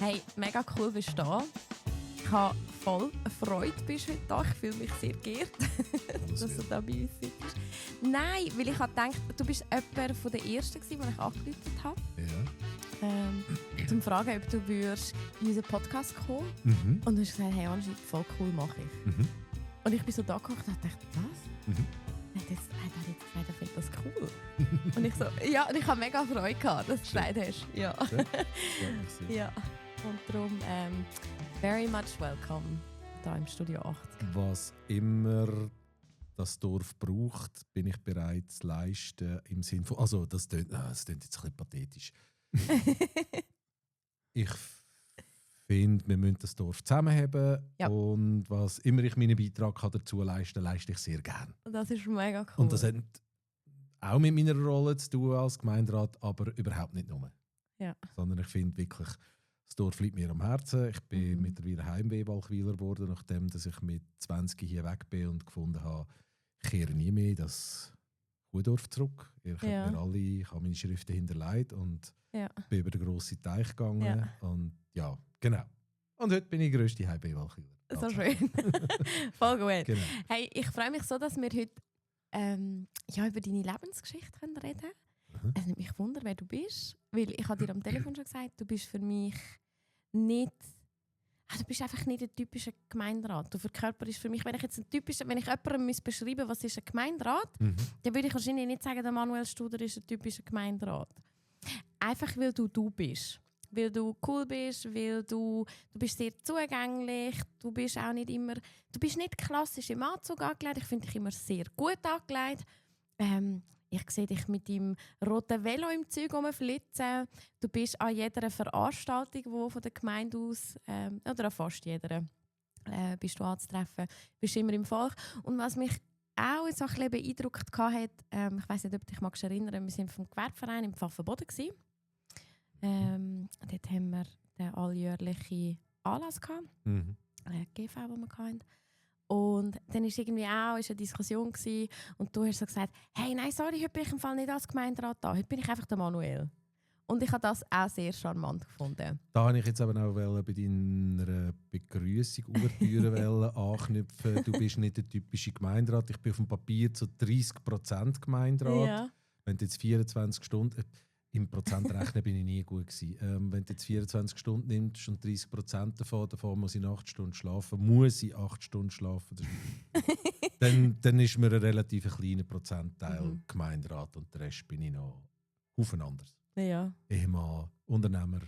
Hey, mega cool bist du da. Ich habe voll Freude, bist du heute da. Ich fühle mich sehr geehrt, dass du da bei uns sitzt. Nein, weil ich habe gedacht, du bist jemand von der Ersten, den ich angerufen habe. Ja. Zum Fragen, ob du in unseren Podcast kommen würdest. Und du hast gesagt, hey Angie, voll cool mache ich. Und ich bin so da gekocht und dachte, was? Er hat jetzt gesagt, er findet das cool. Und ich so, ja, und ich habe mega Freude gehabt, dass du gesagt hast. Ja. Ja. Und darum, very much welcome hier im Studio 80. Was immer das Dorf braucht, bin ich bereit zu leisten im Sinne von, also das klingt jetzt ein bisschen pathetisch. Ich finde, wir müssen das Dorf zusammenhaben und was immer ich meinen Beitrag dazu leiste ich sehr gerne. Das ist mega cool. Und das hat auch mit meiner Rolle zu tun als Gemeinderat, aber überhaupt nicht nur. Ja. Sondern ich finde wirklich, das Dorf liegt mir am Herzen. Ich bin mittlerweile Heimweh-Walchwiler geworden, nachdem dass ich mit 20 hier weg bin und gefunden habe, ich kehre nie mehr in das Kuhdorf zurück. Ich habe meine Schriften hinterlegt und bin über den grossen Teich gegangen. Ja. Und ja, genau. Und heute bin ich der grösste Heimweh-Walchwiler. So schön. Voll gut. Genau. Hey, ich freue mich so, dass wir heute über deine Lebensgeschichte reden können. Es nimmt mich Wunder, wer du bist. Weil ich habe dir am Telefon schon gesagt, du bist für mich nicht... du bist einfach nicht ein typischer Gemeinderat. Du verkörperst für mich, wenn ich jemandem beschreiben was ist ein Gemeinderat, dann würde ich wahrscheinlich nicht sagen, der Manuel Studer ist ein typischer Gemeinderat. Einfach weil du bist. Weil du cool bist, weil du bist sehr zugänglich, du bist auch nicht immer... Du bist nicht klassisch im Anzug angelegt, ich finde dich immer sehr gut angelegt. Ich sehe dich mit deinem roten Velo im Zeug rumflitzen. Du bist an jeder Veranstaltung, die von der Gemeinde aus, oder an fast jeder, bist du anzutreffen. Du bist immer im Volk. Und was mich auch so ein bisschen beeindruckt hat, ich weiss nicht, ob du dich erinnern magst, wir waren vom Gewerbeverein im Pfaffenboden. Dort haben wir den alljährlichen Anlass gehabt, GV, den wir hatten. Und dann war irgendwie auch eine Diskussion gewesen, und du hast so gesagt, hey, nein, sorry, heute bin ich im Fall nicht als Gemeinderat da, heute bin ich einfach der Manuel. Und ich habe das auch sehr charmant gefunden. Da wollte ich jetzt aber auch bei deiner Begrüßung Ouvertüre anknüpfen. Du bist nicht der typische Gemeinderat. Ich bin auf dem Papier zu 30% Gemeinderat. Ja. Wenn du jetzt 24 Stunden... Im Prozentrechnen bin ich nie gut gewesen. Wenn du jetzt 24 Stunden nimmst und 30% davon muss ich 8 Stunden schlafen, dann ist mir ein relativ kleiner Prozentteil Gemeinderat und der Rest bin ich noch Haufen anders. Ja. Ehemann, Unternehmer,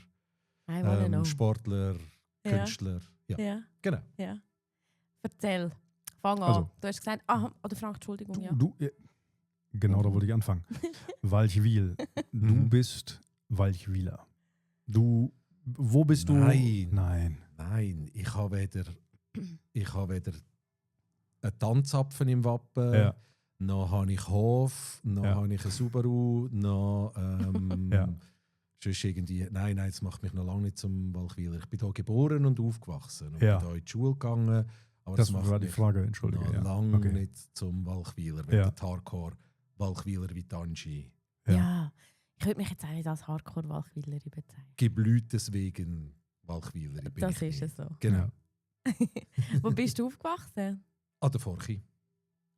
Sportler, Künstler. Ja. Genau. Ja. Erzähl. Fang an. Also, du hast gesagt, oder Frank, Entschuldigung. Ja. Genau, da wollte ich anfangen. Walchwil. Du bist Walchwiler. Wo bist du? Nein. Ich habe weder einen Tanzapfen im Wappen, noch habe ich Hof, noch habe ich einen Subaru, noch sonst irgendwie. Nein, das macht mich noch lange nicht zum Walchwiler. Ich bin hier geboren und aufgewachsen und bin hier in die Schule gegangen. Aber das macht war die Frage, entschuldige. Noch lange nicht zum Walchwiler, wenn der Hardcore Walchwiler wie Angie. Ja, ich würde mich jetzt auch nicht als Hardcore-Walchwilerin bezeichnen. Geblühtes wegen Walchwilerin bin das ich. Das ist es so. Genau. Wo bist du aufgewachsen? An der Forchi.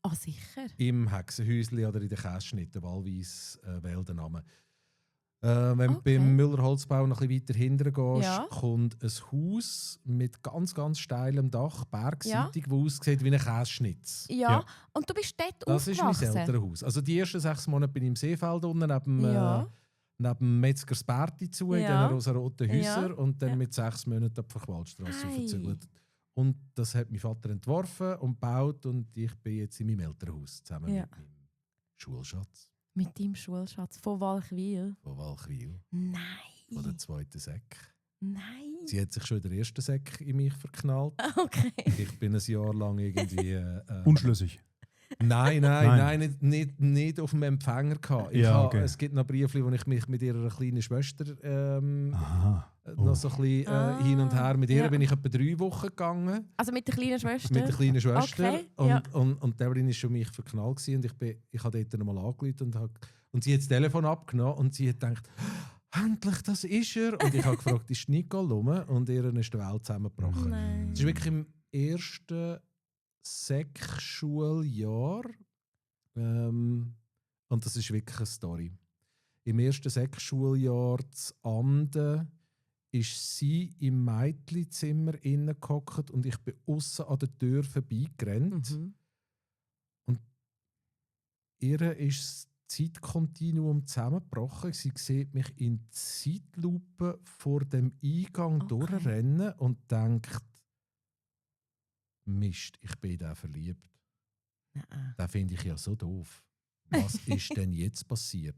Ah, sicher? Im Hexenhäusli oder in den Kässchnitten, wahlweise wählt der Name. Wenn du beim Müller-Holzbau noch ein bisschen weiter hinten gehst, kommt ein Haus mit ganz, ganz steilem Dach, bergseitig, das aussieht wie ein Kässchnitz. Ja, und du bist dort das aufgewachsen? Das ist mein Elternhaus. Also die ersten 6 Monate bin ich im Seefeld unten, neben Metzgers Berti zu, in den rosa-roten Häusern. Und dann mit 6 Monaten auf die Verwaltstrasse aufgezügelt. Und das hat mein Vater entworfen und gebaut. Und ich bin jetzt in meinem Elternhaus zusammen mit meinem Schulschatz. Mit deinem Schulschatz von Walchwil? Von Walchwil. Nein. Von der zweiten Säck. Nein. Sie hat sich schon in der ersten Säck in mich verknallt. Okay. Ich bin ein Jahr lang irgendwie... Unschlüssig? Nein, nicht auf dem Empfänger gehabt. Es gibt noch Briefe, wo ich mich mit ihrer kleinen Schwester noch so ein bisschen hin und her. Mit ihr bin ich etwa 3 Wochen gegangen. Also mit der kleinen Schwester? Mit der kleinen Schwester. Okay. Und Devlin war schon mich verknallt. Und ich habe dort nochmal angerufen und sie hat das Telefon abgenommen und sie hat gedacht, endlich, das ist er. Und ich habe gefragt, ist Nicole rum? Und ihr ist die Welt zusammengebrochen. Nein. Es ist wirklich im ersten Sek-Schuljahr. Und das ist wirklich eine Story. Im ersten Sek-Schuljahr zu Anden ist sie im Mädchenzimmer innen gehockt und ich bin aussen an der Tür vorbeigerannt. Mhm. Und ihr ist das Zeitkontinuum zusammengebrochen. Sie sieht mich in Zeitlupe vor dem Eingang durchrennen und denkt, Mist, ich bin in den verliebt. Den finde ich ja so doof. Was ist denn jetzt passiert?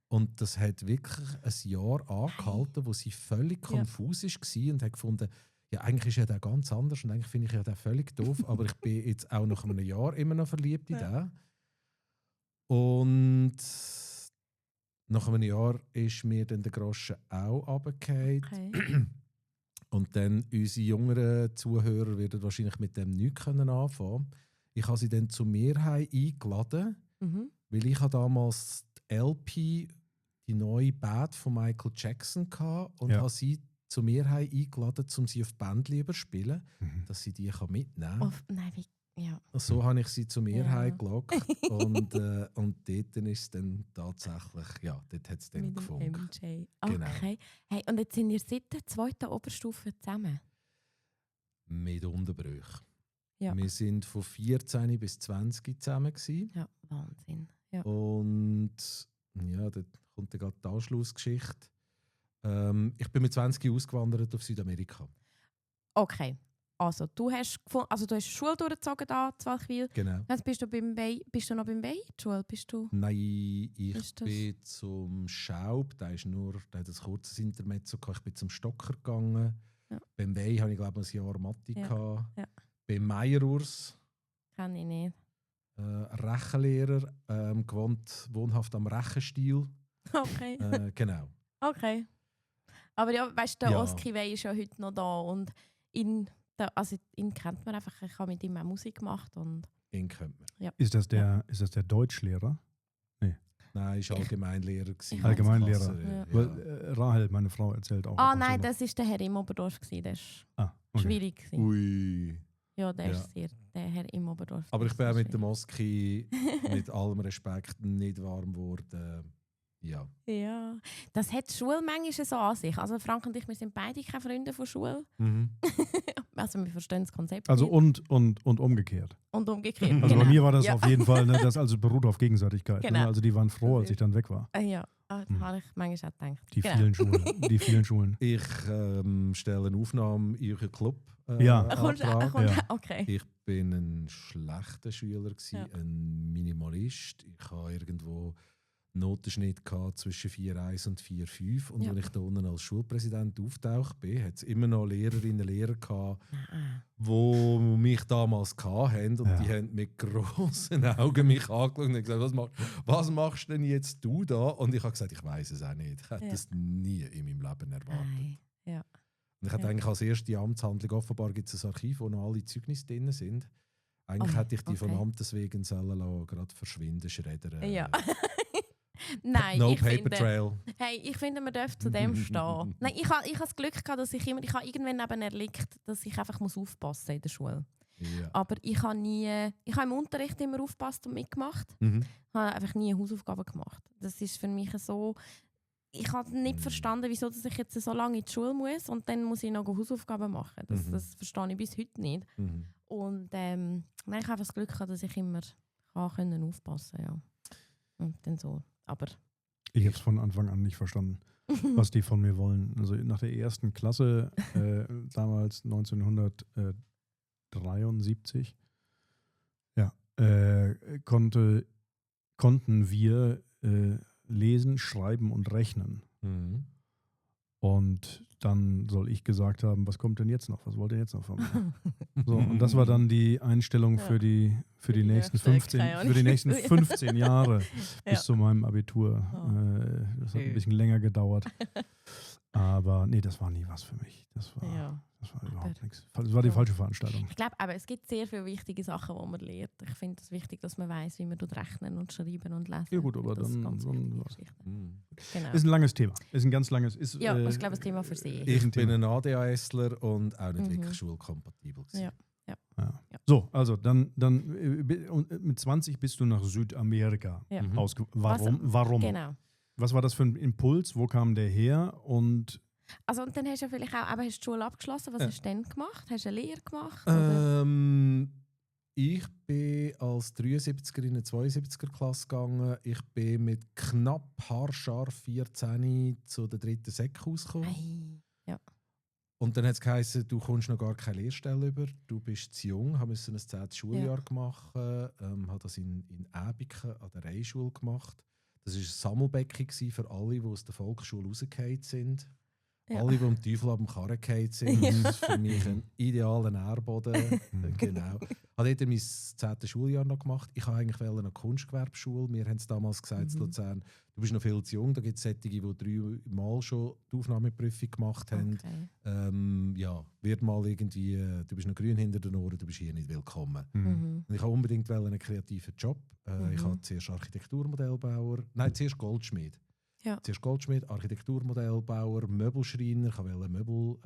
Und das hat wirklich ein Jahr angehalten, wo sie völlig konfus war und hat gefunden, ja, eigentlich ist ja der ganz anders und eigentlich finde ich ja den völlig doof, aber ich bin jetzt auch nach einem Jahr immer noch verliebt in den. Und nach einem Jahr ist mir dann der Groschen auch runtergefallen. Okay. Und dann unsere jüngeren Zuhörer werden wahrscheinlich mit dem nichts anfangen können. Ich habe sie dann zu mir eingeladen, weil ich damals die LP, die neue Band von Michael Jackson hatte und habe sie zu mir eingeladen, um sie auf die Band zu überspielen, dass sie die mitnehmen kann. Nein, ja. So habe ich sie zu mir gelockt und dort ist es dann tatsächlich, ja, dort hat es dann Mit gefunkt. MJ. Genau. Okay. Hey, und jetzt sind ihr seit der 2. Oberstufe zusammen? Mit Unterbrüchen. Ja. Wir sind von 14 bis 20 zusammen gewesen. Ja, Wahnsinn. Ja. Und ja, da kommt dann gerade die Anschlussgeschichte. Ich bin mit 20 ausgewandert auf Südamerika. Okay. Also du hast Schule durchgezogen da in Walchwil. Genau. Jetzt bist du noch beim Bay? Schule bist du? Nein, ich bin zum Schaub. Der hat ein kurzes Intermezzo gehabt. Ich bin zum Stocker gegangen. Ja. Beim Bay hatte ich glaube ein Jahr Mathe. Ja. Beim Meyerurs. Kann ich nicht. Rechenlehrer, wohnhaft am Rechenstiel. Okay. Genau. Okay. Aber ja, weißt du, der Oski Wey ist ja heute noch da und ihn kennt man einfach. Ich habe mit ihm auch Musik gemacht. Und Ihn kennt man. ja. Ist das der Deutschlehrer? Nein, ich war Allgemeinlehrer. Allgemeinlehrer. Ja. Weil, Rahel, meine Frau, erzählt auch. Nein, das war der Herr im Oberdorf. Das war schwierig. Ui. Ja, der ist der Herr im Oberdorf. Aber ich bin auch mit dem Oski mit allem Respekt nicht warm geworden. Ja. Ja, das hat die Schule manchmal so an sich. Also Frank und ich, wir sind beide keine Freunde von Schule. Also wir verstehen das Konzept also nicht. und umgekehrt. Und umgekehrt. Also bei mir war das auf jeden Fall, das also beruht auf Gegenseitigkeit. Genau. Ne? Also die waren froh, als ich dann weg war. Ja, das habe ich manchmal auch gedacht. Die vielen Schulen. Ich stelle eine Aufnahme in euren Club. Okay. Ich bin ein schlechter Schüler, ein Minimalist. Ich habe irgendwo Notenschnitt zwischen 4,1 und 4,5. Und wenn ich da unten als Schulpräsident auftaucht bin, hat es immer noch Lehrerinnen und Lehrer gehabt, die mich damals hatten. Und die haben mit grossen Augen mich angeschaut und gesagt, was machst denn jetzt du da? Und ich habe gesagt, ich weiß es auch nicht. Ich hätte das nie in meinem Leben erwartet. Ja. Und ich hatte eigentlich als erste Amtshandlung, offenbar gibt es ein Archiv, wo noch alle Zeugnisse drin sind. Eigentlich hätte ich die von Amtes wegen sollen gerade verschwinden, schreddern. Ja. Nein, no paper trail. Hey, ich finde, man darf zu dem stehen. Nein, ich habe das Glück gehabt, dass ich irgendwann eben erlebt, dass ich einfach aufpassen muss in der Schule. Ja. Aber ich habe im Unterricht immer aufgepasst und mitgemacht. Ich habe einfach nie Hausaufgaben gemacht. Das ist für mich so. Ich habe nicht verstanden, wieso dass ich jetzt so lange in die Schule muss und dann muss ich noch Hausaufgaben machen. Das verstehe ich bis heute nicht. Und nein, ich habe das Glück gehabt, dass ich immer aufpassen konnte. Ja. Und dann so. Aber ich habe es von Anfang an nicht verstanden, was die von mir wollen. Also nach der ersten Klasse, damals 1973, konnten wir lesen, schreiben und rechnen. Und dann soll ich gesagt haben, was kommt denn jetzt noch? Was wollt ihr jetzt noch von mir? So, und das war dann die Einstellung für die nächsten 15 Jahre bis zu meinem Abitur. Das hat ein bisschen länger gedauert. Aber nee, das war nie was für mich. Das war überhaupt nichts. Das war die falsche Veranstaltung. Ich glaube, aber es gibt sehr viele wichtige Sachen, die man lernt. Ich finde es wichtig, dass man weiß, wie man rechnen und schreiben und lesen. Ja gut, aber das dann... Genau. Ist ein langes Thema. Ist ein ganz langes... Ich glaube, ein Thema für sich. Ich bin ein ADHSler und auch nicht wirklich schulkompatibel gewesen. Ja. So, also dann mit 20 bist du nach Südamerika Warum? Genau. Was war das für ein Impuls? Wo kam der her? Und dann hast du vielleicht auch, aber hast du die Schule abgeschlossen. Was hast du dann gemacht? Hast du eine Lehre gemacht? Ich bin als 73er in eine 72er Klasse gegangen. Ich bin mit knapp haarscharf 14 zu der 3. Sek rausgekommen. Ja. Und dann hat es geheißen, du kommst noch gar keine Lehrstelle über, du bist zu jung, habe ein 10. Schuljahr gemacht, habe das in Äbiken an der Rheinschule gemacht. Das war ein Sammelbecken für alle, die aus der Volksschule rausgefallen sind. Ja. Alle, die am Teufel ab dem Karren gefallen sind. Das ist für mich ein idealer Nährboden. Genau. Ich habe dort mein 10. Schuljahr noch gemacht. Ich wollte eigentlich eine Kunstgewerbeschule. Wir haben es damals gesagt, in Luzern, du bist noch viel zu jung. Da gibt es solche, die 3 Mal schon die Aufnahmeprüfung gemacht haben. Okay. Wird mal irgendwie, du bist noch grün hinter den Ohren, du bist hier nicht willkommen. Und ich wollte unbedingt einen kreativen Job. Ich habe zuerst zuerst Goldschmied. Ja. Zuerst Goldschmied, Architekturmodellbauer, Möbelschreiner, ich wollte Möbel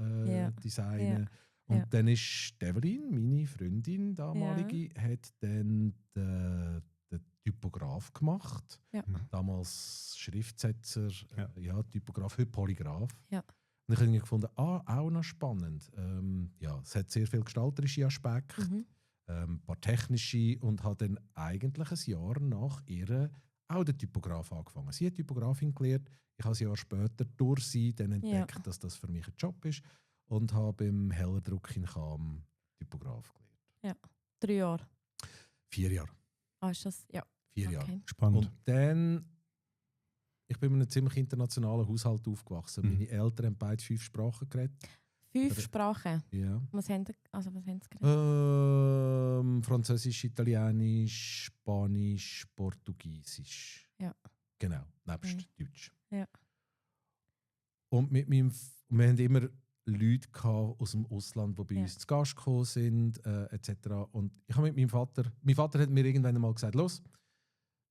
designen. Ja. Und dann ist Evelyn, meine Freundin damalige, hat dann den Typograf gemacht. Ja. Damals Schriftsetzer, Typograf, heute Polygraph. Ja. Und ich habe gefunden, auch noch spannend. Es hat sehr viele gestalterische Aspekte, ein paar technische und habe dann eigentlich ein Jahr nach ihr auch den Typograf angefangen. Sie hat Typografin gelernt. Ich habe ein Jahr später durch sie dann entdeckt, dass das für mich ein Job ist und habe beim Hellerdruck in Cham Typograf gelernt. Ja, 3 Jahre? 4 Jahre. Ist das? Ja. 4 Jahre. Spannend. Und dann, ich bin in einem ziemlich internationalen Haushalt aufgewachsen. Meine Eltern haben beide 5 Sprachen geredet. 5 Sprachen? Ja. Was haben sie geredet? Französisch, Italienisch, Spanisch, Portugiesisch. Ja. Genau, nebst Deutsch. Ja. Und wir haben immer Leute aus dem Ausland, die bei uns zu Gast gekommen sind, etc. Und ich habe mit meinem Vater hat mir irgendwann einmal gesagt, los,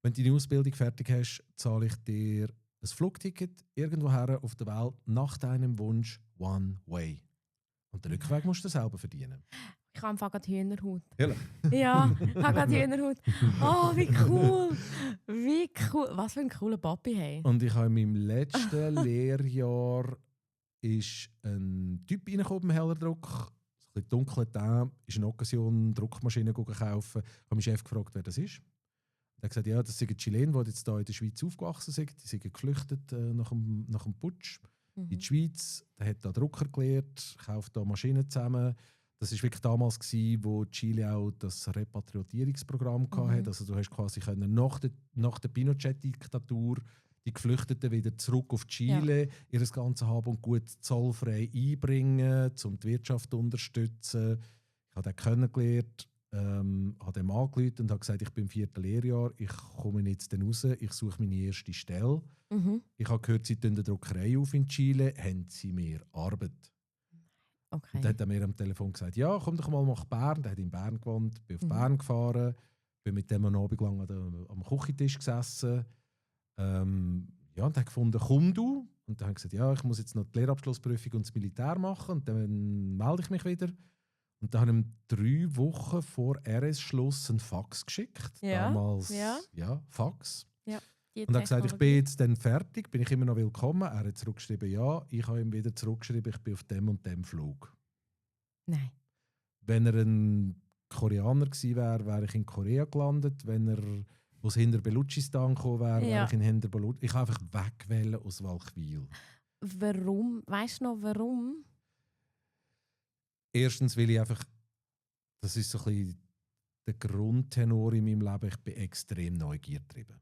wenn du deine Ausbildung fertig hast, zahle ich dir ein Flugticket irgendwoher auf der Welt nach deinem Wunsch One Way. Und den Rückweg musst du selber verdienen. Ich habe einfach gerade Hühnerhaut. Ehrlich? Ja, ich habe gerade Hühnerhaut. Oh, wie cool! Wie cool! Was für ein cooler Papi, hey. Und ich habe in meinem letzten Lehrjahr ist ein Typ reingekommen im Hellerdruck. Ein bisschen dunkler Teint, ist eine Occasion Druckmaschine kaufen. Ich habe meinen Chef gefragt, wer das ist. Er hat gesagt, ja, das sind Chilenen, die jetzt hier in der Schweiz aufgewachsen sind. Die sind geflüchtet nach dem Putsch in die Schweiz. Der hat da Drucker gelernt, kauft da Maschinen zusammen. Das war wirklich damals, wo Chile auch das Repatriierungsprogramm hatte. Also du hast quasi nach der Pinochet-Diktatur die Geflüchteten wieder zurück auf Chile, ihr ganzes Hab und Gut zollfrei einbringen, um die Wirtschaft zu unterstützen. Ich habe den kennengelernt, habe ihm angerufen und habe gesagt, ich bin im 4. Lehrjahr, ich komme jetzt dann raus, ich suche meine erste Stelle. Ich habe gehört, sie tun eine Druckerei auf in Chile, haben sie mir Arbeit. Okay. Und dann hat er mir am Telefon gesagt, ja, komm doch mal nach Bern. Der hat in Bern gewohnt, bin auf Bern gefahren, bin mit dem einen Abend lang am Küchentisch gesessen. Und hat gefunden, komm du. Und dann habe ich gesagt, ja, ich muss jetzt noch die Lehrabschlussprüfung und das Militär machen und dann melde ich mich wieder. Und dann habe ich ihm 3 Wochen vor RS-Schluss einen Fax geschickt. Ja. Damals, Fax. Ja. Und er hat gesagt, ich bin jetzt dann fertig, bin ich immer noch willkommen. Er hat zurückgeschrieben, ja. Ich habe ihm wieder zurückgeschrieben, ich bin auf dem und dem Flug. Nein. Wenn er ein Koreaner gewesen wäre, wäre ich in Korea gelandet. Wenn er aus Hinterbeluchistan gekommen wäre, wäre ich in Hinterbeluchistan. Ich habe einfach wegwählen aus Walchwil. Warum? Weißt du noch, warum? Erstens will ich einfach, das ist so ein bisschen der Grundtenor in meinem Leben, ich bin extrem neugiergetrieben.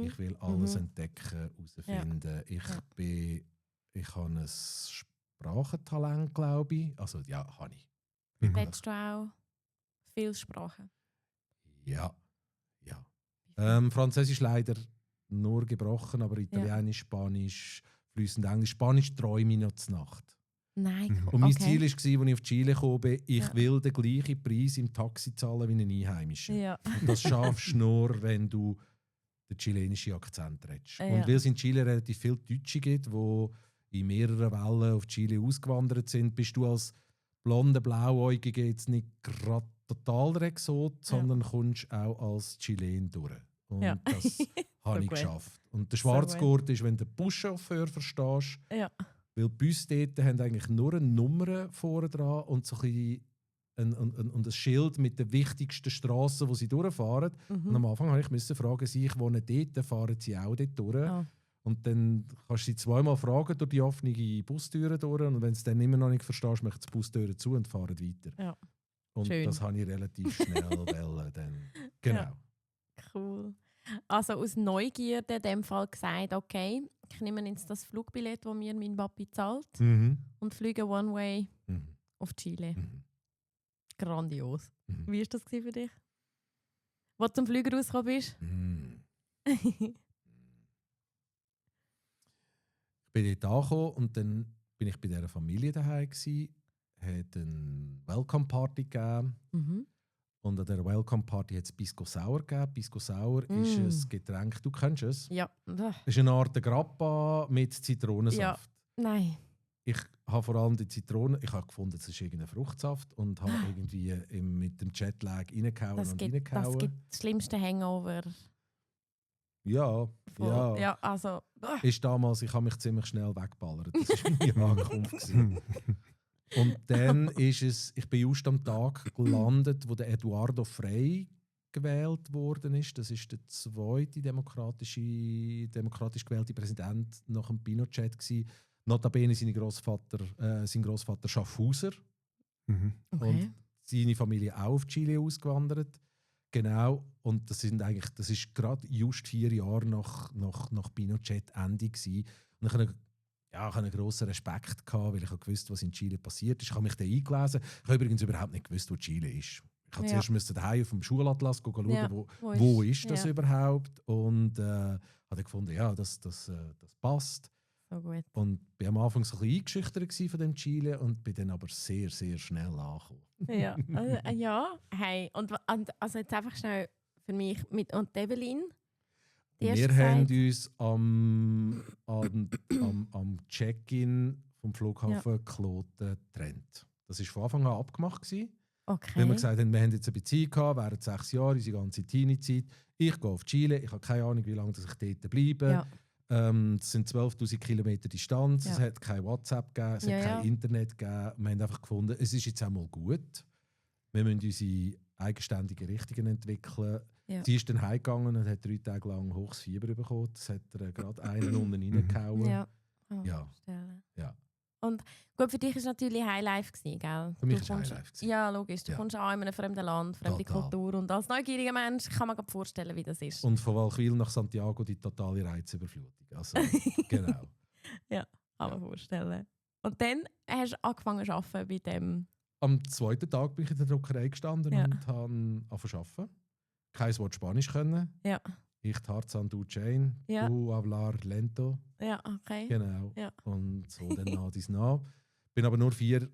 Ich will alles entdecken, herausfinden. Ja. Ich habe ein Sprachentalent, glaube ich. Also ja, habe ich. Willst du auch viele Sprachen? Ja. Französisch leider nur gebrochen, aber Italienisch, Spanisch, fließend Englisch. Spanisch träume ich noch zur Nacht. Nein, Und mein okay. Ziel war, als ich auf Chile gekommen bin, ich will den gleichen Preis im Taxi zahlen wie ein Einheimischer. Ja. Und das schaffst du nur, wenn du den chilenischen Akzent redest. Ja. Und weil es in Chile relativ viele Deutsche gibt, die in mehreren Wellen auf Chile ausgewandert sind, bist du als blonde Blauäugige jetzt nicht gerade total der Exot, sondern kommst auch als Chilen durch. Und Ja. das habe ich gut. geschafft. Und der So Schwarzgurt ist, wenn du den Buschauffeur verstehst, Ja. weil die Busse dort haben eigentlich nur eine Nummer vorne dran und so ein Schild mit den wichtigsten Strassen, wo sie durchfahren. Und am Anfang musste ich fragen, ich wohne dort, fahren sie auch dort durch? Oh. Und dann kannst du sie zweimal fragen durch die offene Bustüre durch. Und wenn du es dann immer noch nicht verstehst, machst du die Bustüre zu und fahren weiter. Ja. Und Schön. das habe ich relativ schnell wollen. Dann. Genau. Ja. Cool. Also aus Neugierde in dem Fall gesagt, okay, ich nehme jetzt das Flugbillett, das mir mein Papi zahlt Mhm. und fliege One Way Mhm. auf Chile. Mhm. Grandios. Mhm. Wie war das für dich? Als du zum Flüger rausgekommen bist? Mhm. Ich bin dort angekommen und dann bin ich bei dieser Familie daheim gsi, hat eine Welcome-Party gegeben. Mhm. Und an dieser Welcome-Party hat es Pisco Sour gegeben. Pisco Sour Mm. ist ein Getränk, du kennst es. Ja. Es ist eine Art Grappa mit Zitronensaft. Nein. Ich habe vor allem die Zitrone, ich habe gefunden, es ist irgendein Fruchtsaft und habe irgendwie mit dem Jetlag reingehauen Das und gibt reingehauen. das schlimmste Hangover. Ja, ja. Ja, also. Ist damals, ich habe mich ziemlich schnell weggeballert. Das war meine Ankunft gewesen. Und dann ist es, ich bin just am Tag gelandet, wo der Eduardo Frei gewählt worden ist. Das ist der zweite demokratisch gewählte Präsident nach dem Pinochet gewesen. Notabene sein Großvater Schaffhauser Mhm. Okay. und seine Familie auch auf Chile ausgewandert. Genau. Und das ist gerade just 4 Jahre nach Pinochet Ende gewesen. Und ich hatte einen grossen Respekt gehabt, weil ich gewusst, was in Chile passiert ist. Ich habe mich da eingelesen. Ich habe übrigens überhaupt nicht gewusst, wo Chile ist. Ich musste zuerst daheim auf dem Schulatlas schauen, Ja. wo ist das Ja. überhaupt. Und habe dann gefunden, ja, das passt. So gut. Und bin am Anfang so ein bisschen eingeschüchtert gewesen von dem Chile und bin dann aber sehr, sehr schnell angekommen. Ja. Ja. Hey. Und also jetzt einfach schnell für mich mit und Evelyn. Die hast Wir gesagt- haben uns am Check-in vom Flughafen Kloten getrennt. Das war von Anfang an abgemacht gewesen. Okay. Wenn wir gesagt haben, wir haben jetzt eine Beziehung gehabt, während 6 Jahre, unsere ganze Teenie-Zeit. Ich gehe auf Chile, ich habe keine Ahnung, wie lange dass ich dort bleibe. Ja. Es sind 12'000 Kilometer Distanz, Ja. es hat kein WhatsApp gegeben, es hat kein Internet gegeben. Wir haben einfach gefunden, es ist jetzt einmal gut. Wir müssen unsere eigenständigen Richtungen entwickeln. Ja. Sie ist dann heimgegangen und hat 3 Tage lang hohes Fieber bekommen. Das hat er gerade einen unten reingehauen. Ja. Oh, Ja. verstehe. Ja. Und gut, für dich war es natürlich Highlife gewesen, gell? Für mich Du ist kommst- Highlife gewesen. Ja, logisch. Du Ja. kommst an in einem fremden Land, fremde Total. Kultur und als neugieriger Mensch kann man sich vorstellen, wie das ist. Und von Walchwil nach Santiago die totale Reizüberflutung. Also, genau. Kann man vorstellen. Und dann hast du angefangen zu arbeiten bei dem. Am 2. Tag bin ich in der Druckerei gestanden Ja. und habe angefangen zu arbeiten. Kein Wort Spanisch können. Ja. Ich Tarzan, du Jane. Ja. Du hablar lento. Ja, okay. Genau. Ja. Und so dann nach dies nach. Bin aber nur 4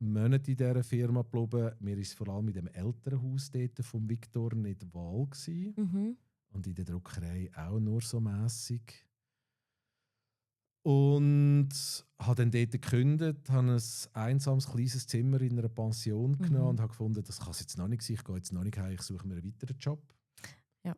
Monate in dieser Firma geblieben. Mir ist vor allem mit dem Elternhaus dort vom Viktor nicht Wahl gewesen. Mhm. Und in der Druckerei auch nur so mässig. Und habe dann dort gekündigt, habe ein einsames kleines Zimmer in einer Pension genommen und habe gefunden, das kann es jetzt noch nicht sein, ich gehe jetzt noch nicht heim, ich suche mir einen weiteren Job. Ja.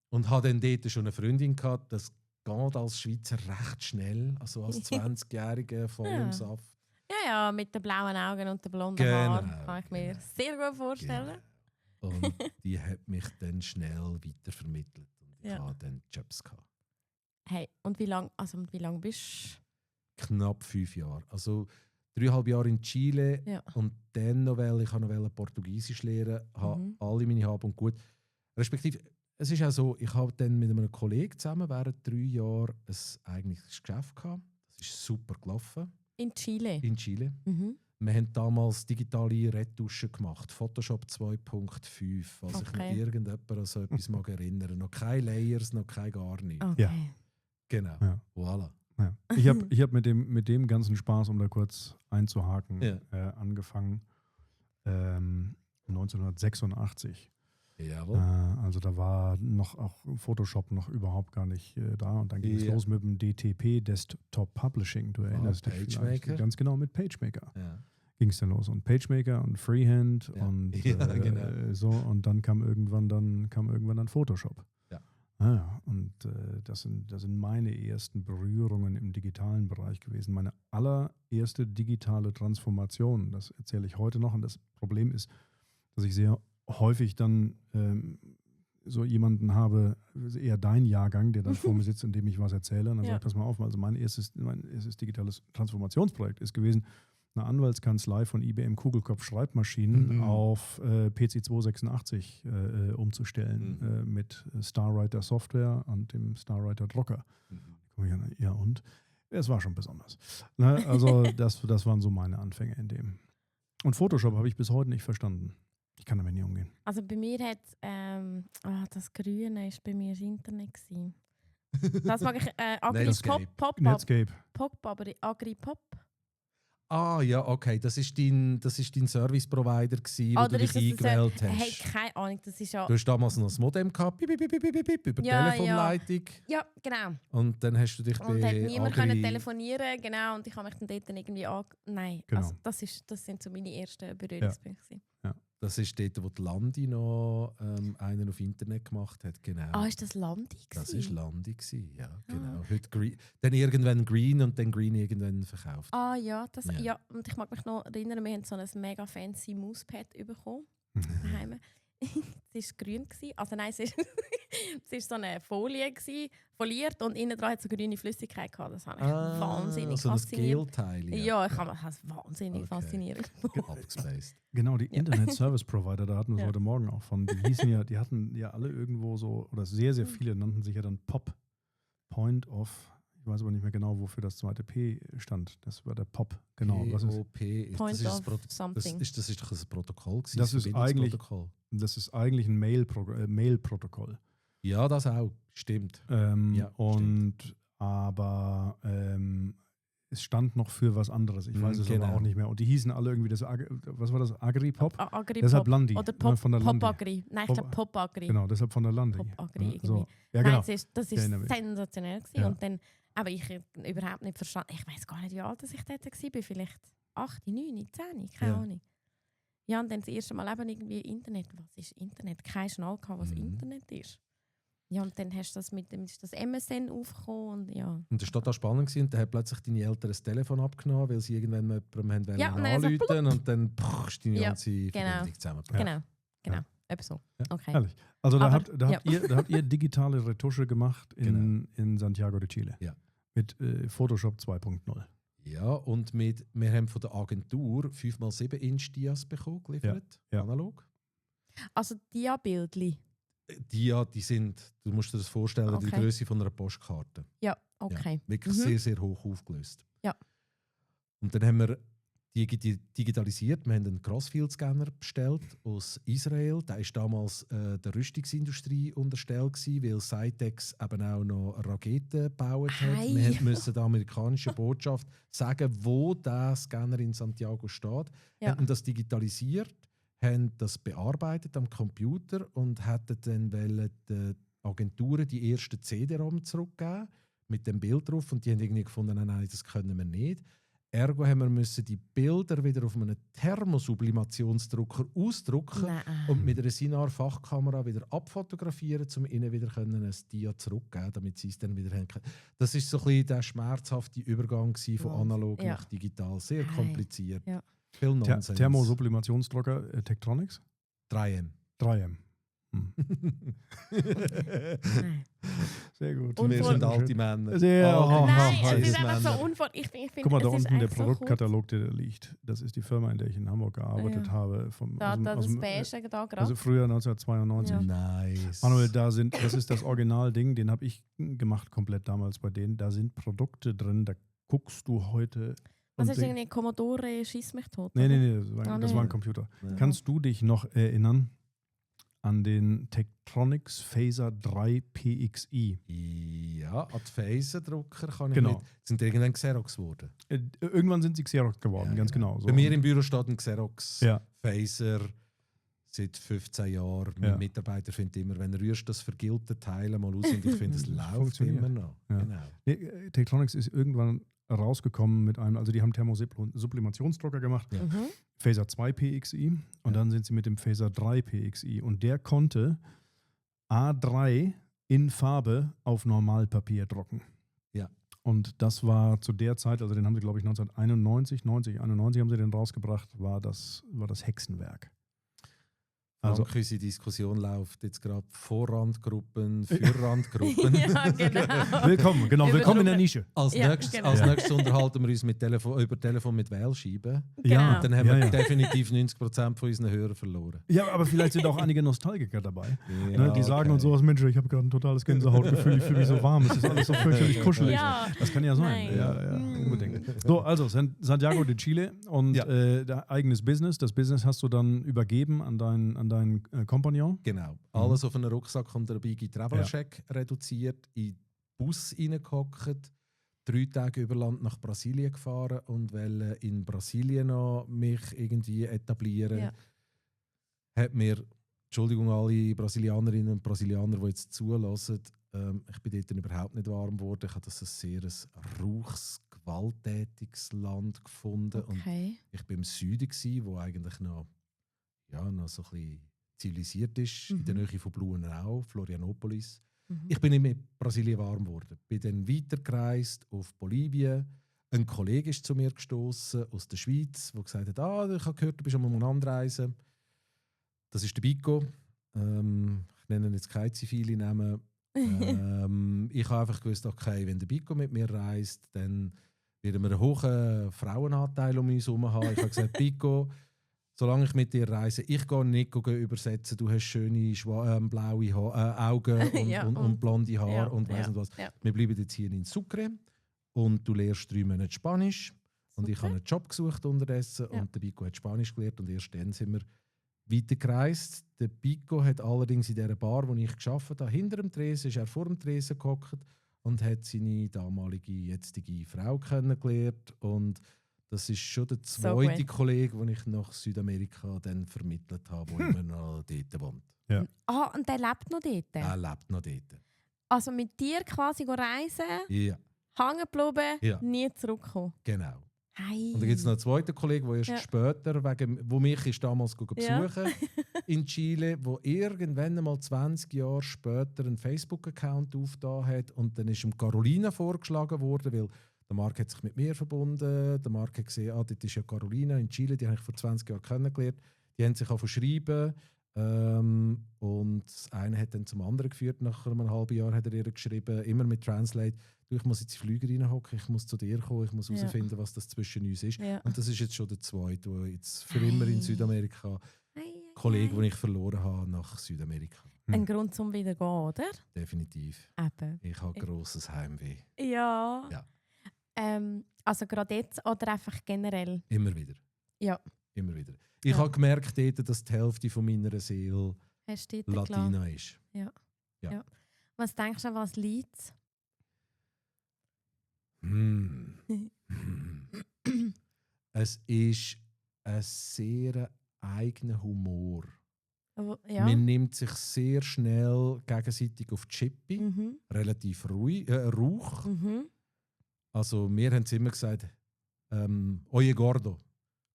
Und habe dann dort schon eine Freundin gehabt, das geht als Schweizer recht schnell, also als 20-Jährige voll Ja. im Saft. Ja, mit den blauen Augen und den blonden Genau, Haaren kann ich mir genau. sehr gut vorstellen. Genau. Und die hat mich dann schnell weitervermittelt und ich Ja. habe dann Jobs gehabt. Hey, und wie lange bist Knapp 5 Jahre. Also 3,5 Jahre in Chile Ja. und dann noch, weil ich noch Portugiesisch lernen habe, Mhm. alle meine Hab und Gut. Respektive, es ist auch so, ich habe dann mit einem Kollegen zusammen während 3 Jahren ein eigentliches Geschäft gehabt. Das ist super gelaufen in Chile? in Chile. Mhm. Wir haben damals digitale Retuschen gemacht, Photoshop 2.5, falls sich noch Okay. irgendjemand an so etwas mag erinnern. Noch keine Layers, noch kein gar nichts. Okay. Ja. Genau, Ja. voilà. Ja. Ich hab mit dem ganzen Spaß, um da kurz einzuhaken, angefangen 1986. Jawohl. Also da war noch auch Photoshop noch überhaupt gar nicht da. Und dann ging es los mit dem DTP, Desktop Publishing. Du erinnerst dich vielleicht. Ganz genau, mit PageMaker. Ja. Ging es dann los. Und PageMaker und Freehand und genau. so. Und dann kam irgendwann dann Photoshop. Ja. Und das sind meine ersten Berührungen im digitalen Bereich gewesen. Meine allererste digitale Transformation, das erzähle ich heute noch. Und das Problem ist, dass ich sehr häufig dann so jemanden habe, eher dein Jahrgang, der dann vor mir sitzt, in dem ich was erzähle. Und dann sage ich, pass mal auf, also mein erstes digitales Transformationsprojekt ist gewesen, eine Anwaltskanzlei von IBM Kugelkopf-Schreibmaschinen auf PC 286 umzustellen mit Starwriter Software und dem Starwriter Drucker. Ja, und es war schon besonders. Ne? Also das waren so meine Anfänge in dem. Und Photoshop habe ich bis heute nicht verstanden. Ich kann damit nie umgehen. Also bei mir hat das Grüne ist bei mir das Internet gewesen. Das mag ich Netscape. Agripop. Ah ja, okay. Das ist dein Service-Provider gewesen, den du dich eingewählt hast. Hey, keine Ahnung, das ist ja... Du hast damals noch das Modem gehabt, über Telefonleitung. Ja, genau. Und dann hast du dich und hat niemand können telefonieren, genau. Und ich habe mich dann dort irgendwie Nein, genau. Also das sind so meine ersten Berührungspunkte. Ja. Das ist dort, wo die Landi noch einen auf Internet gemacht hat, genau. Ah, ist das Landi gewesen? Das war Landi gewesen, ja, genau. Heute dann irgendwann Green und dann Green irgendwann verkauft. Ah ja, ja, und ich mag mich noch erinnern, wir haben so ein mega fancy Mauspad bekommen. Daheim. Es war grün. Also nein, es war so eine Folie, foliert und innen dran hat so grüne Flüssigkeit gehabt. Das habe ich wahnsinnig faszinierend. So ein Gelteil. Ja, ich habe das wahnsinnig faszinierend. Genau, die Internet-Service-Provider, da hatten wir es heute Morgen auch von. Die hatten ja alle irgendwo so, oder sehr, sehr viele nannten sich ja dann POP. Point of, ich weiß aber nicht mehr genau, wofür das zweite P stand. Das war der POP, genau. POP Point of something. Das ist doch ein Protokoll gewesen. Das ist eigentlich ein Mail-Protokoll. Ja, das auch, stimmt. Aber es stand noch für was anderes. Ich weiß es aber auch nicht mehr. Und die hießen alle irgendwie, was war das? Agripop? Agripop. Deshalb Landi. Oder von der Landi. Pop-Agri. Nein, ich glaube Pop-Agri. Genau, deshalb von der Landi. Pop-Agri irgendwie. So. Ja, genau. Nein, das ist sensationell gewesen. Ja. Und dann, aber ich habe überhaupt nicht verstanden. Ich weiß gar nicht, wie alt ich dort war. Vielleicht 8, 9, 10, keine Ahnung. Ja, und dann das erste Mal eben irgendwie Internet. Was ist Internet? Kein Schnall gehabt, was Internet ist. Ja, und dann hast du das ist das MSN aufgekommen und ja. Und das war total spannend gewesen. Und dann hat plötzlich deine Eltern das Telefon abgenommen, weil sie irgendwann mal jemandem anrufen und dann ist deine ganze Verbindung zusammengebrochen. Genau. Etwa so. Ja. Okay. Herrlich. Also da habt ihr digitale Retusche gemacht in Santiago de Chile. Ja. Mit Photoshop 2.0. Ja, und wir haben von der Agentur 5x7 Inch Dias bekommen, geliefert, analog. Also Dia-Bildli? Die sind, du musst dir das vorstellen, die Größe von einer Postkarte. Ja, okay. Ja, wirklich sehr, sehr hoch aufgelöst. Ja. Und dann haben wir digitalisiert. Wir haben einen Crossfield-Scanner bestellt aus Israel. Der war damals der Rüstungsindustrie unterstellt, weil Cytex eben auch noch Raketen gebaut hat. Wir mussten der amerikanischen Botschaft sagen, wo der Scanner in Santiago steht. Ja. Haben das digitalisiert, haben das bearbeitet am Computer und hätten dann den Agenturen die ersten CD-ROM zurückgeben mit dem Bild drauf. Und die haben irgendwie gefunden, nein, das können wir nicht. Ergo haben wir die Bilder wieder auf einem Thermosublimationsdrucker ausdrucken und mit einer Sinar-Fachkamera wieder abfotografieren, um ihnen wieder ein Dia zurückzugeben, damit sie es dann wieder haben können. Das war so ein bisschen der schmerzhafte Übergang von analog nach digital. Sehr kompliziert. Ja. Viel Nonsens. Thermosublimationsdrucker Tektronix? 3M. 3M. Sehr gut. Wir sind alte Männer. Nein, es ist einfach so unvorstellbar. Guck mal, da unten der Produktkatalog, der da liegt. Das ist die Firma, in der ich in Hamburg gearbeitet habe. Das Beige da gerade. Also früher 1992. Ja. Nice. Manuel, das ist das Originalding, den habe ich gemacht komplett damals bei denen. Da sind Produkte drin, da guckst du heute... Was ist irgendwie Commodore Schieß mich tot? Nee, das war ein Computer. Ja. Kannst du dich noch erinnern an den Tektronix Phaser 3 PXI. Ja, an die Phaserdrucker kann ich Genau. nicht. Sind irgendwann Xerox geworden? Irgendwann sind sie Xerox geworden, ganz genau. So. Bei mir im Büro steht ein Xerox Ja. Phaser seit 15 Jahren. Mein Mitarbeiter findet immer, wenn du rührst das vergilte Teil mal aus und ich finde, es läuft immer noch. Ja. Genau. Nee, Tektronix ist irgendwann rausgekommen mit einem, also die haben Thermosublimationsdrucker gemacht, Ja. Phaser 2 PXI und dann sind sie mit dem Phaser 3 PXI und der konnte A3 in Farbe auf Normalpapier drucken. Ja. Und das war zu der Zeit, also den haben sie glaube ich 1991 haben sie den rausgebracht, war das Hexenwerk. Also unsere Diskussion läuft jetzt gerade vor Randgruppen, für Randgruppen. Ja, genau. Willkommen in der Nische. Als nächstes unterhalten wir uns über Telefon mit Wählscheiben. Genau. Und dann haben wir definitiv 90% von unseren Hörern verloren. Ja, aber vielleicht sind auch einige Nostalgiker dabei. Ja, die sagen uns sowas, Mensch, ich habe gerade ein totales Gänsehautgefühl, ich fühle mich so warm, es ist alles so fürchterlich kuschelig. Ja. Das kann ja sein. Ja, unbedingt. So, also Santiago de Chile und eigenes Business. Das Business hast du dann übergeben an deinen Kompagnon. Genau. Alles auf einen Rucksack und einen Bigi Traveler-Check reduziert, in den Bus reingehockt, 3 Tage über Land nach Brasilien gefahren und wollte in Brasilien noch mich irgendwie etablieren. Ja. Hat mir, Entschuldigung alle Brasilianerinnen und Brasilianer, die jetzt zulassen, ich bin dort überhaupt nicht warm geworden. Ich habe das ein sehr rauchs, gewalttätiges Land gefunden. Okay. Und ich war im Süden, wo eigentlich noch so ein bisschen zivilisiert ist, in der Nähe von Blumenau, Florianopolis. Ich bin nicht mit Brasilien warm geworden. Bin dann weitergereist auf Bolivien. Ein Kollege ist zu mir gestoßen aus der Schweiz, der gesagt hat, ich habe gehört, du bist am Anreisen. Das ist der Bico. Ich nenne jetzt keine zivile Namen. Ich habe einfach gewusst, okay, wenn der Bico mit mir reist, dann werden wir einen hohen Frauenanteil um uns herum haben. Ich habe gesagt, Bico, solange ich mit dir reise, ich gehe nicht übersetzen, du hast schöne blaue Augen und blonde Haare und weiss nicht was. Ja. Wir bleiben jetzt hier in Sucre und du lernst 3 Monate Spanisch. Und ich habe einen Job gesucht unterdessen und der Bico hat Spanisch gelernt und erst dann sind wir weitergereist. Der Bico hat allerdings in dieser Bar, wo ich gearbeitet habe, hinter dem Tresen, ist er vor dem Tresen gehockt und hat seine damalige, jetzige Frau kennengelernt. Und das ist schon der zweite Kollege, den ich nach Südamerika dann vermittelt habe, der immer noch dort wohnt. Ja. Und der lebt noch dort? Er lebt noch dort. Also mit dir quasi reisen, Ja. hängen geblieben, nie zurückkommen? Genau. Hey. Und dann gibt es noch einen zweiten Kollegen, der erst später, wo mich ist damals besuchen in Chile, wo irgendwann einmal 20 Jahre später einen Facebook-Account aufgetan hat. Und dann ist ihm Carolina vorgeschlagen worden, weil der Marc hat sich mit mir verbunden. Der Marc hat gesehen, dort ist ja Carolina in Chile, die habe ich vor 20 Jahren kennengelernt. Die haben sich auch verschrieben. Und das eine hat dann zum anderen geführt. Nach einem halben Jahr hat er ihr geschrieben, immer mit Translate, ich muss jetzt in die Flüge reinhocken, ich muss zu dir kommen, ich muss herausfinden, was das zwischen uns ist. Ja. Und das ist jetzt schon der zweite, der jetzt für immer in Südamerika, Kollege, den ich verloren habe, nach Südamerika. Ein Grund zum wieder gehen, oder? Definitiv. Eben. Ich habe grosses Heimweh. Ja. Also gerade jetzt oder einfach generell? Immer wieder. Ja. Immer wieder. Ich habe gemerkt, dass die Hälfte von meiner Seele Latina ist. Ja. Was denkst du, was liegt? Es ist ein sehr eigener Humor. Ja. Man nimmt sich sehr schnell gegenseitig auf die Schippe, relativ rauch. Also wir haben es immer gesagt, oye gordo.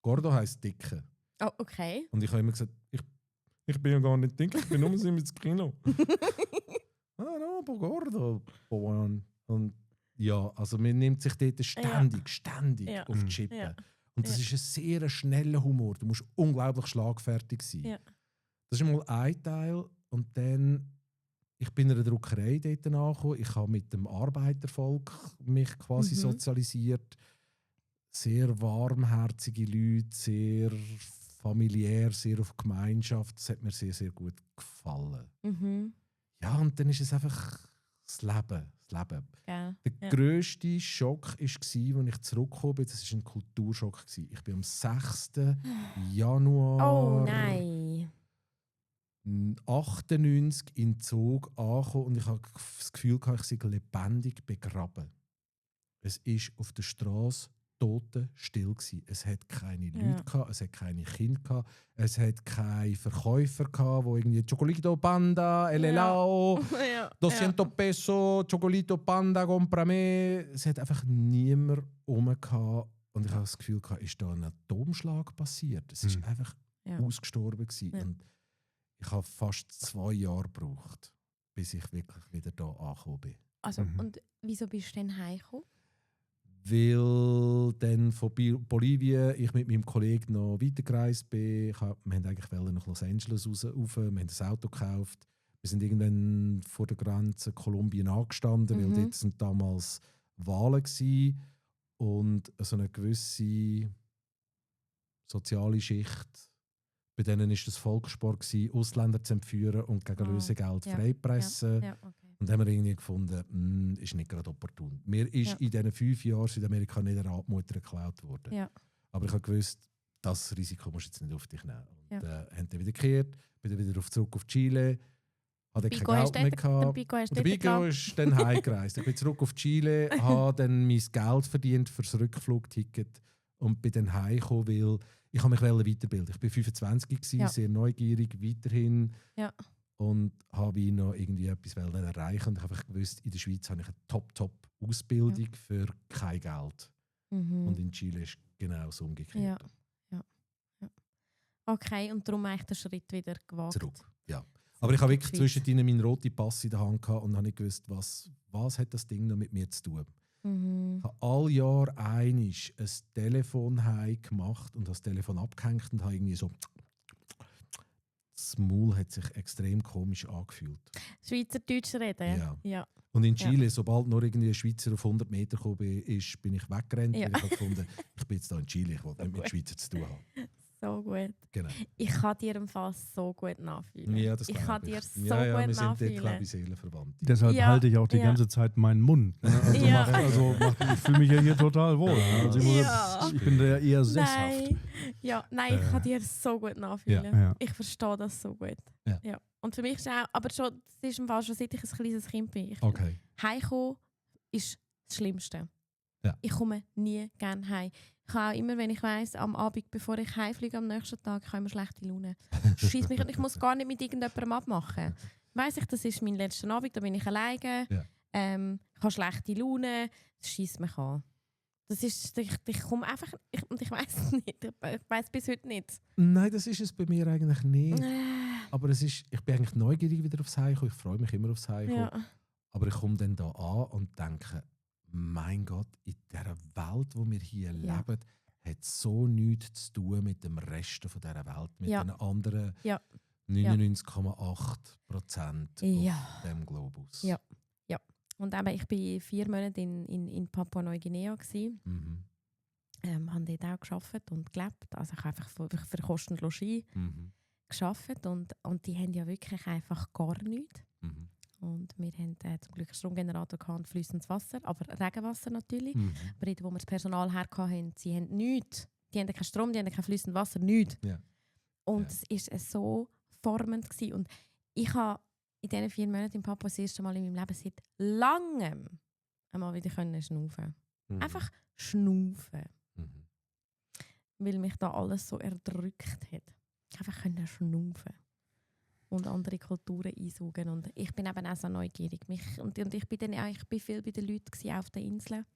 Gordo heisst dicke. Oh, okay. Und ich habe immer gesagt, ich bin ja gar nicht dick, ich bin nur 70 Kilo. No, gordo. Und ja, also man nimmt sich dort ständig auf die Schippe. Ja. Und das ist ein sehr schneller Humor. Du musst unglaublich schlagfertig sein. Ja. Das ist mal ein Teil. Und dann, ich bin in der Druckerei dort angekommen. Ich habe mit dem Arbeitervolk mich quasi sozialisiert. Sehr warmherzige Leute, sehr familiär, sehr auf Gemeinschaft. Das hat mir sehr, sehr gut gefallen. Ja, und dann ist es einfach das Leben. Ja. Der grösste Schock war, als ich zurückgekommen bin. Das war ein Kulturschock. Ich bin am 6. Januar 98 in Zug angekommen und ich habe das Gefühl, ich sei lebendig begraben. Es ist auf der Straße totenstill gewesen. Es hat keine Leute gehabt, es hat keine Kinder gehabt, es hat keine Verkäufer gehabt, wo irgendwie Chocolito Panda, El Helado, 200 Peso, Chocolito Panda, compra me. Es hat einfach niemand rum gehabt. Und ich habe das Gefühl, ist da ein Atomschlag passiert? Es ist einfach ausgestorben gewesen. Und ich habe fast 2 Jahre gebraucht, bis ich wirklich wieder da angekommen bin. Also, und wieso bist du denn heimgekommen? Weil dann von Bolivien ich mit meinem Kollegen noch weitergereist bin. Wir wollten eigentlich nach Los Angeles rauf. Wir haben ein Auto gekauft. Wir sind irgendwann vor der Grenze Kolumbien angestanden, weil dort sind damals Wahlen gewesen. Und so eine gewisse soziale Schicht, bei denen war das Volkssport gewesen, Ausländer zu entführen und gegen Lösegeld freipressen. Ja, okay. Und haben wir irgendwie gefunden, ist nicht gerade opportun. Mir ist in diesen 5 Jahren Südamerika nicht eine Radmutter geklaut worden. Ja. Aber ich habe gewusst, das Risiko musst du jetzt nicht auf dich nehmen. Und haben dann wieder gekehrt, bin dann wieder zurück auf Chile, hatte kein Geld mehr gehabt. Der Bigo ist dann heimgereist. Ich bin zurück auf Chile, habe dann mein Geld verdient für das Rückflugticket und bin dann heimgekommen, weil ich mich weiterbilden. Ich war 25 gewesen, sehr neugierig, weiterhin. Ja. Und habe noch irgendwie etwas erreichen. Und ich habe einfach gewusst, in der Schweiz habe ich eine Top-Ausbildung für kein Geld. Und in Chile ist genau so umgekehrt. Ja. Okay, und darum eigentlich den Schritt wieder gewagt. Zurück, ja. Aber ich habe wirklich zwischendrin meinen roten Pass in der Hand gehabt und habe nicht gewusst, was hat das Ding noch mit mir zu tun. Ich habe alle Jahre ein Telefon gemacht und habe das Telefon abgehängt und habe irgendwie so... Das Maul hat sich extrem komisch angefühlt. Schweizerdeutsch reden? Ja. Und in Chile, sobald noch irgendwie ein Schweizer auf 100 Meter gekommen ist, bin ich weggerannt. Ja. Weil ich habe gefunden, ich bin jetzt hier in Chile, ich wollte nicht mit Schweizer zu tun haben. So gut. Genau. Ich kann dir im Fall so gut nachfühlen. Ja, das ich kann dir so gut wir sind nachfühlen. glaube ich, seelenverwandt. Deshalb halte ich auch die ganze Zeit meinen Mund. Ne? Ich fühle mich ja hier total wohl. Also ich bin da eher sesshaft. Nein, ich kann dir so gut nachfühlen. Ja. Ich verstehe das so gut. Ja. Und für mich ist auch, aber schon, das ist im Fall schon seit ich ein kleines Kind bin. Heimkommen ist das Schlimmste. Ja. Ich komme nie gerne heim. Ich habe auch immer, wenn ich weiss, am Abend, bevor ich heimfliege am nächsten Tag, ich habe immer schlechte Laune. Scheiss mich, ich muss gar nicht mit irgendjemandem abmachen. Weiss ich, das ist mein letzter Abend, da bin ich alleine. Ja. Ich habe schlechte Laune, das scheisst mich an. Das ist, ich komme einfach, ich weiss es nicht, ich weiss bis heute nicht. Nein, das ist es bei mir eigentlich nicht. Aber ich bin eigentlich neugierig wieder aufs Heimkommen, ich freue mich immer aufs Heimkommen. Ja. Aber ich komme dann da an und denke, mein Gott, in dieser Welt, wo wir hier leben, hat so nichts zu tun mit dem Rest dieser Welt, mit den anderen 99,8% auf dem Globus. Ja. Und eben, ich war 4 Monate in Papua-Neuguinea. Habe dort auch gearbeitet und gelebt. Also ich habe einfach für Kosten und Logis gearbeitet. Und die haben ja wirklich einfach gar nichts. Und wir haben zum Glück einen Stromgenerator und fließendes Wasser, aber Regenwasser natürlich. Aber dort, wo wir das Personal her hatten, sie haben nichts. Die haben keinen Strom, die haben kein fließendes Wasser, nichts. Yeah. Und es war so formend gewesen. Und ich habe in diesen 4 Monaten in Papua das erste Mal in meinem Leben seit langem einmal wieder schnaufen. Einfach schnaufen. Weil mich da alles so erdrückt hat. Einfach schnaufen. Und andere Kulturen einsaugen. Und ich bin eben auch so neugierig. Und ich bin dann ich bin viel bei den Leuten auf den Inseln.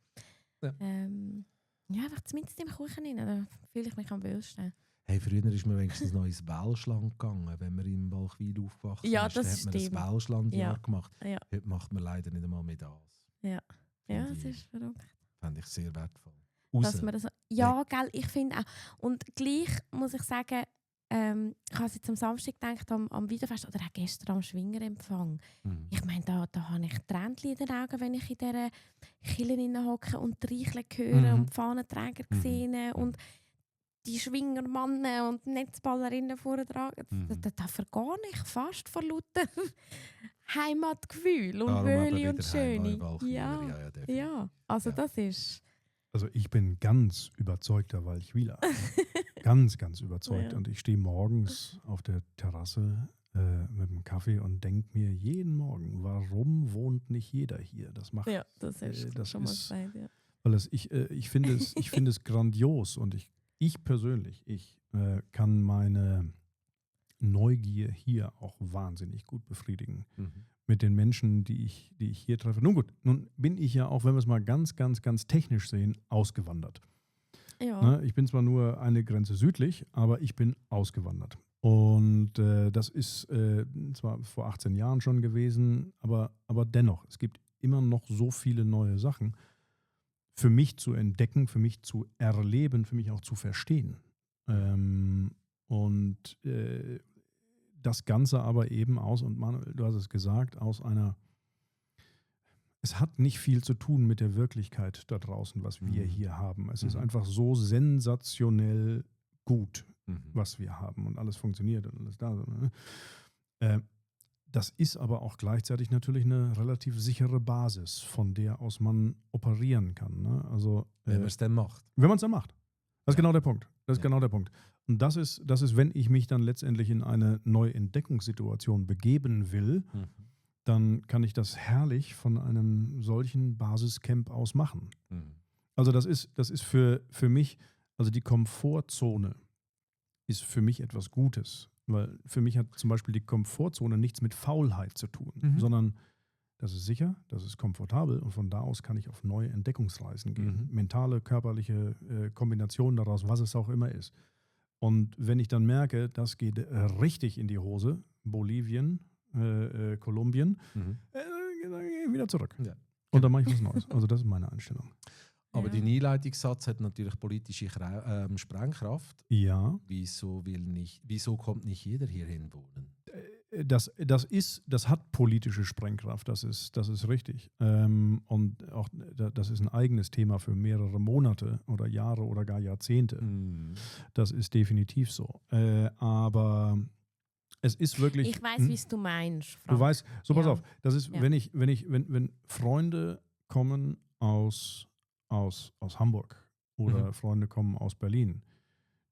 Ja. Einfach zumindest im Kuchen rein. Da fühle ich mich am wohlsten. Hey, früher ist man wenigstens noch ins Welschland gegangen, wenn man in Walchwil aufgewachsen ist. Ja, das stimmt. Hat man ein Welschlandjahr gemacht. Ja. Heute macht man leider nicht einmal mehr das. Ja, das ist verrückt. Fände ich sehr wertvoll. Dass man das, gell, ich finde auch. Und gleich muss ich sagen, ich habe jetzt am Samstag gedacht, am Wiederfest oder auch gestern am Schwingerempfang. Ich meine, da habe ich Tränen in den Augen, wenn ich in dieser Kirche hocke und die Reicheln höre und die Fahnenträger sehe und die Schwingermannen und Netzballerinnen vortragen. Da vergehe ich fast vor lauter Heimatgefühl und Wöhli und Schöne. Ja, also das ist... Also ich bin ganz überzeugter Walchwiler. Ganz, ganz überzeugt. Ja. Und ich stehe morgens auf der Terrasse mit dem Kaffee und denke mir jeden Morgen, warum wohnt nicht jeder hier? Das macht, Ja, das hast du schon mal gesagt, ja. Weil ich finde es grandios und ich persönlich kann meine Neugier hier auch wahnsinnig gut befriedigen. Mit den Menschen, die ich hier treffe. Nun gut, nun bin ich ja auch, wenn wir es mal ganz, ganz, ganz technisch sehen, ausgewandert. Ja. Ne? Ich bin zwar nur eine Grenze südlich, aber ich bin ausgewandert. Und das ist zwar vor 18 Jahren schon gewesen, aber dennoch, es gibt immer noch so viele neue Sachen für mich zu entdecken, für mich zu erleben, für mich auch zu verstehen. Und das Ganze aber eben und Manuel, du hast es gesagt, es hat nicht viel zu tun mit der Wirklichkeit da draußen, was wir hier haben. Es ist einfach so sensationell gut, was wir haben und alles funktioniert und alles da. Das ist aber auch gleichzeitig natürlich eine relativ sichere Basis, von der aus man operieren kann. Ne? Also, wenn man es dann macht. Wenn man es dann macht. Das ist genau der Punkt. Das ist genau der Punkt. Und das ist, wenn ich mich dann letztendlich in eine Neuentdeckungssituation begeben will, dann kann ich das herrlich von einem solchen Basiscamp aus machen. Also das ist für mich, also die Komfortzone ist für mich etwas Gutes. Weil für mich hat zum Beispiel die Komfortzone nichts mit Faulheit zu tun, sondern das ist sicher, das ist komfortabel und von da aus kann ich auf neue Entdeckungsreisen gehen. Mentale, körperliche Kombinationen daraus, was es auch immer ist. Und wenn ich dann merke, das geht richtig in die Hose, Bolivien, Kolumbien, dann gehe ich wieder zurück. Ja. Und dann mache ich was Neues. Also das ist meine Einstellung. Aber dein Einleitungssatz hat natürlich politische Sprengkraft. Ja. Wieso kommt nicht jeder hierhin wohnen? Das hat politische Sprengkraft, das ist richtig. Und auch das ist ein eigenes Thema für mehrere Monate oder Jahre oder gar Jahrzehnte. Das ist definitiv so. Aber es ist wirklich. Ich weiß, wie du meinst, Frank. Du weißt, so pass auf, das ist, wenn Freunde kommen aus Hamburg oder Freunde kommen aus Berlin,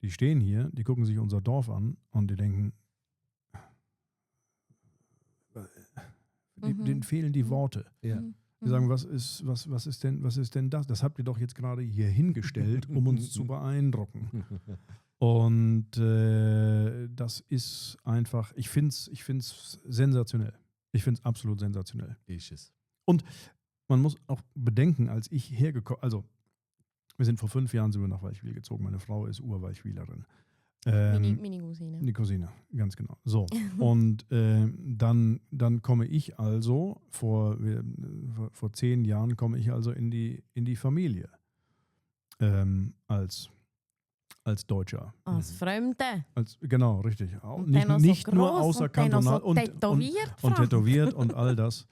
die stehen hier, die gucken sich unser Dorf an und die denken, denen fehlen die Worte. Ja. Die sagen, was ist denn das? Das habt ihr doch jetzt gerade hier hingestellt, um uns zu beeindrucken. Und das ist einfach, ich finde es sensationell. Ich finde es absolut sensationell. Ist es. Und man muss auch bedenken, als ich hergekommen, also wir sind vor 5 Jahren nach Walchwil gezogen. Meine Frau ist Ur-Walchwilerin. Meine Cousine. Die Cousine, ganz genau. So, und dann komme ich also, vor 10 Jahren komme ich also in die Familie als Deutscher. Als Fremde. Genau, richtig. Und nicht so nur außerkantonal und tätowiert und all das.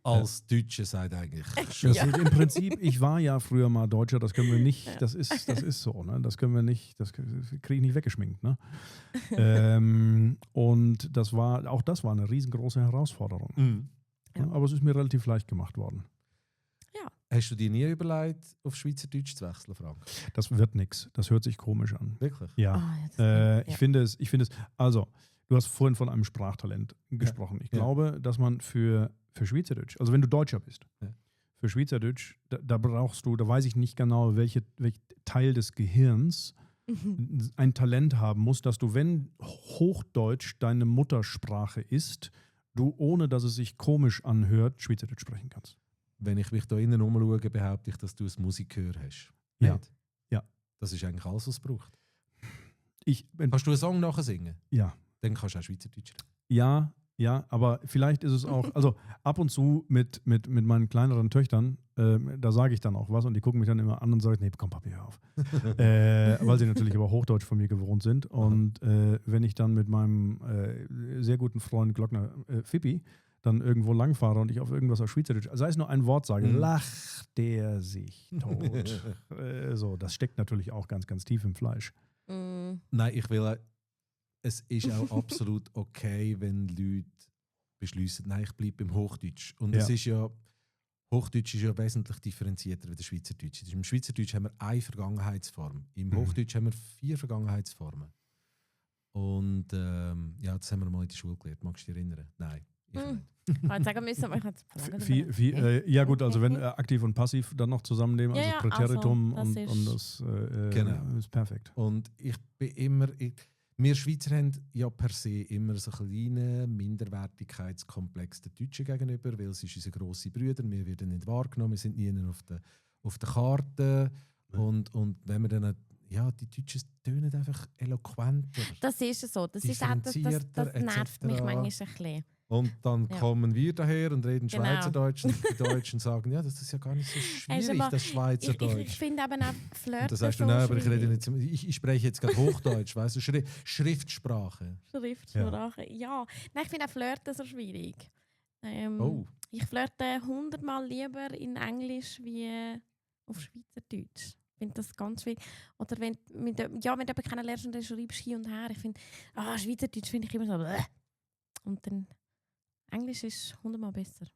Als Deutsche seid eigentlich schon. Im Prinzip, ich war ja früher mal Deutscher, das können wir nicht, das ist so, ne? Das können wir nicht, das kriege ich nicht weggeschminkt. Ne? Und das war eine riesengroße Herausforderung. Ja, aber es ist mir relativ leicht gemacht worden. Ja. Hast du dir nie überlegt, auf Schweizerdeutsch zu wechseln, Frank? Das wird nichts. Das hört sich komisch an. Wirklich? Ja. Ich finde es, also, du hast vorhin von einem Sprachtalent gesprochen. Ich glaube, dass man für Schweizerdeutsch, also wenn du Deutscher bist, für Schweizerdeutsch, da brauchst du, da weiß ich nicht genau, welcher Teil des Gehirns ein Talent haben muss, dass du, wenn Hochdeutsch deine Muttersprache ist, du, ohne dass es sich komisch anhört, Schweizerdeutsch sprechen kannst. Wenn ich mich da innen umschaue, behaupte ich, dass du ein Musikgehör hast. Ja. Nicht? Ja. Das ist eigentlich alles, was es braucht. Kannst du einen Song nachher singen? Ja. Dann kannst du auch Schweizerdeutsch reden. Ja, aber vielleicht ist es auch, also ab und zu mit meinen kleineren Töchtern, da sage ich dann auch was und die gucken mich dann immer an und sagen, nee, komm Papi, hör auf. Weil sie natürlich aber Hochdeutsch von mir gewohnt sind. Und wenn ich dann mit meinem sehr guten Freund Glockner Fippi dann irgendwo langfahre und ich auf irgendwas auf Schweizerdeutsch, sei es nur ein Wort sage, lacht der sich tot. So, das steckt natürlich auch ganz, ganz tief im Fleisch. Nein, es ist auch absolut okay, wenn Leute beschließen, nein, ich bleibe beim Hochdeutsch. Und es ist ja, Hochdeutsch ist ja wesentlich differenzierter als der Schweizerdeutsch. Im Schweizerdeutsch haben wir eine Vergangenheitsform. Im Hochdeutsch haben wir 4 Vergangenheitsformen. Und ja, das haben wir mal in der Schule gelernt. Magst du dich erinnern? Nein, ich nicht. Ich wollte sagen müssen, aber ich habe es fragen. Ja gut, also wenn aktiv und passiv dann noch zusammennehmen, also Ja, das Präteritum also, und das Genau. ist perfekt. Und ich bin immer... Wir Schweizer haben ja per se immer so einen kleinen Minderwertigkeitskomplex den Deutschen gegenüber, weil es ist unsere grosse Brüder, wir werden nicht wahrgenommen, wir sind nie auf der Karte. Ja. Und wenn wir dann... Ja, die Deutschen tönen einfach eloquenter. Das ist so. Das ist auch, das nervt mich manchmal ein bisschen. Und dann kommen wir daher und reden Genau. Schweizerdeutsch und die Deutschen sagen, ja, das ist ja gar nicht so schwierig, das Schweizerdeutsch. Ich finde eben auch Flirten und dann sagst du, so nein, aber ich rede schwierig. nicht, ich spreche jetzt gerade Hochdeutsch, weißt du, Schriftsprache. Schriftsprache, ja. Nein, ich finde auch Flirten so schwierig. Ich flirte 100-mal lieber in Englisch wie auf Schweizerdeutsch. Ich finde das ganz schwierig. Oder wenn du jemanden kennenlernst und dann schreibst hin und her. Ich finde, Schweizerdeutsch finde ich immer so. Und dann Englisch ist 100-mal besser.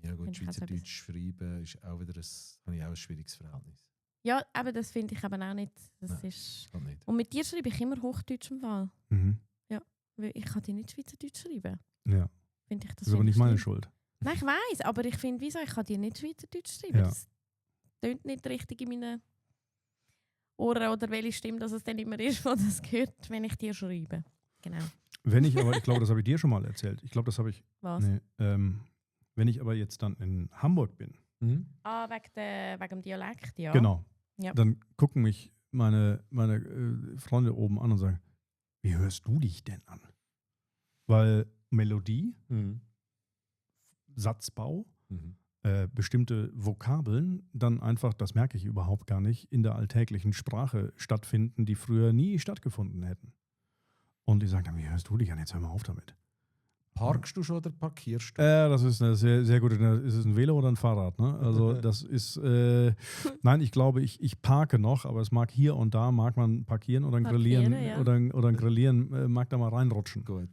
Ja gut, Schweizerdeutsch schreiben ist auch wieder habe ich auch ein schwieriges Verhältnis. Ja, aber das finde ich eben auch nicht. Nein, ist nicht. Und mit dir schreibe ich immer Hochdeutsch im Fall. Mhm. Ja, weil ich kann dir nicht Schweizerdeutsch schreiben. Ja. Finde ich, Das ist aber nicht meine Schuld. Nein, ich weiss, aber ich finde, wieso? Ich kann dir nicht Schweizerdeutsch schreiben. Ja. Das tönt nicht richtig in meinen Ohren oder welche Stimme das es dann immer ist, die das gehört, wenn ich dir schreibe. Genau. Wenn ich aber, ich glaube, das habe ich dir schon mal erzählt. Ich glaube, das habe ich. Was? Nee, wenn ich aber jetzt dann in Hamburg bin. Mhm. Wegen dem Dialekt, ja. Genau. Ja. Dann gucken mich meine Freunde oben an und sagen, wie hörst du dich denn an? Weil Melodie, Satzbau, bestimmte Vokabeln dann einfach, das merke ich überhaupt gar nicht, in der alltäglichen Sprache stattfinden, die früher nie stattgefunden hätten. Und die sagen dann, wie hörst du dich an? Jetzt hör mal auf damit. Parkst du schon oder parkierst du? Das ist eine sehr, sehr gute. Ist es ein Velo oder ein Fahrrad? Ne? Also das ist, nein, ich glaube, ich parke noch, aber es mag hier und da, mag man parkieren oder ein Grillieren, ja. oder ein Grillieren mag da mal reinrutschen. Gut.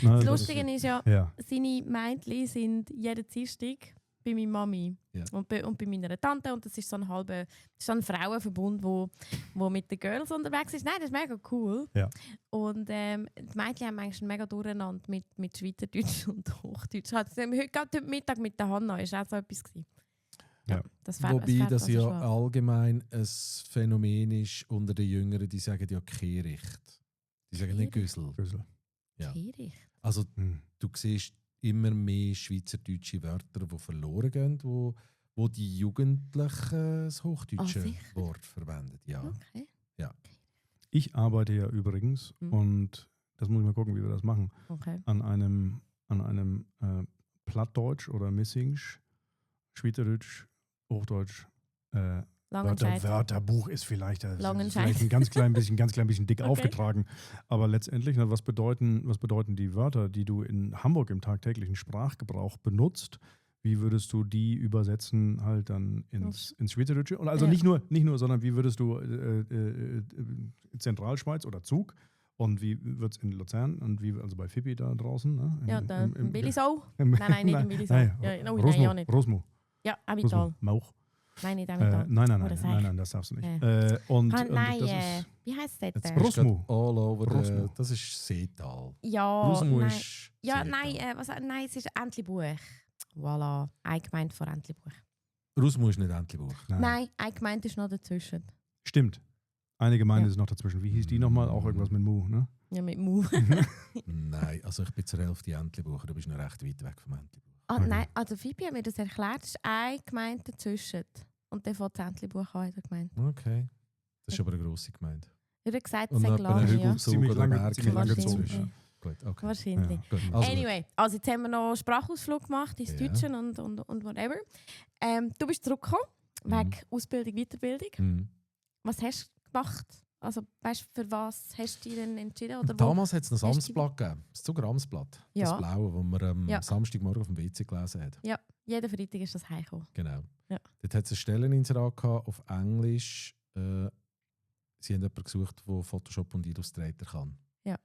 Das Lustige ist ja, Ja. seine Mädchen sind jeden Dienstag bei meiner Mami und bei meiner Tante. Und das ist so ein Frauenverbund, wo mit den Girls unterwegs ist. Nein, das ist mega cool. Ja. Und die Mädchen haben eigentlich mega durcheinander mit Schweizerdeutsch und Hochdeutsch. Heute Mittag mit der Hanna ist auch so etwas gewesen. Ja. Wobei das ja allgemein ein Phänomen ist unter den Jüngeren, die sagen ja Kehricht. Die sagen nicht Güssel. Ja. Also du siehst immer mehr schweizerdeutsche Wörter, die verloren gehen, wo die Jugendlichen das hochdeutsche Wort verwenden. Ja. Okay. Ja. Ich arbeite ja übrigens, und das muss ich mal gucken, wie wir das machen, an einem Plattdeutsch oder Missingsch, Schweizerdeutsch, Hochdeutsch, Wörterbuch ist vielleicht ein ganz klein bisschen dick aufgetragen. Aber letztendlich, was bedeuten die Wörter, die du in Hamburg im tagtäglichen Sprachgebrauch benutzt? Wie würdest du die übersetzen halt dann ins Schweizerdeutsche? Und also nicht nur, sondern wie würdest du Zentralschweiz oder Zug? Und wie wird es in Luzern und also bei Fipi da draußen? Ne? In Willisau? Nein, nicht in Willisau. Nein, Rosmo. Ja, Abital. Mauch. Nein, nicht Abital. Nein, das darfst du nicht. Wie heisst das? Rosmo. All over das ist Seetal. Ja, Rosmo nein. ist Seetal. Nein, es ist Entlebuch. Voilà, eingemeint vor Entlebuch. Rosmo ist nicht Entlebuch. Nein, eingemeint ist noch dazwischen. Stimmt. Eine Gemeinde ist noch dazwischen. Wie hieß die nochmal? Auch irgendwas mit Mu, ne? Ja, mit Mu. Nein, also ich bin zur Hälfte Entlebucher, du bist noch recht weit weg vom Entlebuch. Nein, also Fibi hat mir das erklärt, es ist eine Gemeinde dazwischen. Und dann fängt das Entlebuch an in der Gemeinde. Okay. Das ist aber eine grosse Gemeinde. Ich habe gesagt, es ist lange, ja. Ziemlich lange dazwischen. Gut, okay. Wahrscheinlich. Ja, also anyway, also jetzt haben wir noch einen Sprachausflug gemacht ins Deutsche und whatever. Du bist zurückgekommen, wegen Ausbildung, Weiterbildung. Was hast du gemacht? Also weißt du, für was hast du dich denn entschieden? Oder damals hat es noch ein Amtsblatt gegeben, das Zuger Amtsblatt. Ja. Das Blaue, das man am Samstagmorgen auf dem WC gelesen hat. Ja, jeden Freitag ist das heimgekommen. Genau. Ja. Dort hat es eine Stelleninserat auf Englisch. Sie haben jemanden gesucht, der Photoshop und Illustrator kann. Ja.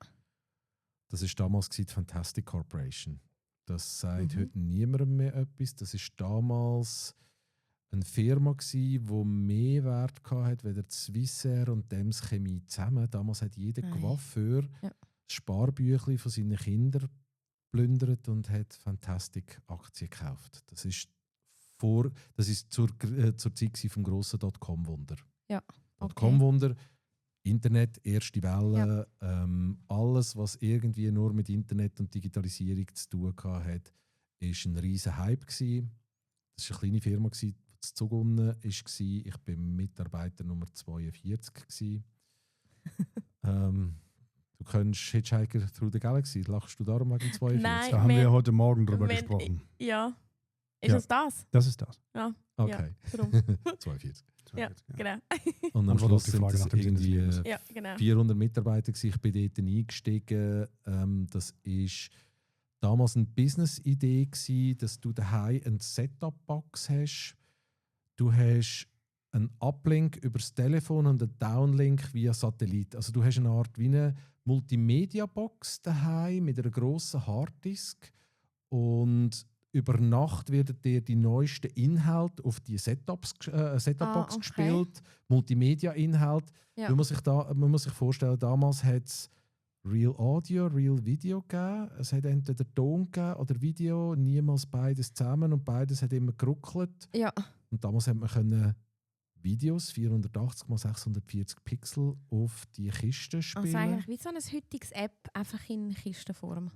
Das war damals die Fantastic Corporation. Das sagt heute niemandem mehr etwas. Das ist damals eine Firma, die mehr Wert hatte, als die Swissair und Dems Chemie zusammen. Damals hat jeder Coiffeur das Sparbüchlein von seinen Kindern plündert und hat Fantastic-Aktien gekauft. Das ist zur Zeit vom grossen Dotcom-Wunder. Ja. Dotcom-Wunder, Internet, erste Welle, alles, was irgendwie nur mit Internet und Digitalisierung zu tun hatte, war ein riesen Hype gewesen. Das war eine kleine Firma, die zu Zug unten war. Ich war Mitarbeiter Nummer 42. Du kennst Hitchhiker Through the Galaxy. Lachst du darum wegen 42? Nein, da haben wir heute Morgen drüber gesprochen. Ja. Ist es das? Das ist das. Ja. Okay. Ja, 42. Ja, genau. Und am Schluss sind es irgendwie genau. 400 Mitarbeiter gewesen. Ich bin dort eingestiegen. Das war damals eine Business-Idee gewesen, dass du daheim eine Setup-Box hast. Du hast einen Uplink über das Telefon und einen Downlink via Satellit. Also du hast eine Art wie eine Multimedia-Box daheim mit einer grossen Harddisk und über Nacht werden dir die neuesten Inhalte auf die Setup-Box gespielt, Multimedia-Inhalt. Ja. Man muss sich vorstellen, damals hat es Real Audio, Real Video gegeben. Es hat entweder Ton gegeben oder Video, niemals beides zusammen und beides hat immer geruckelt. Ja. Und damals hat man können Videos 480 x 640 Pixel auf die Kiste spielen. Also eigentlich wie so eine heutige App, einfach in Kistenform.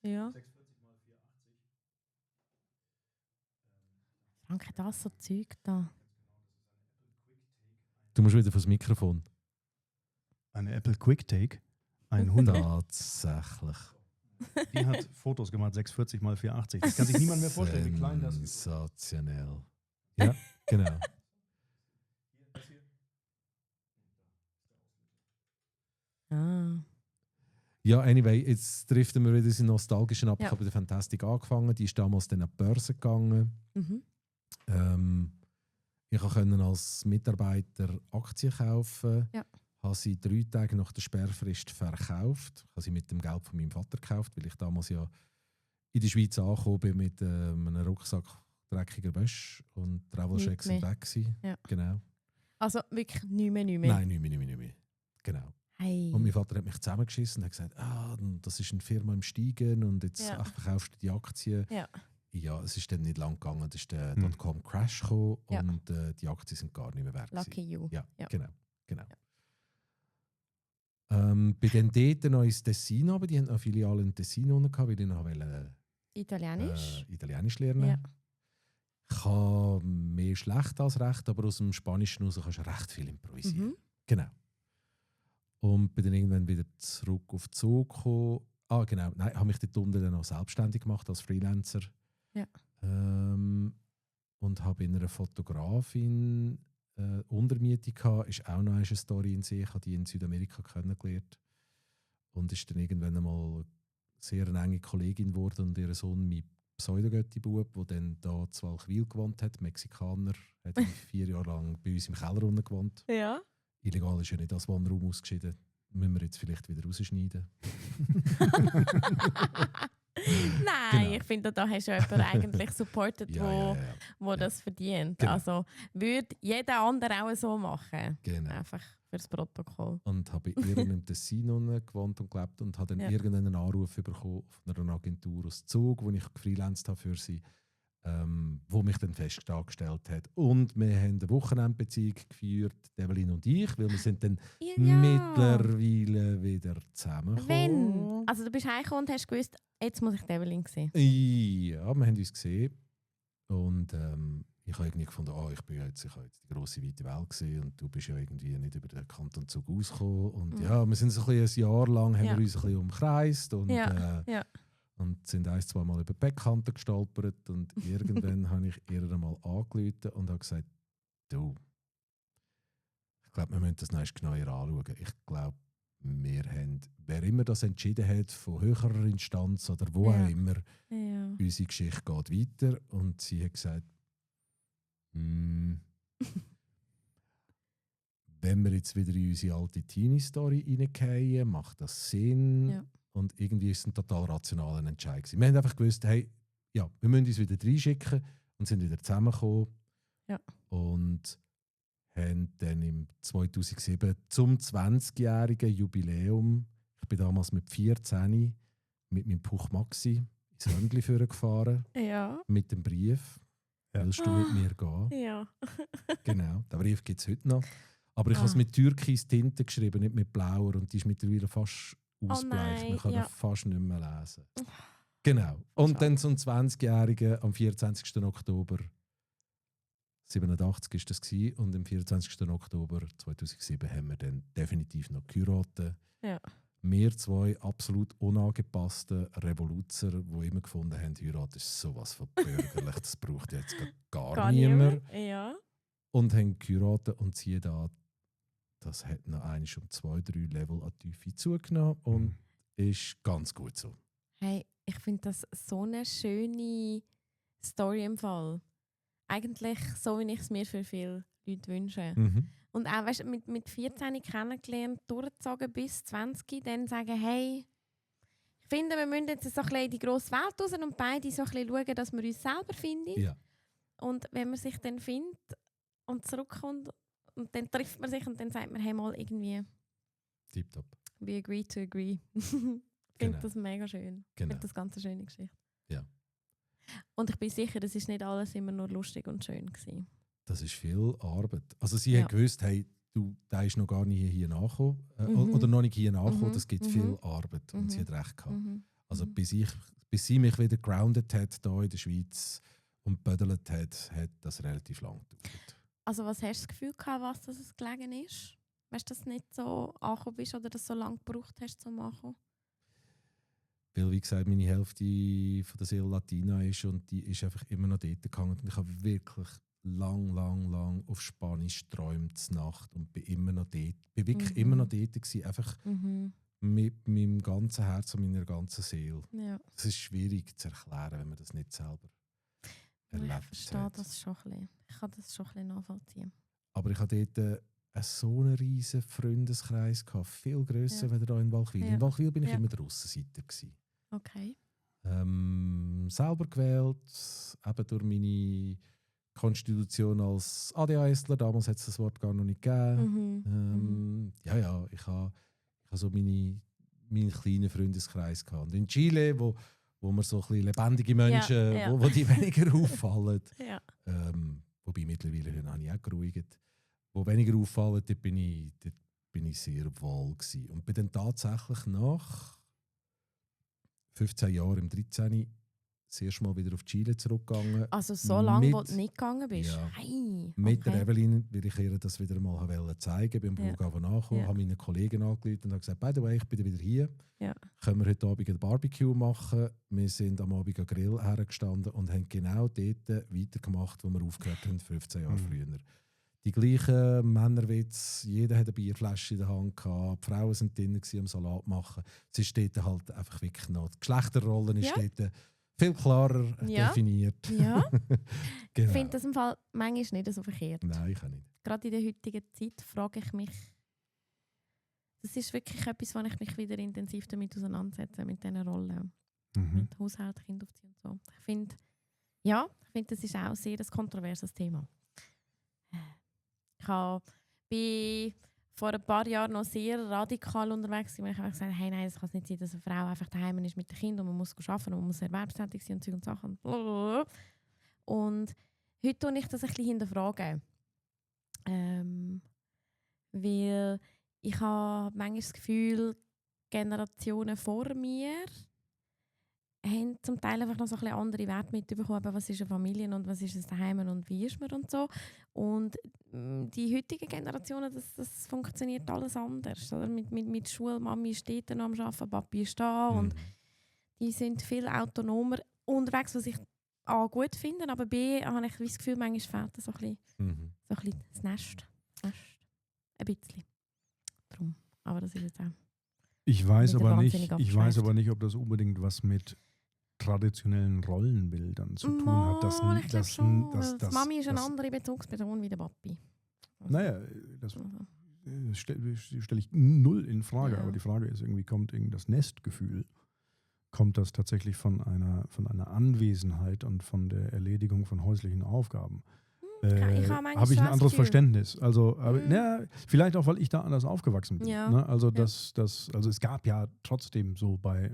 Ja. 640 x 480. Frank, das so Zeug da. Du musst wieder fürs Mikrofon. Eine Apple QuickTake 100. Tatsächlich. Die hat Fotos gemacht, 640 x 480. Das kann sich niemand mehr vorstellen, wie klein das ist. Sensationell. Ja, genau. Ja, anyway, jetzt driften wir wieder in nostalgischen ab. Ich habe bei der Fantastic angefangen, die ist damals dann an die Börse gegangen. Ich konnte als Mitarbeiter Aktien kaufen. Ja. Habe sie 3 Tage nach der Sperrfrist verkauft. Ich habe sie mit dem Geld von meinem Vater gekauft, weil ich damals ja in der Schweiz angekommen bin mit einem Rucksack dreckiger Wäsche und Travel-Checks sind weg gewesen. Ja. Genau. Also wirklich nicht mehr? Nein, nicht mehr. Genau. Hey. Und mein Vater hat mich zusammengeschissen und hat gesagt, das ist eine Firma im Steigen und jetzt verkaufst du die Aktien. Ja, es ist dann nicht lang gegangen. Da ist der Dotcom-Crash gekommen und die Aktien sind gar nicht mehr wert. Lucky you. Ja. Genau. Ja. Bei den dort noch ins Tessin, aber die hatten noch Filialen in Tessin unten gehabt, weil ich noch Italienisch lernen. Ja. Ich kann mehr schlecht als recht, aber aus dem Spanischen raus kannst du recht viel improvisieren. Genau. Und bin dann irgendwann wieder zurück auf den Zug gekommen. Genau. Nein, habe mich dort unten dann auch selbstständig gemacht als Freelancer. Ja. Und habe in einer Fotografin Untermiete gehabt. Ist auch noch eine Story in sich. Ich habe die in Südamerika kennengelernt. Und ist dann irgendwann einmal sehr eine enge Kollegin geworden und ihr Sohn, mein Pseudogötti-Bub, der dann da in Walchwil gewohnt hat, Mexikaner, hat 4 Jahre lang bei uns im Keller unten gewohnt. Ja. Illegal ist ja nicht als Wohnraum ausgeschieden. Müssen wir jetzt vielleicht wieder rausschneiden. Nein, genau. Ich finde, da hast du jemanden eigentlich supportet, wo das verdient. Genau. Also würde jeder andere auch so machen. Genau. Einfach fürs Protokoll. Und habe bei ihr im Tessin gewohnt und gelebt und habe dann irgendeinen Anruf bekommen von einer Agentur aus Zug, wo ich gefreelanced habe für sie, wo mich dann fest angestellt hat. Und wir haben eine Wochenendbeziehung geführt, Evelyn und ich, weil wir sind dann mittlerweile wieder zusammengekommen. Wenn? Also du bist heimgekommen und hast gewusst, jetzt muss ich Evelyn sehen? Ja, wir haben uns gesehen. Und ich habe irgendwie gefunden, ich habe jetzt die grosse, weite Welt gesehen und du bist ja irgendwie nicht über den Kanton Zug ausgekommen. Und wir sind so ein Jahr lang haben wir uns ein bisschen umkreist und und sind 1-2 Mal über die Beckkante gestolpert und irgendwann habe ich ihr einmal angerufen und habe gesagt, du, ich glaube, wir müssen das noch genauer anschauen. Ich glaube, wir haben, wer immer das entschieden hat, von höherer Instanz oder wo auch immer, unsere Geschichte geht weiter. Und sie hat gesagt, wenn wir jetzt wieder in unsere alte Teenie-Story reingehen, macht das Sinn? Ja. Und irgendwie ist es ein total rationaler Entscheid gewesen. Wir haben einfach gewusst, hey, ja, wir müssen uns wieder reinschicken und sind wieder zusammengekommen. Ja. Und haben dann im 2007 zum 20-jährigen Jubiläum, ich bin damals mit 14 mit meinem Puch Maxi ins Höndli gefahren, Ja. mit dem Brief. Ja. Willst du mit mir gehen? Ja. Genau, den Brief gibt es heute noch. Aber ich habe es mit Türkis-Tinte geschrieben, nicht mit blauer. Und die ist mittlerweile fast ausbleicht. Man kann ihn fast nicht mehr lesen. Genau. Und dann zum 20-Jährigen am 24. Oktober 87 ist das gewesen, und am 24. Oktober 2007 haben wir dann definitiv noch geheiratet. Ja. Wir zwei absolut unangepasste Revoluzer, die immer gefunden haben, Heirat ist sowas von bürgerlich, das braucht jetzt gar niemand. Ja. Und haben geheiratet und siehe da, das hat noch eigentlich um 2-3 Level an Tiefe zugenommen und ist ganz gut so. Hey, ich finde das so eine schöne Story im Fall. Eigentlich so, wie ich es mir für viele Leute wünsche. Mhm. Und auch weißt, mit 14 kennengelernt, durchgezogen bis 20, dann sagen, hey, ich finde, wir müssen jetzt so ein bisschen in die grosse Welt raus und beide so ein bisschen schauen, dass wir uns selber finden. Ja. Und wenn man sich dann findet und zurückkommt und dann trifft man sich und dann sagt man, hey mal irgendwie, Tipptopp. we agree to agree. Ich finde das mega schön. Ich Genau. finde das ganz eine schöne Geschichte. Ja. Und ich bin sicher, es ist nicht alles immer nur lustig und schön gewesen. Das ist viel Arbeit. Also sie hat gewusst, hey, der ist noch gar nicht hier nachgekommen, oder noch nicht hier nachgekommen, das gibt viel Arbeit. Und sie hat recht gehabt. Also bis sie mich wieder grounded hat hier in der Schweiz und bödelt hat das relativ lang gedauert. Also was hast du das Gefühl gehabt, was das es gelegen ist? Weißt du, dass du nicht so angekommen bist oder dass du so lange gebraucht hast, zum Ankommen? Weil, wie gesagt, meine Hälfte von der Seele Latina ist und die ist einfach immer noch dort gegangen. Und ich habe wirklich lang auf Spanisch geträumt Nacht und bin immer noch dort. Bin wirklich immer noch dort gewesen, einfach mit meinem ganzen Herz und meiner ganzen Seele. Ja. Das ist schwierig zu erklären, wenn man das nicht selber erlebt hat. Ich verstehe das schon ein bisschen. Ich kann das schon ein bisschen nachvollziehen. Aber ich hatte dort so einen riesen Freundeskreis gehabt, viel grösser als hier in Walchwil. In Walchwil bin ich immer der Aussenseiter gewesen. Okay. Selber gewählt, eben durch meine Konstitution als ADHSler. Damals hat es das Wort gar noch nicht gegeben. Ja, ich habe so meinen kleinen Freundeskreis gehabt. Und in Chile, wo man so ein bisschen lebendige Menschen, wo die weniger auffallen. Ja. Wobei mittlerweile habe ich auch geruhigt. Wo weniger auffallen, dort bin ich sehr wohl gewesen. Und bin dann tatsächlich nach 15 Jahren, im 13. das erste Mal wieder auf Chile zurückgegangen. Also so lange, wo du nicht gegangen bist? Ja, hey, mit der Evelyn, weil ich ihr das wieder mal zeigen wollte, beim Flughafen angekommen, habe meine Kollegen angerufen und habe gesagt, by the way, ich bin wieder hier. Ja. Können wir heute Abend ein Barbecue machen? Wir sind am Abend am Grill hergestanden und haben genau dort weitergemacht, wo wir aufgehört haben, 15 Jahre früher. Die gleichen Männerwitze, jeder hat eine Bierflasche in der Hand gehabt, die Frauen sind drinnen am Salat machen. Es ist dort halt einfach wirklich noch, die Geschlechterrollen ist dort viel klarer definiert. Ja. Genau. Ich finde das im Fall manchmal nicht so verkehrt. Nein, ich kann nicht. Gerade in der heutigen Zeit frage ich mich, das ist wirklich etwas, wo ich mich wieder intensiv damit auseinandersetze, mit diesen Rollen. Mit Haushalt, Kind aufziehen und so. Ich finde, das ist auch sehr ein kontroverses Thema. Ich bin vor ein paar Jahren noch sehr radikal unterwegs. Ich habe gesagt, hey, nein, es kann nicht sein, dass eine Frau einfach daheim ist mit dem Kind und man muss arbeiten und man muss erwerbstätig sein und Zeug und Sachen. Und heute tue ich das ein bisschen hinterfragen. Weil ich habe manchmal das Gefühl, Generationen vor mir haben zum Teil einfach noch so ein bisschen andere Werte mitbekommen, was ist eine Familie und was ist es daheim und wie ist man und so. Und die heutigen Generationen, das funktioniert alles anders. Oder? Mit Schule, Mami steht dann am Arbeiten, Papi ist da und die sind viel autonomer unterwegs, was ich A gut finde, aber B habe ich das Gefühl, manchmal fehlt so ein bisschen das Nest. Ein bisschen. Drum. Aber das ist jetzt auch. Ich weiß aber nicht, ob das unbedingt was mit traditionellen Rollenbildern zu tun hat. Das Mami ist eine andere Bezugsperson wie der Papi. Also, naja, das stelle ich null in Frage, aber die Frage ist, irgendwie kommt das Nestgefühl kommt das tatsächlich von einer Anwesenheit und von der Erledigung von häuslichen Aufgaben. Habe ich ein anderes Verständnis. Also, vielleicht auch, weil ich da anders aufgewachsen bin. Ja. Ne? Also, also es gab ja trotzdem so bei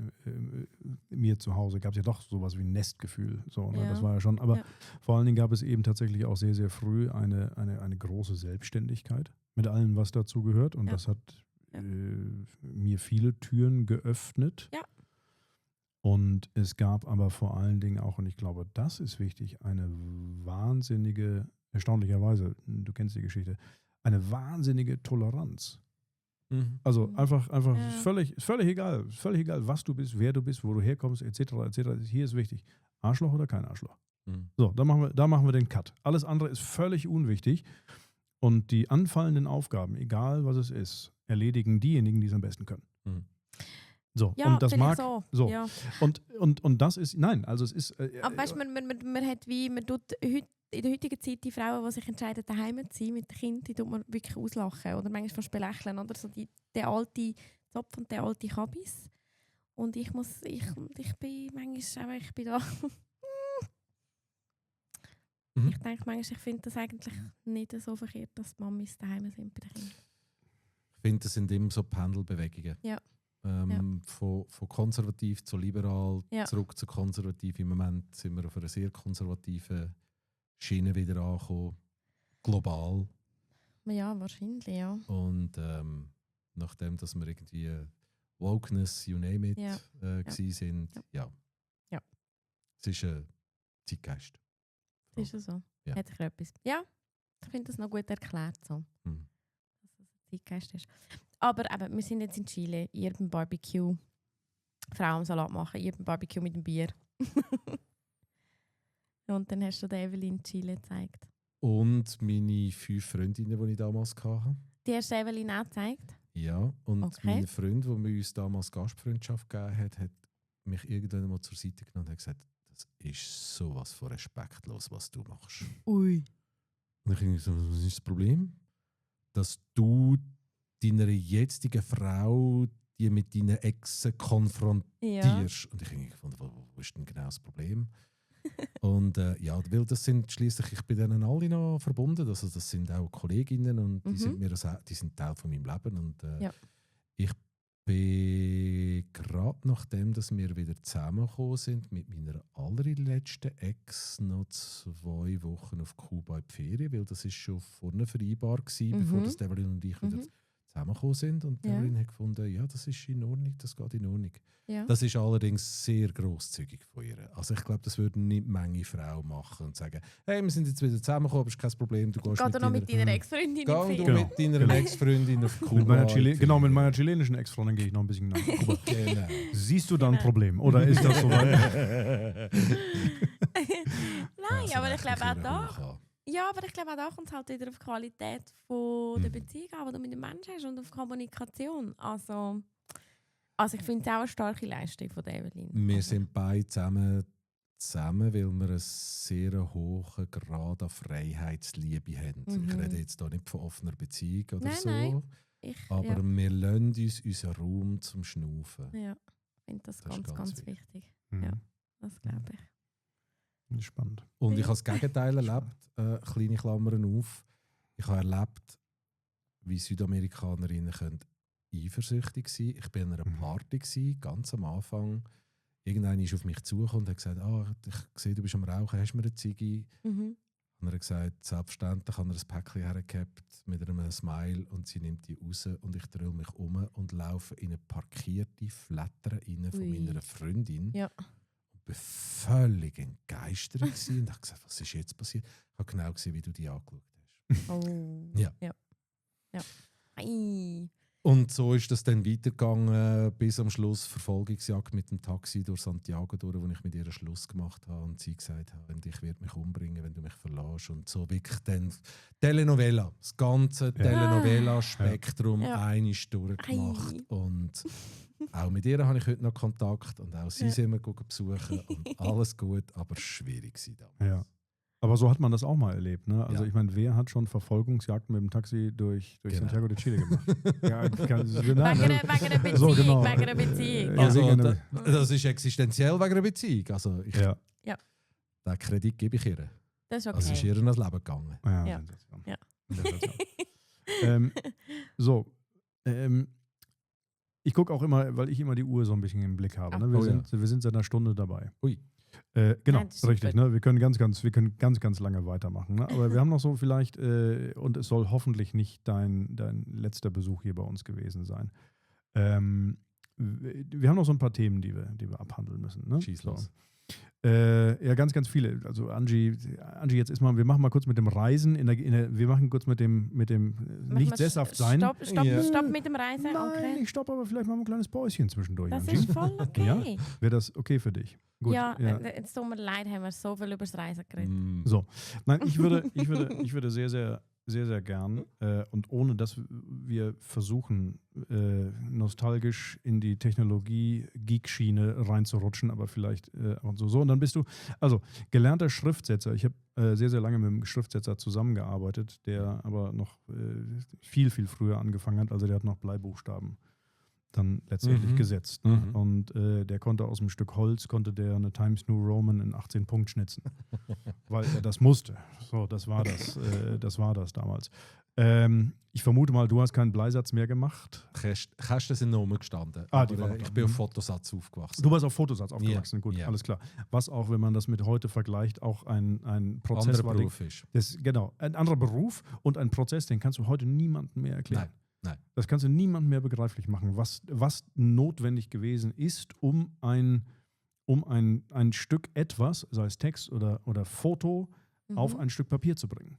mir zu Hause, gab es ja doch sowas wie ein Nestgefühl. So, ne? Das war ja schon, aber vor allen Dingen gab es eben tatsächlich auch sehr, sehr früh eine große Selbstständigkeit mit allem, was dazu gehört. Und das hat mir viele Türen geöffnet. Ja. Und es gab aber vor allen Dingen auch, und ich glaube, das ist wichtig, eine wahnsinnige, erstaunlicherweise, du kennst die Geschichte, eine wahnsinnige Toleranz. Also einfach völlig egal, was du bist, wer du bist, wo du herkommst, etc. Hier ist wichtig, Arschloch oder kein Arschloch. So, da machen wir den Cut. Alles andere ist völlig unwichtig. Und die anfallenden Aufgaben, egal was es ist, erledigen diejenigen, die es am besten können. So, ja, und das mag so. Ja. Und das ist, nein, also es ist. Aber weißt du, man tut heute, in der heutigen Zeit die Frauen, die sich entscheiden, daheim zu sein mit den Kindern, die tut man wirklich auslachen oder manchmal fast belächeln oder so der alte Zopf und der alte Kabis. Und ich bin manchmal ich bin da. Ich denke manchmal, ich finde das eigentlich nicht so verkehrt, dass die Mamis daheim sind bei den Kindern. Ich finde, das sind immer so Pendelbewegungen. Ja. Von konservativ zu liberal, Ja. zurück zu konservativ. Im Moment sind wir auf einer sehr konservativen Schiene wieder angekommen. Global. Ja, wahrscheinlich, ja. Und nachdem, dass wir irgendwie Wokeness, you name it, gewesen sind, ja. Es ist ein Zeitgeist. Ist es so? Ja. Hat sich etwas? Ja, ich finde das noch gut erklärt, so. Dass es ein Zeitgeist ist. Aber eben, wir sind jetzt in Chile, ihr beim Barbecue, Frauensalat machen, ihr beim Barbecue mit dem Bier. Und dann hast du der Evelyn Chile gezeigt. Und meine 5 Freundinnen, die ich damals hatte. Die hast du Evelyn auch gezeigt? Ja, und mein Freund, der mir uns damals Gastfreundschaft gegeben hat, hat mich irgendwann mal zur Seite genommen und hat gesagt, das ist sowas von respektlos, was du machst. Ui. Und ich dachte so, was ist das Problem? Dass du deiner jetzigen Frau die mit deinen Exen konfrontierst. Und ich habe gefunden, wo ist denn genau das Problem? Und weil das sind schliesslich, ich bin denen alle noch verbunden, also das sind auch Kolleginnen und die sind Teil von meinem Leben. Und ich bin gerade nachdem, dass wir wieder zusammengekommen sind, mit meiner allerletzten Ex noch 2 Wochen auf Kuba in die Ferien, weil das ist schon vorne vereinbar gewesen, bevor das Evelyn und ich wieder zusammengekommen sind. Und Evelyn hat gefunden, ja, das ist in Ordnung, das geht in Ordnung. Ja. Das ist allerdings sehr grosszügig von ihr. Also ich glaube, das würden nicht Menge Frauen machen und sagen, hey, wir sind jetzt wieder zusammengekommen, aber ist kein Problem, du gehst mit deiner Ex-Freundin mit deiner Ex-Freundin auf Kuba. Mit meiner chilenischen Ex-Freundin gehe ich noch ein bisschen nach Kuba. Genau. Siehst du da ein Problem? Oder ist das so weit? Nein, aber ich glaube auch da. Ja, aber ich glaube auch da kommt es halt wieder auf die Qualität von der Beziehung an, die du mit dem Menschen hast und auf Kommunikation. Also ich finde es auch eine starke Leistung von Evelyn. Wir sind beide zusammen, weil wir einen sehr hohen Grad an Freiheitsliebe haben. Ich rede jetzt hier nicht von offener Beziehung oder so. Nein. Aber wir lassen uns unseren Raum zum Schnaufen. Ja, ich finde das ganz wichtig. Ja, das glaube ich. Spannend. Und ich habe das Gegenteil erlebt, kleine Klammern auf. Ich habe erlebt, wie Südamerikanerinnen können eifersüchtig sein. Ich war an einer Party, ganz am Anfang. Irgendeiner ist auf mich zugekommen und hat gesagt, ich sehe, du bist am Rauchen, hast du mir eine Ziege? Und er hat gesagt, selbstverständlich hat er ein Päckchen hergehabt mit einem Smile und sie nimmt die raus und ich drehe mich um und laufe in eine parkierte Flatter rein von meiner Freundin. Ja. Ich war völlig entgeistert und habe gesagt, was ist jetzt passiert? Ich habe genau gesehen, wie du die angeschaut hast. Oh. Ja. Ei. Und so ist das dann weitergegangen, bis am Schluss Verfolgungsjagd mit dem Taxi durch Santiago durch, wo ich mit ihr Schluss gemacht habe und sie gesagt hat, ich werde mich umbringen, wenn du mich verlässt. Und so wirklich dann Telenovela, das ganze Telenovela-Spektrum einmal durchgemacht. Und auch mit ihr habe ich heute noch Kontakt und auch sie sind wir besuchen und alles gut, aber schwierig war damals. Ja. Aber so hat man das auch mal erlebt. Ne? Also Ja. ich meine, wer hat schon Verfolgungsjagden mit dem Taxi durch Genau. Santiago de Chile gemacht? Wegen einer Beziehung. So, genau. Wegen einer Beziehung. Ja. Also, wegen das ist existenziell wegen einer Beziehung. Also Ja. den Kredit gebe ich ihr. Das ist okay. Also ist ihr ans Leben gegangen. Ja, Ja. Sensation. Ja. Sensation. So, ich gucke auch immer, weil ich immer die Uhr so ein bisschen im Blick habe. Ne? Wir sind seit einer Stunde dabei. Ui. Genau, Nein, das ist richtig. super. Ne? Wir können ganz lange weitermachen. Ne? Aber wir haben noch so vielleicht, und es soll hoffentlich nicht dein letzter Besuch hier bei uns gewesen sein. Wir haben noch so ein paar Themen, die wir abhandeln müssen. Ne? Schieß los. Ja, ganz viele. Also Angie, jetzt wir machen mal kurz mit dem Reisen, wir machen kurz mit dem nicht sesshaft sein. Stopp mit dem Reisen. Nein, Okay. ich stopp, aber vielleicht machen wir ein kleines Päuschen zwischendurch. Das Angie. ist voll okay. Ja? Wäre das okay für dich? Gut, Ja, jetzt tut mir leid, haben wir so viel über das Reisen geredet. So, nein, ich würde sehr, sehr, sehr, sehr gern und ohne, dass wir versuchen, nostalgisch in die Technologie-Geek-Schiene reinzurutschen, aber vielleicht und so. Und dann bist du, also gelernter Schriftsetzer. Ich habe sehr, sehr lange mit einem Schriftsetzer zusammengearbeitet, der aber noch viel, viel früher angefangen hat. Also der hat noch Bleibuchstaben dann letztendlich gesetzt. Ne? Mhm. Und der konnte aus einem Stück Holz, eine Times New Roman in 18 Punkt schnitzen. Weil er das musste. So, das war das damals. Ich vermute mal, du hast keinen Bleisatz mehr gemacht. Kästen sind noch rumgestanden. Die Aber, waren noch ich da. bin auf Fotosatz aufgewachsen. Du warst auf Fotosatz aufgewachsen, gut, Ja. alles klar. Was auch, wenn man das mit heute vergleicht, auch ein Prozess Anderer war. Beruf ist. Genau, ein anderer Beruf und ein Prozess, den kannst du heute niemandem mehr erklären. Nein. Das kannst du niemandem mehr begreiflich machen, was notwendig gewesen ist, um ein Stück etwas, sei es Text oder Foto, auf ein Stück Papier zu bringen.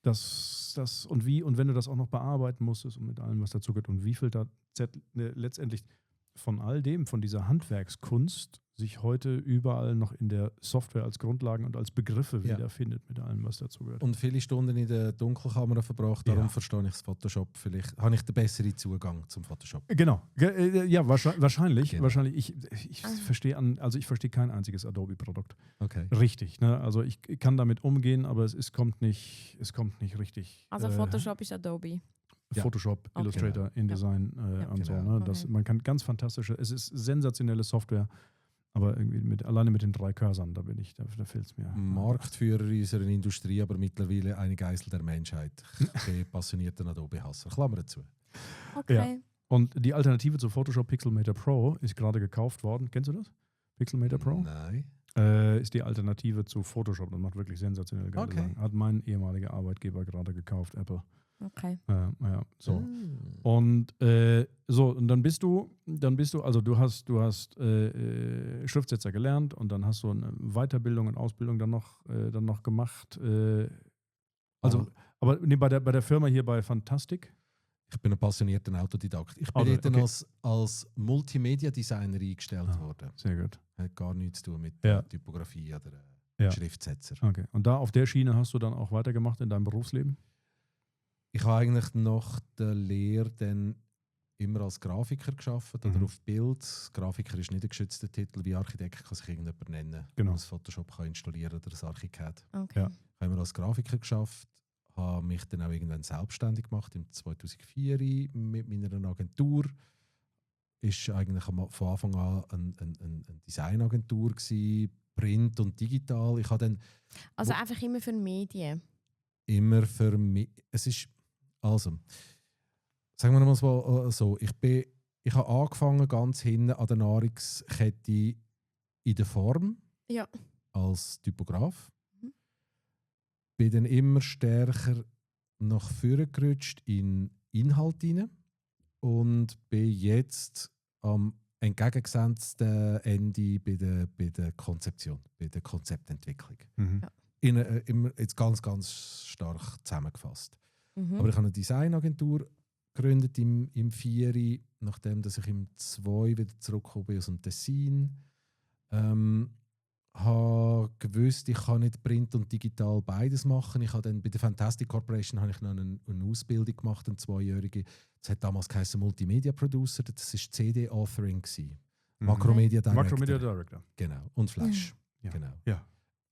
Und wenn du das auch noch bearbeiten musstest und mit allem, was dazu gehört und wie viel da letztendlich von all dem, von dieser Handwerkskunst sich heute überall noch in der Software als Grundlagen und als Begriffe wiederfindet mit allem, was dazu gehört. Und viele Stunden in der Dunkelkammer verbracht, darum Ja. verstehe ich das Photoshop. Vielleicht habe ich den besseren Zugang zum Photoshop. Genau, ja, wahrscheinlich. Genau. Wahrscheinlich. Ich verstehe kein einziges Adobe-Produkt. Okay. Richtig, ne? Also ich kann damit umgehen, aber es kommt nicht richtig. Also Photoshop ist Adobe. Ja. Photoshop, Okay. Illustrator, InDesign und so. Ne? Okay. Man kann ganz fantastische, es ist sensationelle Software, aber irgendwie alleine mit den 3 Cursern, da fehlt es mir. Marktführer in unserer Industrie, aber mittlerweile eine Geißel der Menschheit. Ich bin passionierter Adobe-Hasser. Klammer zu. Okay. Ja. Und die Alternative zu Photoshop Pixelmator Pro ist gerade gekauft worden. Kennst du das? Pixelmator Pro? Nein. Ist die Alternative zu Photoshop. Das macht wirklich sensationell geile Sachen. Hat mein ehemaliger Arbeitgeber gerade gekauft, Apple. Okay. Ja, so. Mm. Und und dann bist du, also du hast Schriftsetzer gelernt und dann hast du eine Weiterbildung und Ausbildung dann noch gemacht. Aber bei der Firma hier bei Fantastic. Ich bin ein passionierter Autodidakt. Ich bin Also, dort okay. als Multimedia-Designer eingestellt worden. Sehr gut. Hat gar nichts zu tun mit Ja. Typografie oder Ja. Schriftsetzer. Okay. Und da auf der Schiene hast du dann auch weitergemacht in deinem Berufsleben? Ich habe eigentlich nach der Lehre dann immer als Grafiker gearbeitet oder auf Bild. Grafiker ist nicht ein geschützter Titel, wie Architekt kann sich irgendjemand nennen, Genau. der das Photoshop kann installieren oder das Archicad. Okay. Ja. Ich habe immer als Grafiker geschafft, habe mich dann auch irgendwann selbstständig gemacht im 2004 mit meiner Agentur. Ist eigentlich von Anfang an eine Designagentur gewesen, Print und digital. Ich habe dann Also einfach immer für Medien. immer für mich. Es ist also, sagen wir mal so, ich habe angefangen ganz hinten an der Nahrungskette in der Form Ja. als Typograf. Bin dann immer stärker nach vorne gerutscht in Inhalt hinein und bin jetzt am entgegengesetzten Ende bei der Konzeption, bei der Konzeptentwicklung. Mhm. Ja. Immer jetzt ganz, ganz stark zusammengefasst. Mhm. Aber ich habe eine Designagentur gegründet im 4, nachdem dass ich im 2 wieder zurückgekommen bin aus dem Tessin. Habe gewusst, ich kann nicht Print und digital beides machen. Ich habe dann bei der Fantastic Corporation habe ich noch eine Ausbildung gemacht, eine 2-jährige. Das hat damals geheißen Multimedia Producer. Das war CD-Authoring. Makromedia Director. Makromedia Director. Genau. Und Flash. Ja. Genau. Ja.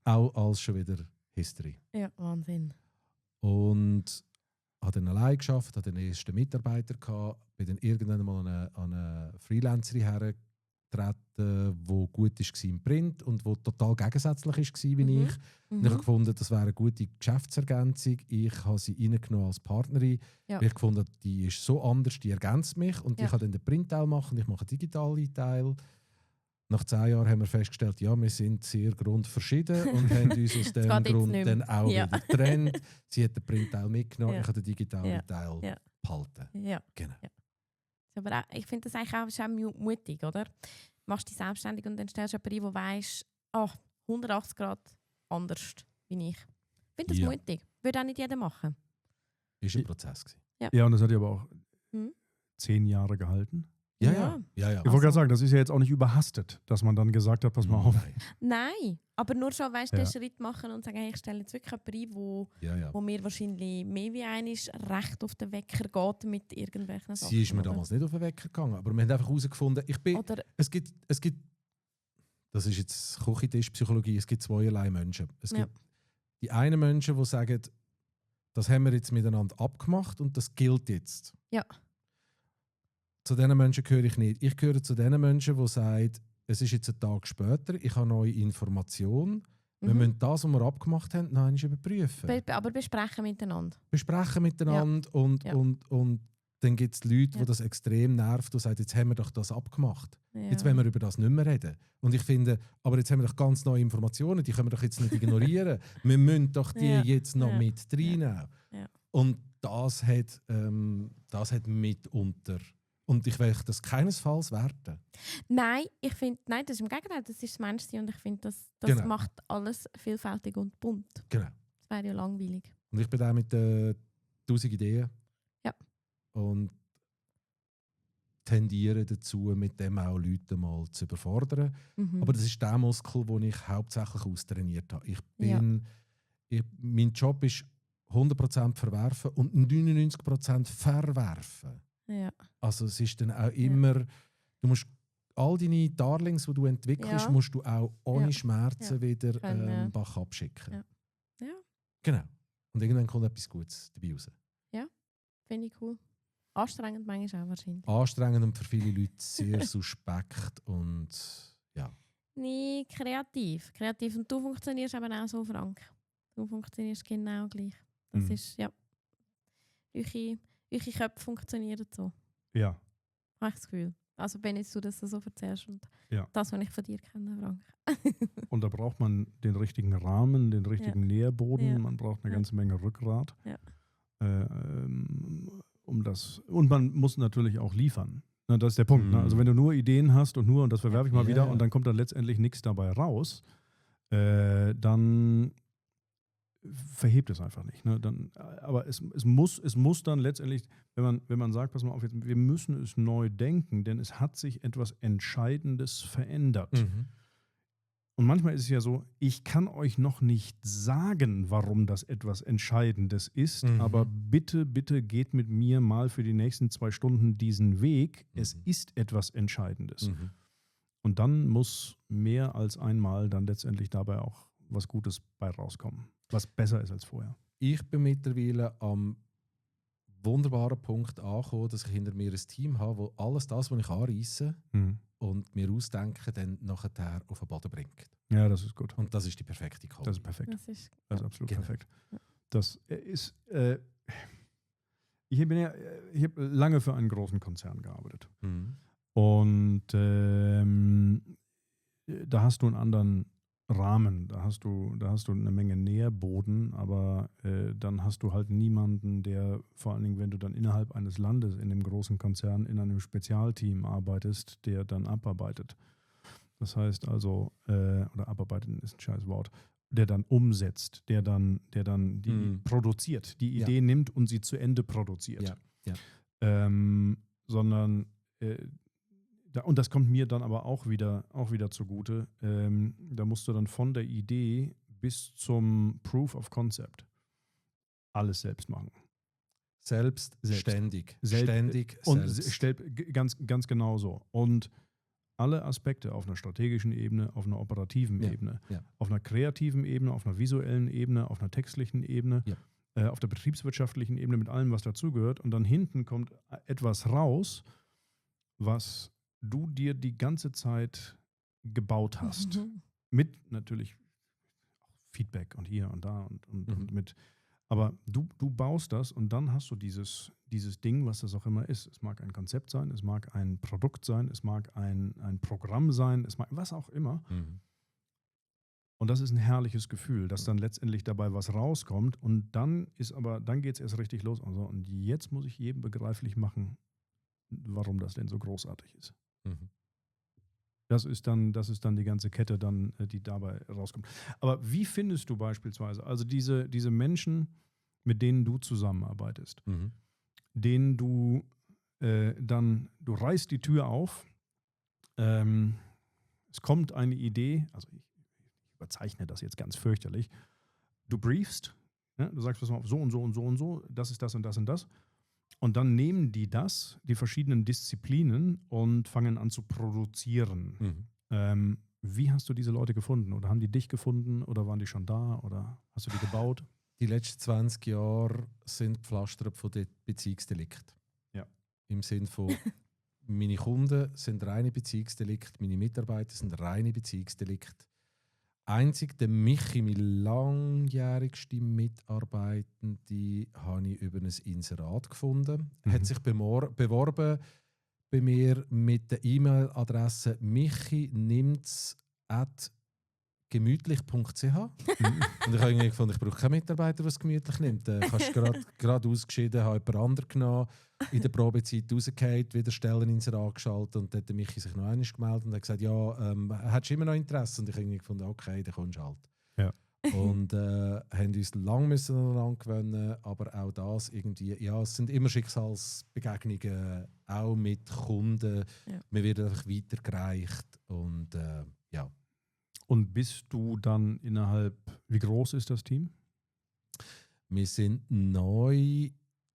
Auch alles schon wieder History. Ja, Wahnsinn. Und habe dann allein gearbeitet, hatte den ersten Mitarbeiter gehabt, bin dann irgendwann mal an eine Freelancerin hergetreten, die gut war im Print und die total gegensätzlich war wie ich. Und ich habe gefunden, das wäre eine gute Geschäftsergänzung. Ich habe sie reingenommen als Partnerin. Ja. Ich habe gefunden, die ist so anders, die ergänzt mich. Und Ja. ich kann dann den Printteil machen, ich mache den digitalen Teil. Nach 10 Jahren haben wir festgestellt, ja, wir sind sehr grundverschieden und haben uns aus dem Grund dann auch wieder getrennt. Sie hat den Printteil mitgenommen, ich habe den digitalen Teil behalten. Ja. Genau. Ja. Aber auch, ich finde das eigentlich auch mutig, oder? Du machst dich selbstständig und dann stellst du jemanden ein, der weiss, 180 Grad anders wie ich. Ich finde das mutig. Würde auch nicht jeder machen. Ist ein Prozess gewesen. Ja, und das hat ja aber auch 10 Jahre gehalten. Ja. Ich wollte gerade sagen, das ist ja jetzt auch nicht überhastet, dass man dann gesagt hat, pass mal auf. Nein, aber nur schon, weißt du, den Schritt machen und sagen, hey, ich stelle jetzt wirklich jemanden ein, wo mir wahrscheinlich mehr wie einmal recht auf den Wecker geht mit irgendwelchen Sachen. Sie ist mir damals nicht auf den Wecker gegangen, aber wir haben einfach herausgefunden, es gibt, das ist jetzt Küchentischpsychologie, es gibt zweierlei Menschen. Es gibt die einen Menschen, die sagen, das haben wir jetzt miteinander abgemacht und das gilt jetzt. Ja. Zu diesen Menschen gehöre ich nicht. Ich gehöre zu den Menschen, die sagen, es ist jetzt ein Tag später, ich habe neue Informationen. Wir müssen das, was wir abgemacht haben, noch einmal überprüfen. Aber besprechen miteinander. Und dann gibt es Leute, die das extrem nervt und sagen, jetzt haben wir doch das abgemacht. Ja. Jetzt wollen wir über das nicht mehr reden. Und ich finde, aber jetzt haben wir doch ganz neue Informationen, die können wir doch jetzt nicht ignorieren. Wir müssen doch die jetzt noch mit reinnehmen. Ja. Und das hat mitunter... Und ich will das keinesfalls werten. Nein, das ist im Gegenteil, das ist das Menschsein und ich finde, das macht alles vielfältig und bunt. Genau. Das wäre ja langweilig. Und ich bin da mit 1000 Ideen. Ja. Und tendiere dazu, mit dem auch Leute mal zu überfordern. Aber das ist der Muskel, den ich hauptsächlich austrainiert habe. Mein Job ist 100% verwerfen und 99% verwerfen. Ja. Also es ist dann auch immer, du musst all deine Darlings, die du entwickelst, musst du auch ohne Schmerzen wieder Bach abschicken. Ja. Genau. Und irgendwann kommt etwas Gutes dabei raus. Ja, finde ich cool. Anstrengend manchmal auch wahrscheinlich. Anstrengend und für viele Leute sehr suspekt und ja. Nee, kreativ. Kreativ. Und du funktionierst eben auch so, Frank. Du funktionierst genau gleich. Das ist, eure Köpfe funktionieren so. Ja. Habe ich das Gefühl. Also wenn jetzt du das so erzählst und das, was ich von dir kenne, Frank. Und da braucht man den richtigen Rahmen, den richtigen Nährboden. Man braucht eine ganze Menge Rückgrat. Ja. Und man muss natürlich auch liefern. Na, das ist der Punkt. Ne? Also wenn du nur Ideen hast und das verwerfe ich mal wieder und dann kommt dann letztendlich nichts dabei raus, dann verhebt es einfach nicht. Ne? Aber es muss dann letztendlich, wenn man sagt, pass mal auf, wir müssen es neu denken, denn es hat sich etwas Entscheidendes verändert. Und manchmal ist es ja so, ich kann euch noch nicht sagen, warum das etwas Entscheidendes ist, aber bitte geht mit mir mal für die nächsten 2 Stunden diesen Weg. Es ist etwas Entscheidendes. Und dann muss mehr als einmal dann letztendlich dabei auch was Gutes bei rauskommen, was besser ist als vorher. Ich bin mittlerweile am wunderbaren Punkt angekommen, dass ich hinter mir ein Team habe, das alles das, was ich anreisse und mir ausdenke, dann nachher auf den Boden bringt. Ja, das ist gut. Und das ist die perfekte Kombi. Das ist perfekt. Das ist absolut perfekt. Ja. Das ist, ich habe lange für einen großen Konzern gearbeitet. Und da hast du einen anderen Rahmen, da hast du eine Menge Nährboden, aber dann hast du halt niemanden, der vor allen Dingen, wenn du dann innerhalb eines Landes in einem großen Konzern in einem Spezialteam arbeitest, der dann abarbeitet. Das heißt also, oder abarbeiten ist ein scheiß Wort, der dann umsetzt, der dann die produziert, die Idee nimmt und sie zu Ende produziert. Sondern und das kommt mir dann aber auch wieder zugute. Da musst du dann von der Idee bis zum Proof of Concept alles selbst machen. Ständig. Und ganz genau so. Und alle Aspekte auf einer strategischen Ebene, auf einer operativen Ebene, auf einer kreativen Ebene, auf einer visuellen Ebene, auf einer textlichen Ebene, auf der betriebswirtschaftlichen Ebene mit allem, was dazugehört. Und dann hinten kommt etwas raus, was du dir die ganze Zeit gebaut hast. Mit natürlich Feedback und hier und da und mit. Aber du baust das und dann hast du dieses Ding, was das auch immer ist. Es mag ein Konzept sein, es mag ein Produkt sein, es mag ein Programm sein, es mag was auch immer. Und das ist ein herrliches Gefühl, dass dann letztendlich dabei was rauskommt und dann geht es erst richtig los. Also, und jetzt muss ich jedem begreiflich machen, warum das denn so großartig ist. Das ist dann die ganze Kette, dann, die dabei rauskommt. Aber wie findest du beispielsweise, also diese Menschen, mit denen du zusammenarbeitest, denen du reißt die Tür auf, es kommt eine Idee, also ich überzeichne das jetzt ganz fürchterlich, du briefst, du sagst, pass mal auf, so und so und so und so, das ist das und das und das. Und dann nehmen die verschiedenen Disziplinen und fangen an zu produzieren. Wie hast du diese Leute gefunden? Oder haben die dich gefunden? Oder waren die schon da? Oder hast du die gebaut? Die letzten 20 Jahre sind gepflastert von den Beziehungsdelikten. Ja. Im Sinne von, meine Kunden sind reine Beziehungsdelikte, meine Mitarbeiter sind reine Beziehungsdelikte. Einzig der Michi, mein langjährigster Mitarbeitende, habe ich über ein Inserat gefunden. Er hat sich beworben bei mir mit der E-Mail-Adresse michi.nimts@gemütlich.ch. Und ich habe irgendwie gefunden, ich brauche keinen Mitarbeiter, der es gemütlich nimmt. Kannst gerade ausgeschieden, habe jemand anderen genommen, in der Probezeit rausgefallen, wieder Stelleninserat geschaltet und dann hat der Michi sich noch einmal gemeldet und hat gesagt, hättest du immer noch Interesse? Und ich habe irgendwie gefunden, okay, dann kommst du halt. Ja. Und haben uns lange aneinander gewöhnen, aber auch das irgendwie, es sind immer Schicksalsbegegnungen, auch mit Kunden. Ja. Man wird einfach weitergereicht und ja. Und bist du dann wie groß ist das Team? Wir sind neu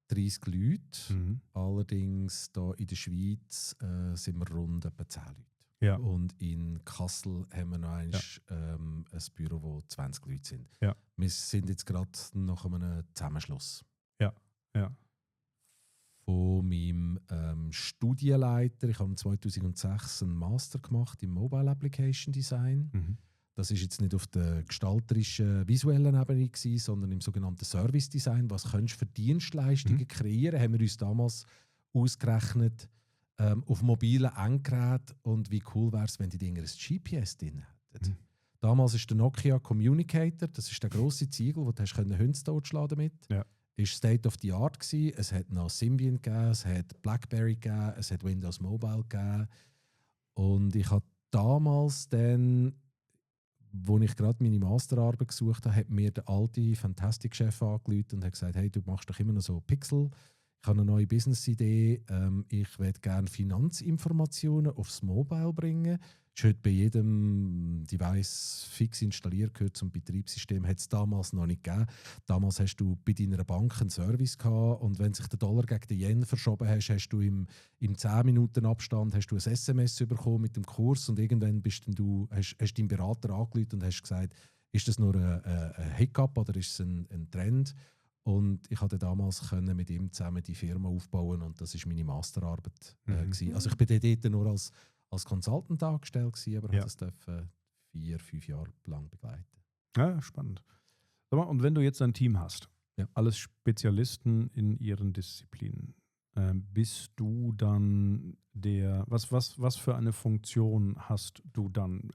30 Leute. Allerdings hier in der Schweiz sind wir rund etwa 10 Leute. Ja. Und in Kassel haben wir noch ein Büro, wo 20 Leute sind. Ja. Wir sind jetzt gerade nach einem Zusammenschluss. Ja. Von meinem Studienleiter. Ich habe 2006 einen Master gemacht im Mobile Application Design. Das ist jetzt nicht auf der gestalterischen, visuellen Ebene gewesen, sondern im sogenannten Service Design. Was kannst du für Dienstleistungen kreieren? Haben wir uns damals ausgerechnet auf mobilen Endgeräten und wie cool wäre es, wenn die Dinger ein GPS drin hätten. Damals ist der Nokia Communicator, das ist der grosse Ziegel, wo du Hunde totschlagen damit. Ja. Ist State of the Art gewesen. Es hat noch Symbian gegeben, es hat BlackBerry gegeben, es hat Windows Mobile gegeben. Und ich habe damals dann, wo ich gerade meine Masterarbeit gesucht habe, hat mir der alte Fantastic-Chef angerufen und hat gesagt, hey, du machst doch immer noch so Pixel. Ich habe eine neue Business-Idee. Ich würde gerne Finanzinformationen aufs Mobile bringen. Das ist heute bei jedem Device fix installiert, gehört zum Betriebssystem. Hat es damals noch nicht gegeben. Damals hast du bei deiner Bank einen Service gehabt und wenn sich der Dollar gegen den Yen verschoben hast du im 10 Minuten Abstand hast du ein SMS bekommen mit dem Kurs und irgendwann hast deinen Berater angerufen und hast gesagt, ist das nur ein Hiccup oder ist es ein Trend? Und ich konnte damals mit ihm zusammen die Firma aufbauen und das war meine Masterarbeit. Also ich bin dort nur als Consultant angestellt, aber habe das 4-5 Jahre lang begleitet. Ja, spannend. Und wenn du jetzt ein Team hast, alles Spezialisten in ihren Disziplinen, bist du dann was für eine Funktion hast du dann?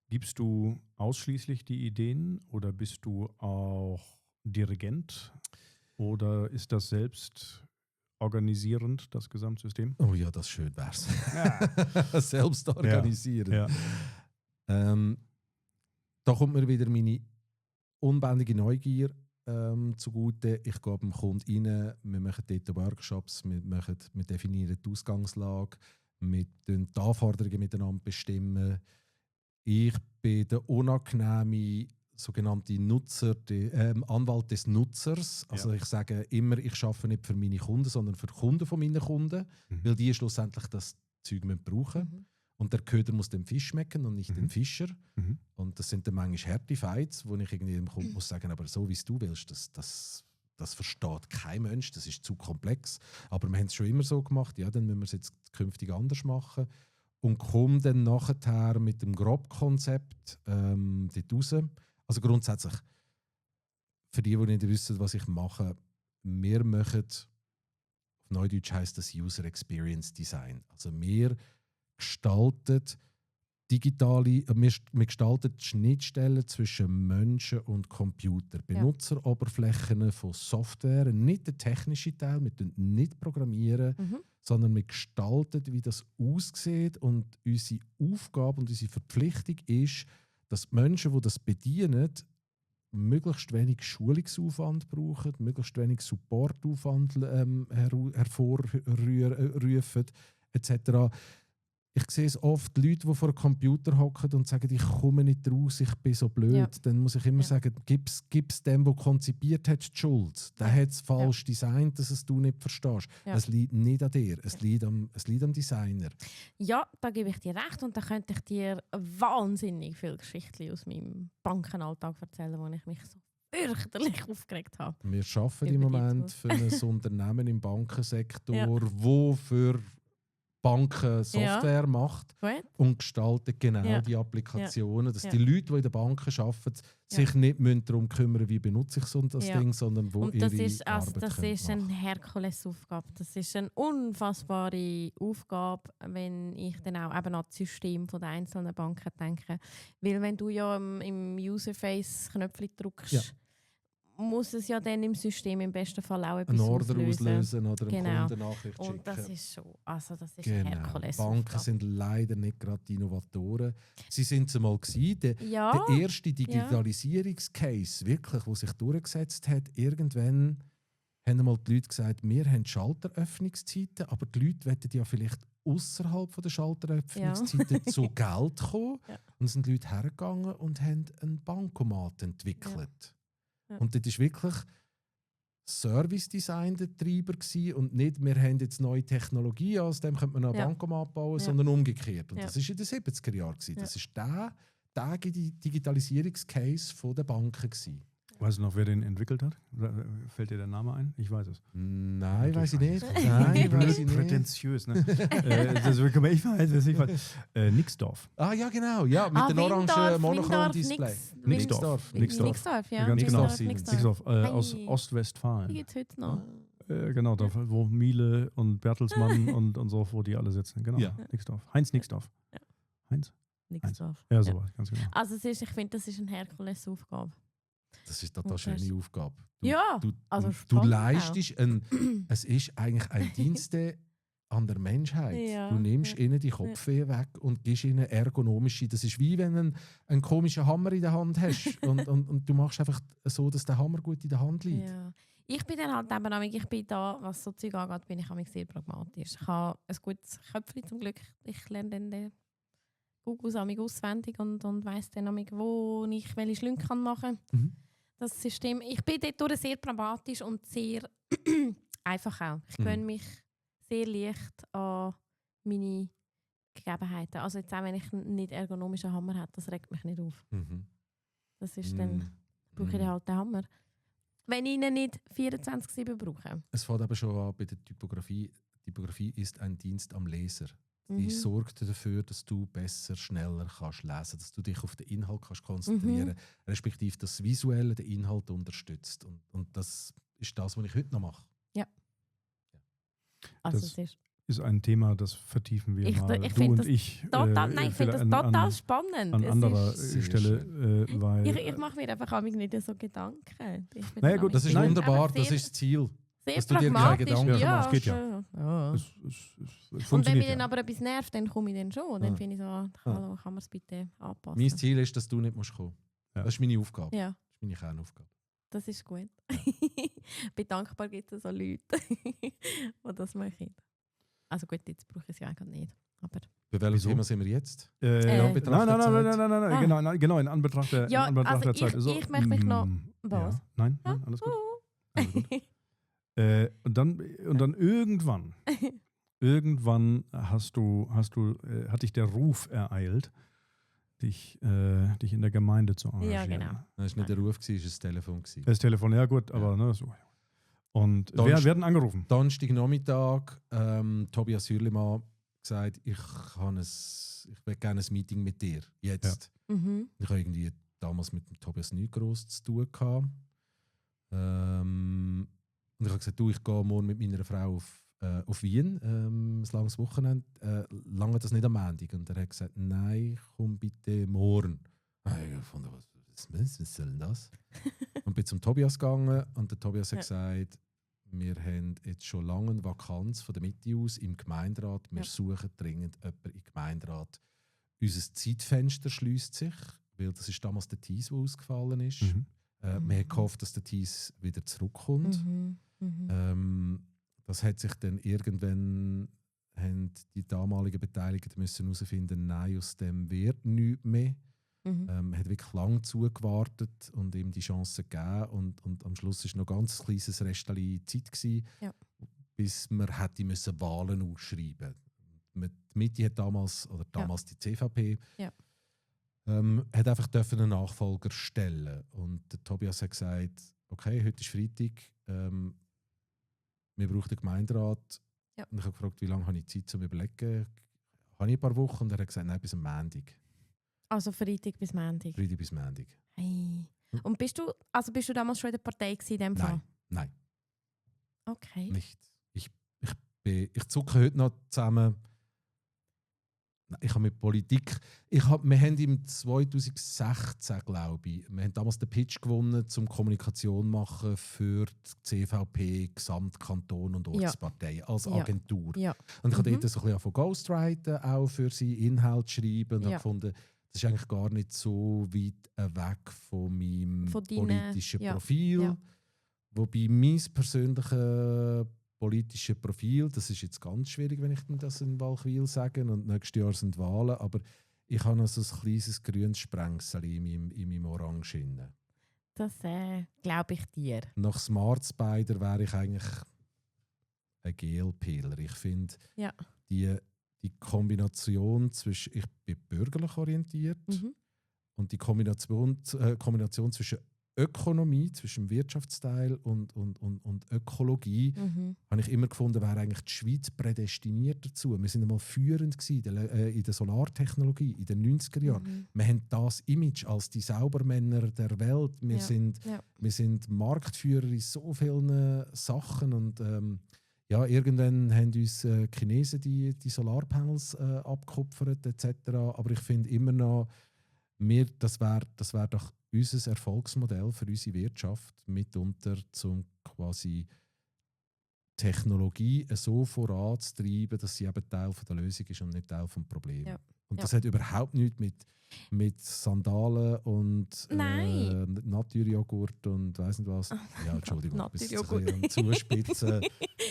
Gibst du ausschließlich die Ideen oder bist du auch Dirigent oder ist das selbst organisierend, das Gesamtsystem? Oh ja, das schön wär's. Ja. Selbst organisieren. Ja. Da kommt mir wieder meine unbändige Neugier zugute. Ich gehe beim Kunden rein, wir machen dort Workshops, wir definieren die Ausgangslage, wir bestimmen die Anforderungen miteinander bestimmen. Ich bin der unangenehme sogenannte Anwalt des Nutzers. Also ich sage immer, ich arbeite nicht für meine Kunden, sondern für die Kunden von meinen Kunden, weil die schlussendlich das Zeug brauchen. Und der Köder muss dem Fisch schmecken und nicht den Fischer. Und das sind dann manchmal harte Fights, wo ich irgendwie dem Kunden muss sagen, aber so wie es du willst, das versteht kein Mensch, das ist zu komplex. Aber wir haben es schon immer so gemacht, ja, dann müssen wir es jetzt künftig anders machen. Und komme dann nachher mit dem Grobkonzept dort raus. Also grundsätzlich, für die nicht wissen, was ich mache, wir machen, auf Neudeutsch heisst das User Experience Design. Also wir gestalten wir gestalten die Schnittstellen zwischen Menschen und Computer. Benutzeroberflächen von Software, nicht der technische Teil, wir nicht programmieren, sondern wir gestalten, wie das aussieht. Und unsere Aufgabe und unsere Verpflichtung ist, dass die Menschen, die das bedienen, möglichst wenig Schulungsaufwand brauchen, möglichst wenig Supportaufwand hervorrufen, etc. Ich sehe es oft, Leute, die vor einem Computer hocken und sagen, ich komme nicht raus, ich bin so blöd. Ja. Dann muss ich immer sagen, gib's dem, der konzipiert hat, die Schuld. Der hat es falsch designt, dass es du nicht verstehst. Ja. Es liegt nicht an dir, es liegt am Designer. Ja, da gebe ich dir recht. Und da könnte ich dir wahnsinnig viele Geschichten aus meinem Bankenalltag erzählen, wo ich mich so fürchterlich aufgeregt habe. Wir arbeiten im Moment für ein Unternehmen im Bankensektor, wo für Banken Software macht und gestaltet genau die Applikationen, dass die Leute, die in den Banken arbeiten, sich nicht darum kümmern, wie benutze ich so das Ding, sondern wo ihre Arbeit das ist eine Herkulesaufgabe. Das ist eine unfassbare Aufgabe, wenn ich dann auch eben an das System der einzelnen Banken denke. Weil wenn du ja im Userface Knöpfchen drückst, muss es ja dann im System im besten Fall auch etwas auslösen oder eine Kundennachricht schicken. Und das ist schon, also das ist ein Herkules. Banken sind leider nicht gerade die Innovatoren. Sie sind es einmal gewesen. Der erste Digitalisierungscase, wirklich, der sich durchgesetzt hat, irgendwann haben einmal die Leute gesagt, wir haben Schalteröffnungszeiten, aber die Leute wollen ja vielleicht außerhalb der Schalteröffnungszeiten zu Geld kommen. Und sind die Leute hergegangen und haben einen Bankomat entwickelt. Und das war wirklich Service-Design der Treiber und nicht, wir haben jetzt neue Technologie, aus dem könnte man einen Bankomat bauen, sondern umgekehrt. Und das war in den 70er Jahren. Das war der Digitalisierungscase der Banken. Weißt du noch, wer den entwickelt hat? Fällt dir der Name ein? Ich weiß es. Nein, weiß ich nicht. Nein, weiß ich nicht. Prätentiös, ne? Ich weiß es. Nixdorf. Ah, ja, genau. Ja, mit dem orangen Monochrom-Display. Nixdorf, ja. Ganz genau. Nixdorf, aus Ostwestfalen. Die gibt es heute noch. Genau, da, wo Miele und Bertelsmann und so, wo die alle sitzen. Genau, Nixdorf. Heinz Nixdorf. Heinz? Nixdorf. Ja, so ganz genau. Also ich finde, das ist eine Herkulesaufgabe. Das ist eine schöne Aufgabe. Du leistest es ist eigentlich ein Dienst an der Menschheit. Du nimmst ihnen die Kopfweh weg und gibst ihnen ergonomische. Das ist wie wenn du einen komischen Hammer in der Hand hast und du machst einfach so, dass der Hammer gut in der Hand liegt. Ja. Ich bin dann halt eben, ich bin da, was so Zeug angeht, bin ich sehr pragmatisch. Ich habe ein gutes Köpfchen zum Glück. Ich lerne dann den Google auswendig und weiss dann, wo ich welche Schlünke machen kann. Das System. Ich bin dort sehr pragmatisch und sehr einfach auch. Ich gewöhne mich sehr leicht an meine Gegebenheiten. Also jetzt auch, wenn ich nicht ergonomischen Hammer habe, das regt mich nicht auf. Das ist dann, brauche ich halt den Hammer. Wenn ich ihn nicht 24/7 brauche. Es fängt aber schon an bei der Typografie. Typografie ist ein Dienst am Leser. Die sorgt dafür, dass du besser, schneller kannst lesen, dass du dich auf den Inhalt kannst konzentrieren kannst, respektive das Visuelle den Inhalt unterstützt. Und das ist das, was ich heute noch mache. Ja. Also das ist ein Thema, das vertiefen wir mal. Ich finde das total spannend. An anderer Stelle, weil... Ich mache mir einfach nicht so Gedanken. Naja gut, das ist wunderbar, das ist das Ziel. Dass du dir keine Gedanken machst. Es geht und wenn mich dann aber etwas nervt, dann komme ich dann schon. Dann finde ich so, hallo, kann man es bitte anpassen? Mein Ziel ist, dass du nicht kommen musst. Das ist meine Aufgabe. Ja. Das ist meine Kernaufgabe. Das ist gut. Ich bin dankbar, gibt es so Leute, die das machen. Also gut, jetzt brauche ich es ja eigentlich nicht. Aber bei welchem Thema sind wir jetzt? Nein. Genau, in Anbetracht der Zeit. Ich möchte mich noch... Was? Ja. Nein, alles gut. Alles gut. Und dann irgendwann irgendwann hat dich der Ruf ereilt, dich in der Gemeinde zu engagieren. Ja, genau. Das war nicht der Ruf, es war das Telefon. Das Telefon, ja gut, aber ne, so. Und wer werden angerufen? Donnerstagnachmittag, Tobias Hürlimann gesagt, ich will gerne ein Meeting mit dir, jetzt. Ja. Mhm. Ich habe irgendwie damals mit dem Tobias nicht gross zu tun gehabt. Und ich habe gesagt, ich gehe morgen mit meiner Frau auf Wien, ein langes Wochenende. Lange das nicht am Montag. Und er hat gesagt, nein, komm bitte morgen. Ich fand, was soll denn das? Und bin zum Tobias gegangen und der Tobias hat gesagt, wir haben jetzt schon lange eine Vakanz von der Mitte aus im Gemeinderat. Wir suchen dringend jemanden im Gemeinderat. Unser Zeitfenster schließt sich, weil das ist damals der Thies, der ausgefallen ist. Mhm. Wir haben gehofft, dass der Thies wieder zurückkommt. Das hat sich dann irgendwann, haben die damaligen Beteiligten müssen herausfinden, nein, aus dem wird nichts mehr. Hat wirklich lange zugewartet und ihm die Chance gegeben. Und am Schluss war noch ein ganz kleines Restchen Zeit gewesen, bis man hätte müssen Wahlen ausschreiben. Die Mitte hat damals die CVP, hat einfach einen Nachfolger stellen. Und der Tobias hat gesagt, okay, heute ist Freitag, wir brauchen den Gemeinderat. Ja. Und ich habe gefragt, wie lange habe ich Zeit zum Überlegen? Habe ich ein paar Wochen? Und er hat gesagt, nein, bis am Montag. Also Freitag bis Montag? Freitag bis Montag. Hey. Und bist du damals schon in der Partei gewesen, in dem Fall? Nein. Okay. Nicht. Ich zucke heute noch zusammen. Ich habe mit Politik. Wir haben im 2016, glaube ich, wir haben damals den Pitch gewonnen, zum Kommunikation machen für die CVP, Gesamtkanton und Ortspartei als Agentur. Ja. Und ich habe dort so ein bisschen von Ghostwriten auch für sie Inhalt schreiben und habe gefunden, das ist eigentlich gar nicht so weit weg von meinem politischen Profil. Ja. Wobei mein persönliches politische Profil, das ist jetzt ganz schwierig, wenn ich das in Walchwil sage, und nächstes Jahr sind Wahlen, aber ich habe noch so ein kleines grünes Sprengsel in meinem Orange. Das glaube ich dir. Nach Smart Spider wäre ich eigentlich ein GLPler. Ich finde, die Kombination zwischen, ich bin bürgerlich orientiert, und die Kombination zwischen Ökonomie, zwischen Wirtschaftsteil und Ökologie, habe ich immer gefunden, wäre eigentlich die Schweiz prädestiniert dazu. Wir sind einmal führend in der Solartechnologie in den 90er Jahren. Wir haben das Image als die Saubermänner der Welt. Wir sind Marktführer in so vielen Sachen und irgendwann haben uns Chinesen die Solarpanels abgekupfert etc. Aber ich finde immer noch, das wär doch unser Erfolgsmodell für unsere Wirtschaft, mitunter zum quasi Technologie so voranzutreiben, dass sie eben Teil von der Lösung ist und nicht Teil des Problems. Ja. Und das hat überhaupt nichts mit Sandalen und Naturjoghurt und weiss nicht was. Ja, Entschuldigung, bis zum Zuspitzen.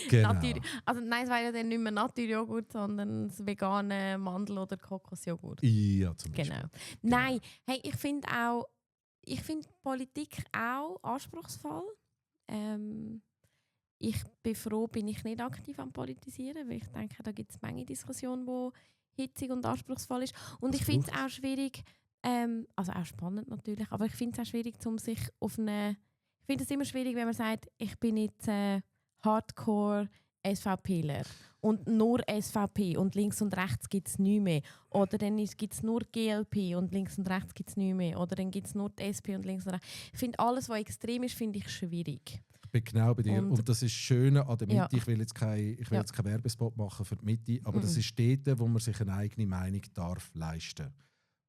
Genau. Also nein, es wäre ja dann nicht mehr Naturjoghurt, sondern das vegane Mandel- oder Kokosjoghurt. Ja, zum Beispiel. Genau. Nein, hey, ich finde Politik auch anspruchsvoll. Ich bin froh, bin ich nicht aktiv am Politisieren, weil ich denke, da gibt es Menge Diskussionen, die hitzig und anspruchsvoll ist. Und ich finde es auch schwierig, also auch spannend natürlich, aber ich finde es auch schwierig, sich auf eine... Ich finde es immer schwierig, wenn man sagt, ich bin jetzt Hardcore SVPler und nur SVP und links und rechts gibt es nichts mehr. Oder dann gibt es nur GLP und links und rechts gibt es nichts mehr. Oder dann gibt es nur die SP und links und rechts. Ich finde, alles, was extrem ist, finde ich schwierig. Ich bin genau bei dir. Und das ist das Schöne an der Mitte. Ja. Ich will jetzt keinen Werbespot machen für die Mitte, aber das ist dort, wo man sich eine eigene Meinung darf leisten.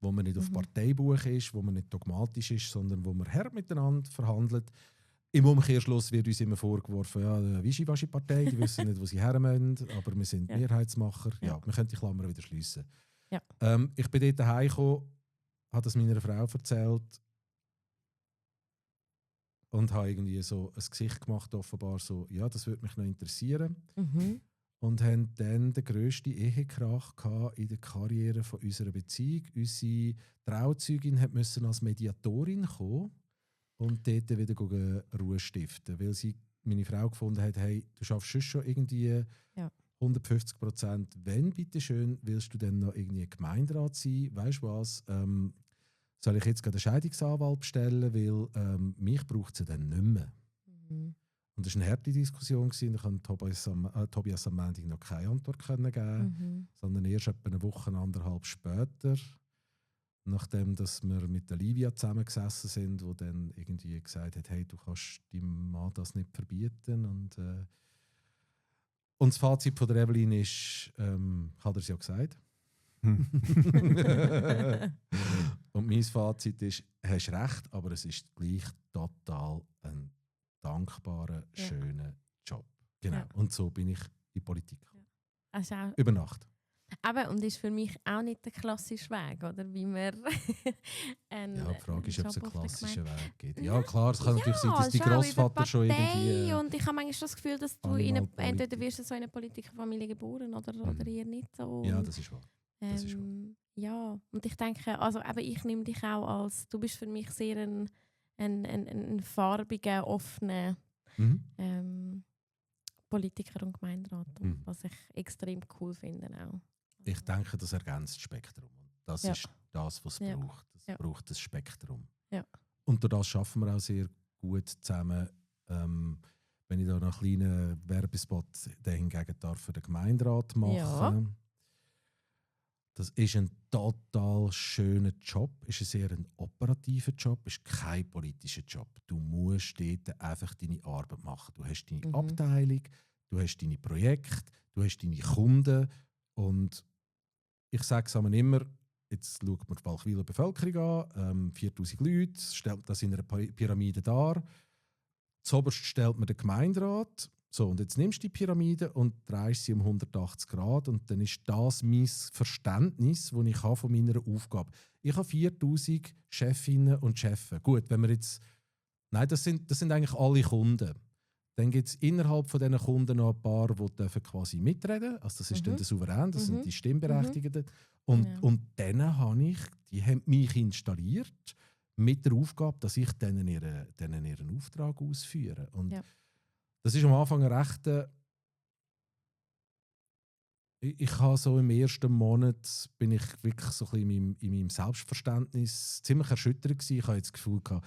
Wo man nicht auf Parteibuch ist, wo man nicht dogmatisch ist, sondern wo man hart miteinander verhandelt. Im Umkehrschluss wird uns immer vorgeworfen, die Wischiwaschi-Partei, die wissen nicht, wo sie her müssen, aber wir sind Mehrheitsmacher. Ja, wir können die Klammer wieder schliessen. Ja. Ich bin dort heimgekommen, habe das meiner Frau erzählt und habe irgendwie so ein Gesicht gemacht, offenbar so, ja, das würde mich noch interessieren. Und haben dann den grössten Ehekrach in der Karriere von unserer Beziehung. Unsere Trauzeugin musste als Mediatorin kommen und dort wieder Ruhe stiften, weil sie meine Frau gefunden hat, hey, du schaffst schon irgendwie 150%. Wenn, bitteschön, willst du dann noch irgendwie Gemeinderat sein? Weißt du was? Soll ich jetzt gerade einen Scheidungsanwalt bestellen, weil mich braucht sie dann nicht mehr. Mhm. Und das war eine harte Diskussion. Da kann Tobias am Montag noch keine Antwort geben, sondern erst etwa eine Woche, 1,5 später, nachdem dass wir mit der Livia zusammengesessen sind, die dann irgendwie gesagt hat, hey, du kannst deinem Mann das nicht verbieten. Und das Fazit von der Evelyn ist, hat er es ja gesagt. Und mein Fazit ist, du hast recht, aber es ist gleich total ein dankbarer, schöner Job. Genau. Ja. Und so bin ich in Politik gekommen. Also über Nacht. Aber und ist für mich auch nicht der klassische Weg, oder? Wie man die Frage ist, ob es einen klassischen Weg gibt. Ja, klar, es kann natürlich sein, dass die Grossvater schon irgendwie... Und ich habe manchmal das Gefühl, dass du entweder wirst du so in einer Politikerfamilie geboren oder eher nicht so. Ja, das ist wahr. Das ist wahr. Ja, und ich denke, also eben, ich nehme dich auch als... Du bist für mich sehr ein farbiger, offener Politiker und Gemeinderat, was ich extrem cool finde auch. Ich denke, das ergänzt das Spektrum. Das ist das, was es braucht. Es braucht das Spektrum. Ja. Und durch das schaffen wir auch sehr gut zusammen. Wenn ich da noch einen kleinen Werbespot hingegen darf für den Gemeinderat machen. Ja. Das ist ein total schöner Job, ist ein operativer Job, ist kein politischer Job. Du musst dort einfach deine Arbeit machen. Du hast deine Abteilung, du hast deine Projekte, du hast deine Kunden und ich sage es immer, jetzt schaut man die Walchwiler Bevölkerung an, 4000 Leute, stellt das in einer Pyramide dar. Zuoberst stellt man den Gemeinderat. So, und jetzt nimmst du die Pyramide und drehst sie um 180 Grad und dann ist das mein Verständnis, das ich habe von meiner Aufgabe. Ich habe 4000 Chefinnen und Chefs. Gut, wenn wir jetzt... Nein, das sind eigentlich alle Kunden. Dann gibt es innerhalb von diesen Kunden noch ein paar, die quasi mitreden dürfen. Also das ist dann der Souverän, das sind die Stimmberechtigten. Und denen die haben mich installiert mit der Aufgabe, dass ich denen ihren Auftrag ausführe. Und das ist am Anfang ein rechter... Ich habe so im ersten Monat bin ich wirklich so ein bisschen in meinem Selbstverständnis ziemlich erschüttert gewesen. Ich hatte das Gefühl gehabt,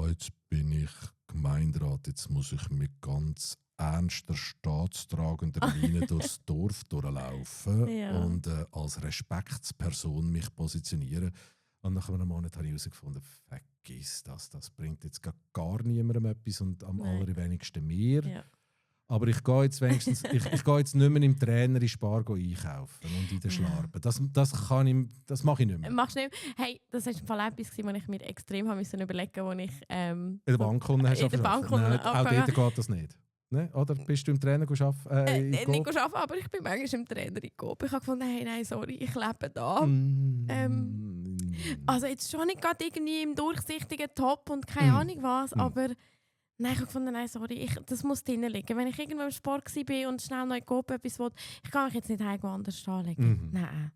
jetzt bin ich Gemeinderat, jetzt muss ich mit ganz ernster, staatstragender Miene durchs Dorf durchlaufen und als Respektsperson mich positionieren. Und nach einem Monat habe ich herausgefunden, vergiss das bringt jetzt gar niemandem etwas und am allerwenigsten mir. Ja. Aber ich gehe jetzt wenigstens, ich gehe jetzt nicht mehr im Trainer in Spar einkaufen und in den Schlarpen. Das mache ich nicht mehr. Machst du nicht? Hey, das war im Fall etwas, was ich mir extrem überlegen musste, als ich in der Bankkunde hast. In der Bankkunde. Auch dort geht das nicht. Ne? Oder bist du im Trainer arbeiten? Nicht arbeiten, aber ich bin manchmal im Trainer in Coop. Ich habe gefunden, hey, nein, sorry, ich lebe da. Also jetzt schon nicht gerade irgendwie im durchsichtigen Top und keine Ahnung was, aber nein, ich habe gefunden, nein, sorry, das muss drinnen liegen. Wenn ich irgendwo im Sport war und schnell noch in Coop etwas will, ich kann mich jetzt nicht irgendwo anders anlegen. Nein.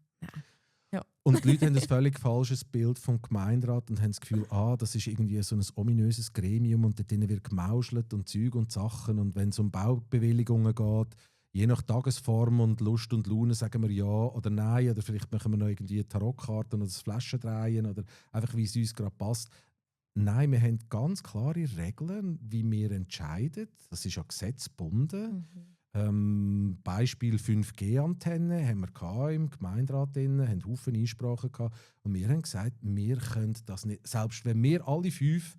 Ja. Und die Leute haben ein völlig falsches Bild vom Gemeinderat und haben das Gefühl, das ist irgendwie so ein ominöses Gremium und dort wird gemauschelt und Zeug und Sachen. Und wenn es um Baubewilligungen geht, je nach Tagesform und Lust und Laune sagen wir ja oder nein. Oder vielleicht machen wir noch irgendwie Tarotkarten oder das Flaschendrehen oder einfach, wie es uns gerade passt. Nein, wir haben ganz klare Regeln, wie wir entscheiden. Das ist ja gesetzgebunden. Beispiel 5G-Antenne haben wir im Gemeinderat drin, haben Haufen Einsprachen gehabt. Und wir haben gesagt, wir können das nicht. Selbst wenn wir alle 5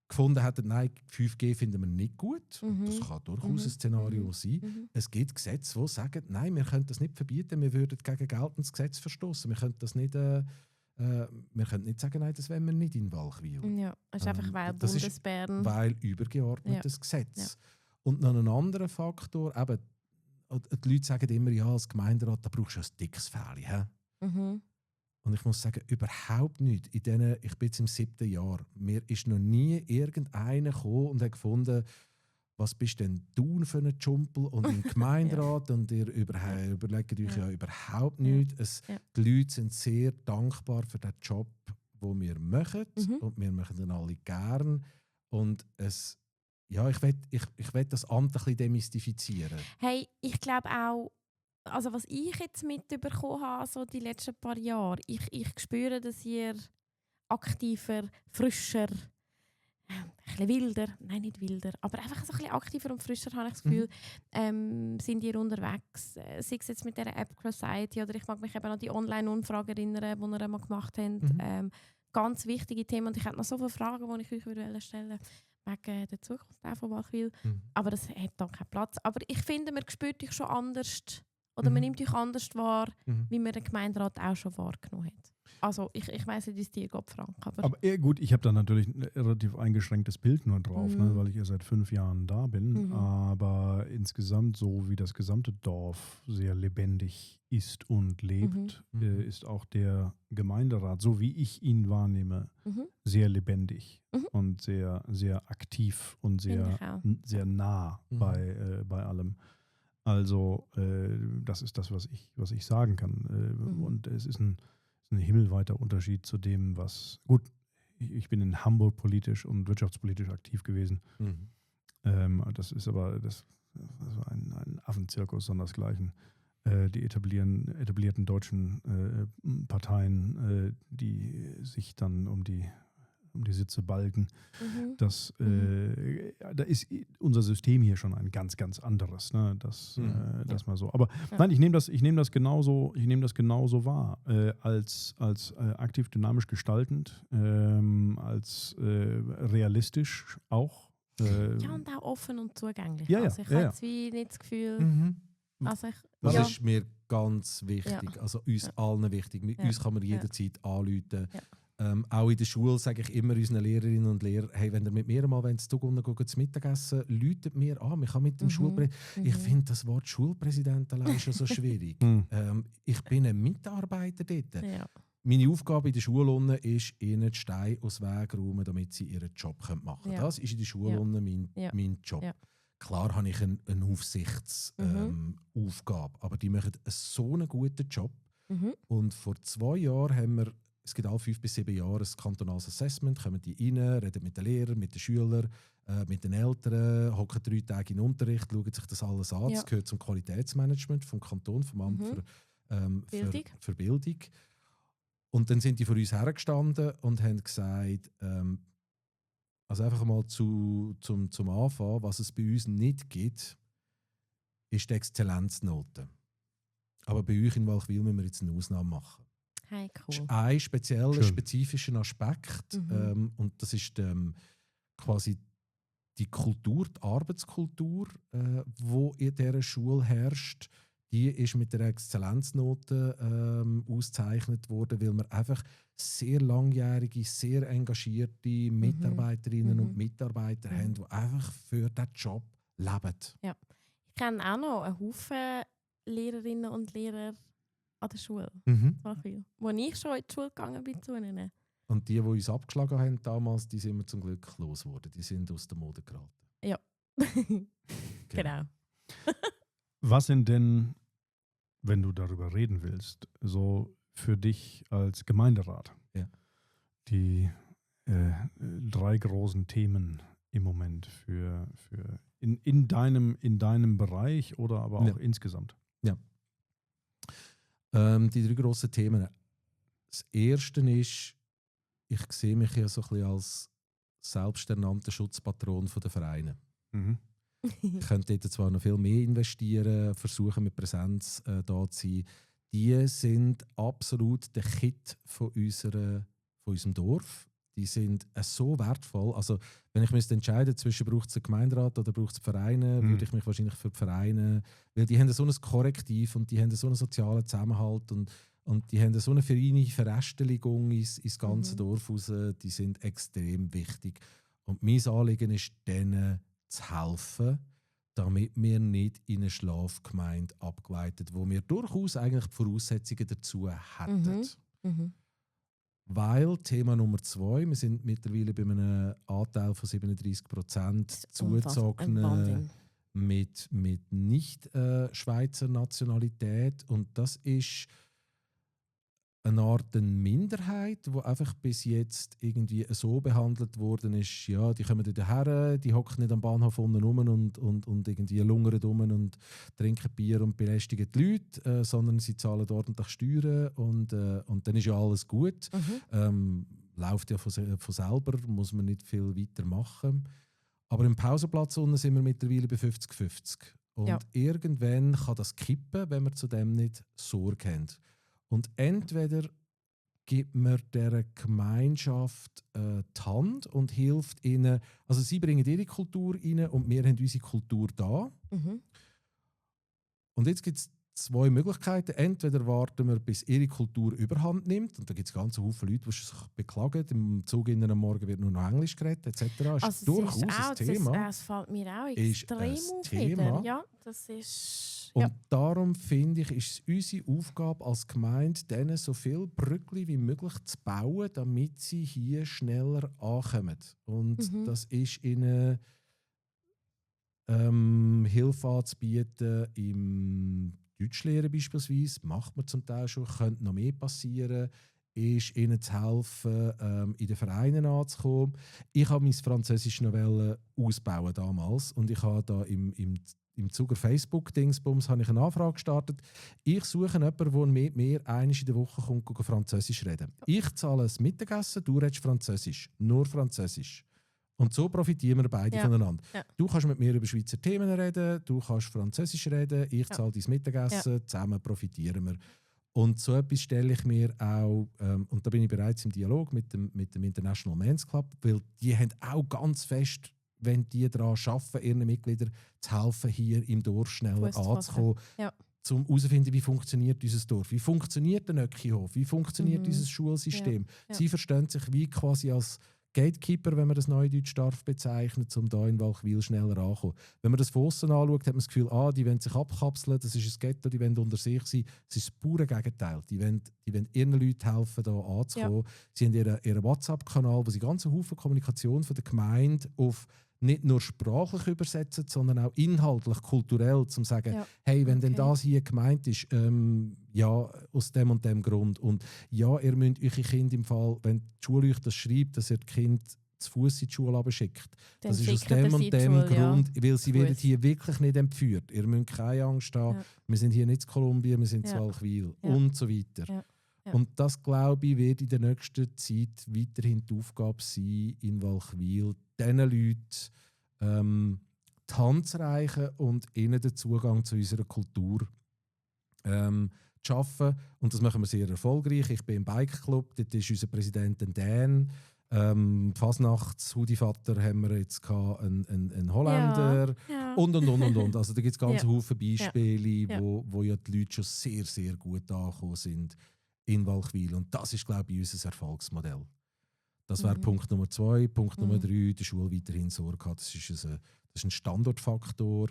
gefunden hätten, nein, 5G finden wir nicht gut. Das kann durchaus ein Szenario sein. Es gibt Gesetze, die sagen, nein, wir können das nicht verbieten, wir würden gegen geltendes Gesetz verstoßen. Wir können das nicht... wir können nicht sagen, nein, das wollen wir nicht in Walchwil. Ja, das ist einfach, weil Bundesbern... Weil übergeordnetes Gesetz. Ja. Und noch ein anderer Faktor, eben, die Leute sagen immer, ja, als Gemeinderat, da brauchst du ein dickes Fell. Und ich muss sagen, überhaupt nicht. Ich bin jetzt im 7. Jahr. Mir ist noch nie irgendeiner gekommen und hat gefunden, was bist denn du für ein Jumpel und im Gemeinderat und ihr überlegt euch ja überhaupt nichts. Die Leute sind sehr dankbar für den Job, den wir machen und wir machen den alle gern und ich will das Amt ein bisschen demystifizieren. Hey, ich glaube auch, also was ich jetzt mitbekommen habe, so die letzten paar Jahre, ich spüre, dass ihr aktiver, frischer, ein bisschen wilder, nein nicht wilder, aber einfach so ein bisschen aktiver und frischer, habe ich das Gefühl, sind ihr unterwegs. Sei es jetzt mit dieser App Crosity oder ich mag mich eben an die Online-Umfrage erinnern, die ihr einmal gemacht habt. Ganz wichtige Themen und ich hätte noch so viele Fragen, die ich euch stellen wollte, wegen der Zukunft auch von Walchwil. Aber das hat da keinen Platz. Aber ich finde, man spürt euch schon anders oder man nimmt euch anders wahr, wie man den Gemeinderat auch schon wahrgenommen hat. Also ich weiss nicht, wie es dir geht, Frank. Aber gut, ich habe da natürlich ein relativ eingeschränktes Bild nur drauf, ne, weil ich ja seit 5 Jahren da bin. Aber insgesamt, so wie das gesamte Dorf sehr lebendig ist und lebt, ist auch der Gemeinderat, so wie ich ihn wahrnehme, sehr lebendig und sehr, sehr aktiv und sehr, sehr nah bei allem. Also das ist das, was ich sagen kann. Und es ist ein himmelweiter Unterschied zu dem, was... Gut, ich bin in Hamburg politisch und wirtschaftspolitisch aktiv gewesen. Das ist aber das war ein Affenzirkus sondersgleichen. Die etablierten deutschen Parteien, die sich dann um die Sitze balgen. Da ist unser System hier schon ein ganz, ganz anderes. Ne? Das mal so. Aber nein, ich nehme das genauso wahr. Als aktiv dynamisch gestaltend, als realistisch auch. Ja, und auch offen und zugänglich. Ja, also ich habe jetzt wie nicht das Gefühl... Das ist mir ganz wichtig, also uns allen wichtig. Uns kann man jederzeit anrufen. Auch in der Schule sage ich immer unseren Lehrerinnen und Lehrern, hey, wenn ihr mit mir mal zu Mittagessen, läutet mir an. Ich kann mit dem Ich finde das Wort Schulpräsident allein schon so schwierig. Ich bin ein Mitarbeiter dort. Ja. Meine Aufgabe in der Schule ist, ihnen die Steine aus dem Weg räumen, damit sie ihren Job machen können. Ja. Das ist in der Schule mein Job. Ja. Klar habe ich eine Aufsichtsaufgabe, aber die machen so einen guten Job. Und vor 2 Jahren haben wir, es gibt alle 5 bis 7 Jahre ein kantonales Assessment, kommen die rein, reden mit den Lehrern, mit den Schülern, mit den Eltern, hocken 3 Tage in den Unterricht, schauen sich das alles an. Das gehört zum Qualitätsmanagement vom Kanton, vom Amt für Bildung. Und dann sind die vor uns hergestanden und haben gesagt, also einfach mal zum Anfang, was es bei uns nicht gibt, ist die Exzellenznote. Aber bei euch in Walchwil müssen wir jetzt eine Ausnahme machen. Hey, cool. Das ist ein spezieller, spezifischer Aspekt. Und das ist quasi die Kultur, die Arbeitskultur, die in dieser Schule herrscht. Die ist mit der Exzellenznote ausgezeichnet worden, weil wir einfach sehr langjährige, sehr engagierte Mitarbeiterinnen und Mitarbeiter haben, die einfach für diesen Job leben. Ja. Ich kenne auch noch einen Haufen Lehrerinnen und Lehrer an der Schule. Wo ich schon in die Schule gegangen bin zu ihnen. Und die uns abgeschlagen haben damals, die sind wir zum Glück los geworden. Die sind aus der Mode geraten. Ja. Genau. Was sind denn, wenn du darüber reden willst, so für dich als Gemeinderat die 3 großen Themen im Moment für in deinem Bereich oder aber auch insgesamt? Ja. Die 3 grossen Themen. Das erste ist, ich sehe mich ja so ein bisschen als selbsternannter Schutzpatron der Vereine. Ich könnte dort zwar noch viel mehr investieren, versuchen mit Präsenz da zu sein. Die sind absolut der Kit von unserem Dorf. Die sind so wertvoll. Also, wenn ich mich entscheiden zwischen braucht es einen Gemeinderat oder braucht es Vereine, würde ich mich wahrscheinlich für die Vereine, weil die haben so ein Korrektiv und die haben so einen sozialen Zusammenhalt und die haben so eine feine Verästeligung ins ganze Dorf raus. Die sind extrem wichtig. Und mein Anliegen ist, denen zu helfen, damit wir nicht in eine Schlafgemeinde abgleitet, wo wir durchaus eigentlich die Voraussetzungen dazu hätten. Weil Thema Nummer 2, wir sind mittlerweile bei einem Anteil von 37% Zugezogenen mit nicht Schweizer Nationalität und das ist eine Art Minderheit, die einfach bis jetzt irgendwie so behandelt worden ist, ja, die kommen daher, die hocken nicht am Bahnhof unten rum und irgendwie lungern rum und trinken Bier und belästigen die Leute, sondern sie zahlen ordentlich Steuern und dann ist ja alles gut. Läuft ja von selber, muss man nicht viel weiter machen. Aber im Pausenplatz unten sind wir mittlerweile bei 50-50. Und irgendwann kann das kippen, wenn wir zu dem nicht Sorge haben. Und entweder gibt man dieser Gemeinschaft die Hand und hilft ihnen, also sie bringen ihre Kultur rein und wir haben unsere Kultur da. Und jetzt gibt es 2 Möglichkeiten. Entweder warten wir, bis ihre Kultur überhand nimmt. Und da gibt es ganz viele Leute, die sich beklagen. Im Zug am Morgen wird nur noch Englisch geredet, etc. Also ist durchaus ein Thema. Das fällt mir auch extrem auf. Wieder. Ja, das ist... Und darum finde ich, ist es unsere Aufgabe als Gemeinde, denen so viele Brücken wie möglich zu bauen, damit sie hier schneller ankommen. Und das ist ihnen Hilfe anzubieten im Deutschlehren beispielsweise, macht man zum Teil schon, könnte noch mehr passieren, ist ihnen zu helfen, in den Vereinen anzukommen. Ich habe mein Französisch noch ausbauen damals und ich habe da im Zuger Facebook-Dingsbums habe ich eine Anfrage gestartet. Ich suche jemanden, der mit mir einmal in der Woche kommt, Französisch reden. Ich zahle das Mittagessen, du redest Französisch, nur Französisch. Und so profitieren wir beide voneinander. Ja. Du kannst mit mir über Schweizer Themen reden, du kannst Französisch reden, ich zahle dein Mittagessen, zusammen profitieren wir. Und so etwas stelle ich mir auch, und da bin ich bereits im Dialog mit dem International Men's Club, weil die haben auch ganz fest, wenn die daran arbeiten, ihren Mitgliedern zu helfen, hier im Dorf schneller anzukommen, um herauszufinden, wie funktioniert unser Dorf, wie funktioniert der Nöckihof, wie funktioniert unser Schulsystem. Sie verstehen sich wie quasi als Gatekeeper, wenn man das Neudeutsch darf bezeichnen, um da in Walchwil schneller anzukommen. Wenn man das von außen anschaut, hat man das Gefühl, die wollen sich abkapseln, das ist ein Ghetto, die wollen unter sich sein. Es ist das pure Gegenteil. Die wollen ihren Leuten helfen, da anzukommen. Sie haben ihren WhatsApp-Kanal, wo sie ganz einen Haufen Kommunikation von der Gemeinde auf nicht nur sprachlich übersetzen, sondern auch inhaltlich, kulturell, um zu sagen, hey, wenn denn das hier gemeint ist, aus dem und dem Grund. Und ja, ihr müsst eure Kinder im Fall, wenn die Schule euch das schreibt, dass ihr das Kind zu Fuß in die Schule abschickt. Das ist aus dem und dem Grund, weil sie werden hier wirklich nicht entführt. Ihr müsst keine Angst haben, wir sind hier nicht in Kolumbien, wir sind in Walchwil und so weiter. Ja. Und das, glaube ich, wird in der nächsten Zeit weiterhin die Aufgabe sein, in Walchwil diesen Leuten die Hand zu reichen und ihnen den Zugang zu unserer Kultur zu schaffen. Und das machen wir sehr erfolgreich. Ich bin im Bike-Club, dort ist unser Präsident Dan. Fasnachts-Hudivater haben wir jetzt einen Holländer und. Also da gibt es ganz Haufen Beispiele, wo ja die Leute schon sehr, sehr gut angekommen sind in Walchwil. Und das ist, glaube ich, unser Erfolgsmodell. Das wäre Punkt Nummer 2. Punkt Nummer 3, die Schule weiterhin Sorge hat. Das ist ein Standortfaktor.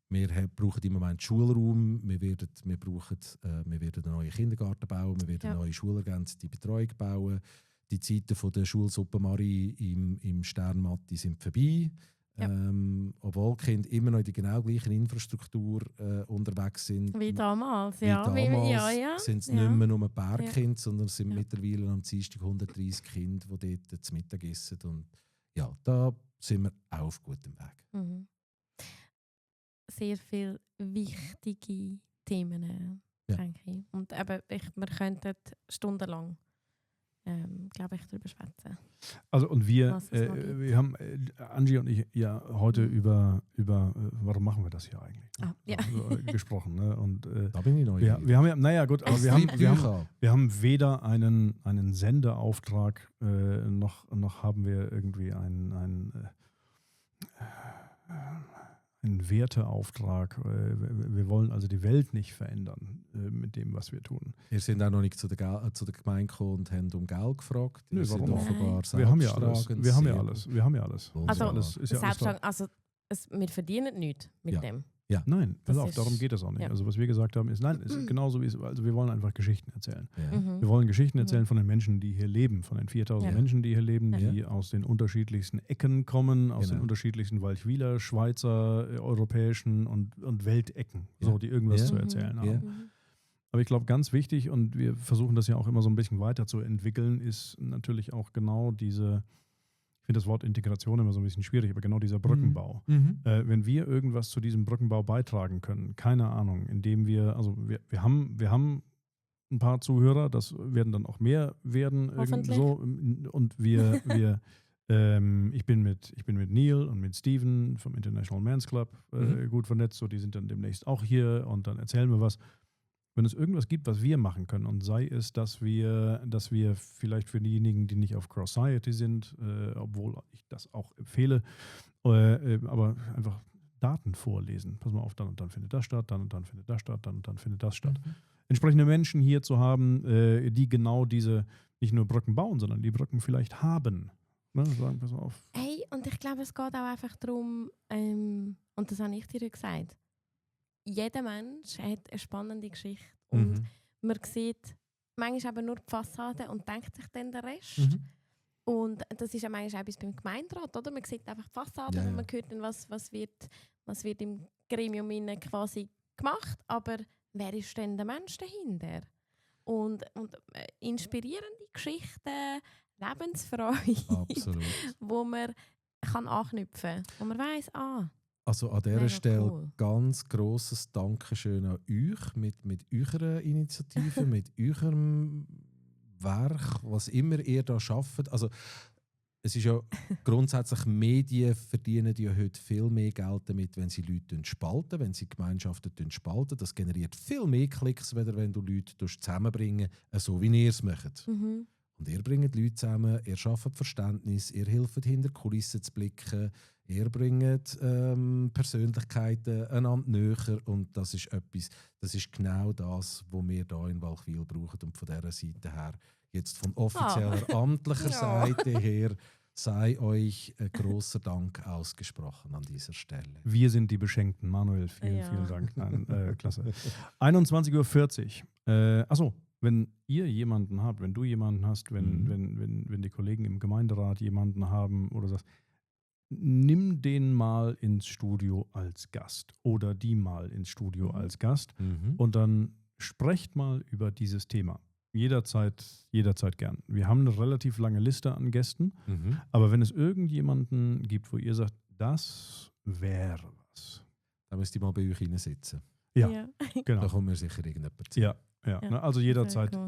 Wir brauchen im Moment Schulraum. Wir werden einen neuen Kindergarten bauen. Wir werden eine neue schulergänzende Betreuung bauen. Die Zeiten der Schulsuppe Marie im Sternmatti sind vorbei. Obwohl die Kinder immer noch in der genau gleichen Infrastruktur unterwegs sind. Wie damals, sind es nicht mehr nur Bergkinder, sondern es sind mittlerweile am Dienstag 130 Kinder, die dort zu Mittag essen. Und ja, da sind wir auch auf gutem Weg. Sehr viele wichtige Themen, denke ich. Und eben, wir könnten stundenlang glaube ich, darüber schwätzen. Also und wir haben, Angie und ich, heute über warum machen wir das hier eigentlich? Gesprochen. Ne? Und, da bin ich neugierig. Wir haben wir haben weder einen Sendeauftrag, noch haben wir irgendwie einen Werteauftrag. Wir wollen also die Welt nicht verändern mit dem, was wir tun. Wir sind auch noch nicht zu der Gemeinde gekommen und haben um Geld gefragt. Nö, warum offenbar wir haben ja alles. Wir haben ja alles. Also wir verdienen nichts mit dem. Ja. Nein, pass auf, darum geht es auch nicht. Ja. Also was wir gesagt haben, ist genauso wie es, also wir wollen einfach Geschichten erzählen. Ja. Wir wollen Geschichten erzählen von den Menschen, die hier leben, von den 4000 Menschen, die hier leben, die aus den unterschiedlichsten Ecken kommen, aus den unterschiedlichsten Walchwiler, Schweizer, europäischen und Weltecken, die irgendwas zu erzählen haben. Aber ich glaube, ganz wichtig, und wir versuchen das ja auch immer so ein bisschen weiterzuentwickeln, ist natürlich auch genau diese, ich finde das Wort Integration immer so ein bisschen schwierig, aber genau dieser Brückenbau. Wenn wir irgendwas zu diesem Brückenbau beitragen können, keine Ahnung, indem wir wir haben ein paar Zuhörer, das werden dann auch mehr werden. So, und ich bin mit Neil und mit Steven vom International Men's Club gut vernetzt, so die sind dann demnächst auch hier und dann erzählen wir was. Wenn es irgendwas gibt, was wir machen können, und sei es, dass wir vielleicht für diejenigen, die nicht auf Cross-Society sind, obwohl ich das auch empfehle, aber einfach Daten vorlesen. Pass mal auf, dann und dann findet das statt, dann und dann findet das statt, dann und dann findet das statt. Entsprechende Menschen hier zu haben, die genau diese, nicht nur Brücken bauen, sondern die Brücken vielleicht haben. Ne? Sagen, pass mal auf. Hey, und ich glaube, es geht auch einfach darum, und das habe ich dir gesagt, jeder Mensch hat eine spannende Geschichte. Und man sieht manchmal aber nur die Fassade und denkt sich dann den Rest. Und das ist ja manchmal auch beim Gemeinderat, oder? Man sieht einfach die Fassade und man hört dann, was wird im Gremium quasi gemacht. Aber wer ist denn der Mensch dahinter? Und inspirierende Geschichten, Lebensfreude, wo man kann anknüpfen kann. Wo man weiss, also an dieser Stelle ganz grosses Dankeschön an euch mit eurer Initiative, mit eurem Werk, was immer ihr da schafft. Also es ist ja grundsätzlich, Medien verdienen ja heute viel mehr Geld damit, wenn sie Leute spalten, wenn sie Gemeinschaften spalten. Das generiert viel mehr Klicks, wenn du Leute zusammenbringen, so wie ihr es macht. Und ihr bringt Leute zusammen, ihr schafft Verständnis, ihr hilft hinter Kulissen zu blicken, ihr bringt Persönlichkeiten einander näher, und das ist etwas, das ist genau das, was wir hier in Walchwil brauchen. Und von dieser Seite her, jetzt von offizieller, amtlicher Seite her, sei euch ein grosser Dank ausgesprochen an dieser Stelle. Wir sind die Beschenkten. Manuel, vielen Dank. Nein, klasse. 21:40 Uhr. Achso, wenn ihr jemanden habt, wenn du jemanden hast, wenn die Kollegen im Gemeinderat jemanden haben oder sagst, nimm den mal ins Studio als Gast oder die mal ins Studio als Gast und dann sprecht mal über dieses Thema. Jederzeit gern. Wir haben eine relativ lange Liste an Gästen, aber wenn es irgendjemanden gibt, wo ihr sagt, das wäre was. Dann müsst ihr mal bei euch reinsitzen. Ja, genau. Da kommen wir sicher irgendjemand zu. Ja. Also jederzeit gern.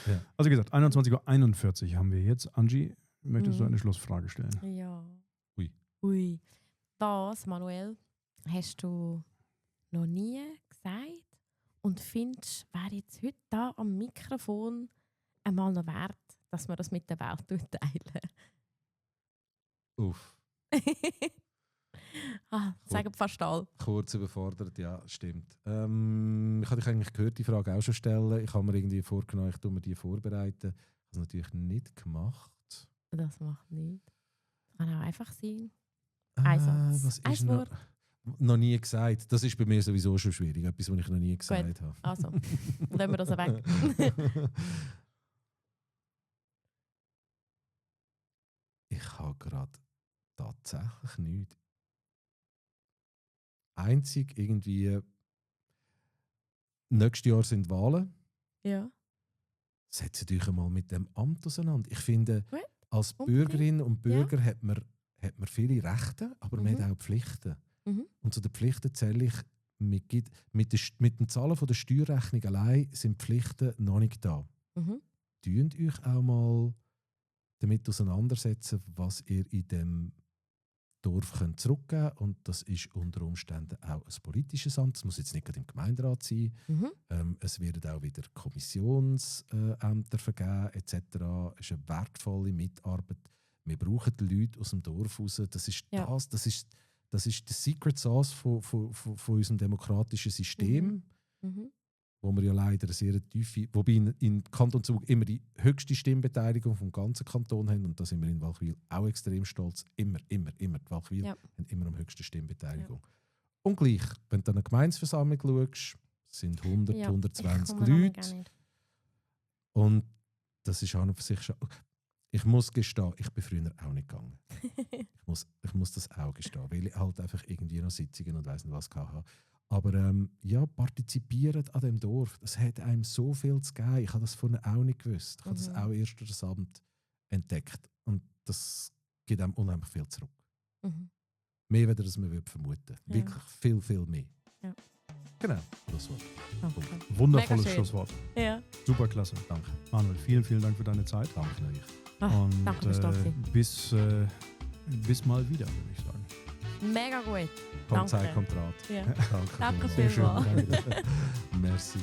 Ja. Also wie gesagt, 21:41 Uhr haben wir jetzt. Angie, möchtest du eine Schlussfrage stellen? Ja. Ui. Das, Manuel, hast du noch nie gesagt und findest, wäre jetzt heute da am Mikrofon einmal noch wert, dass wir das mit der Welt teilen? Uff. Sagen fast alle. Kurz überfordert, ja, stimmt. Ich habe dich eigentlich gehört, die Frage auch schon stellen. Ich habe mir irgendwie vorgenommen, ich tue mir die vorbereiten. Ich habe es natürlich nicht gemacht. Das macht nichts. Das kann auch einfach sein. Was ist noch nie gesagt? Das ist bei mir sowieso schon schwierig. Etwas, was ich noch nie gesagt habe. Also, lassen wir das weg. Ich habe gerade tatsächlich nichts. Einzig irgendwie, nächstes Jahr sind Wahlen. Ja. Setzt euch einmal mit dem Amt auseinander. Ich finde, als Bürgerin und Bürger hat man viele Rechte, aber man hat auch Pflichten. Und zu den Pflichten zähle ich, mit den Zahlen von der Steuerrechnung allein sind die Pflichten noch nicht da. Tünt euch auch mal damit auseinandersetzen, was ihr in dem Dorf könnt zurückgeben könnt. Und das ist unter Umständen auch ein politisches Amt. Es muss jetzt nicht gerade im Gemeinderat sein. Es werden auch wieder Kommissionsämter vergeben etc. Es ist eine wertvolle Mitarbeit. Wir brauchen die Leute aus dem Dorf raus. Das ist das ist der Secret Sauce von unserem demokratischen System, wo wir ja leider eine sehr tiefe, wobei in Kanton Zug immer die höchste Stimmbeteiligung vom ganzen Kanton haben, und da sind wir in Walchwil auch extrem stolz. Immer. Die Walchwil haben immer am höchsten Stimmbeteiligung. Ja. Und gleich, wenn du an eine Gemeindeversammlung schaust, sind 100, 120 Leute. Und das ist an und für sich schon... Ich muss gestehen, ich bin früher auch nicht gegangen. ich muss das auch gestehen, weil ich halt einfach irgendwie noch Sitzungen und weiss nicht was hatte. Aber ja, partizipiert an dem Dorf. Es hat einem so viel zu geben. Ich habe das vorher auch nicht gewusst. Ich habe das auch erst durch das Amt entdeckt. Und das gibt einem unheimlich viel zurück. Mehr, als man vermuten würde. Wirklich viel, viel mehr. Ja. Genau, das Wort. Okay. Wundervolles Schlusswort. Ja. Super klasse. Danke. Manuel, vielen, vielen Dank für deine Zeit. Danke euch. Und danke fürs Dasein. bis mal wieder, würde ich sagen. Mega gut. Kommt Zeit, kommt Rat. Ja. Danke Danke Sehr schön. vielmals. Merci.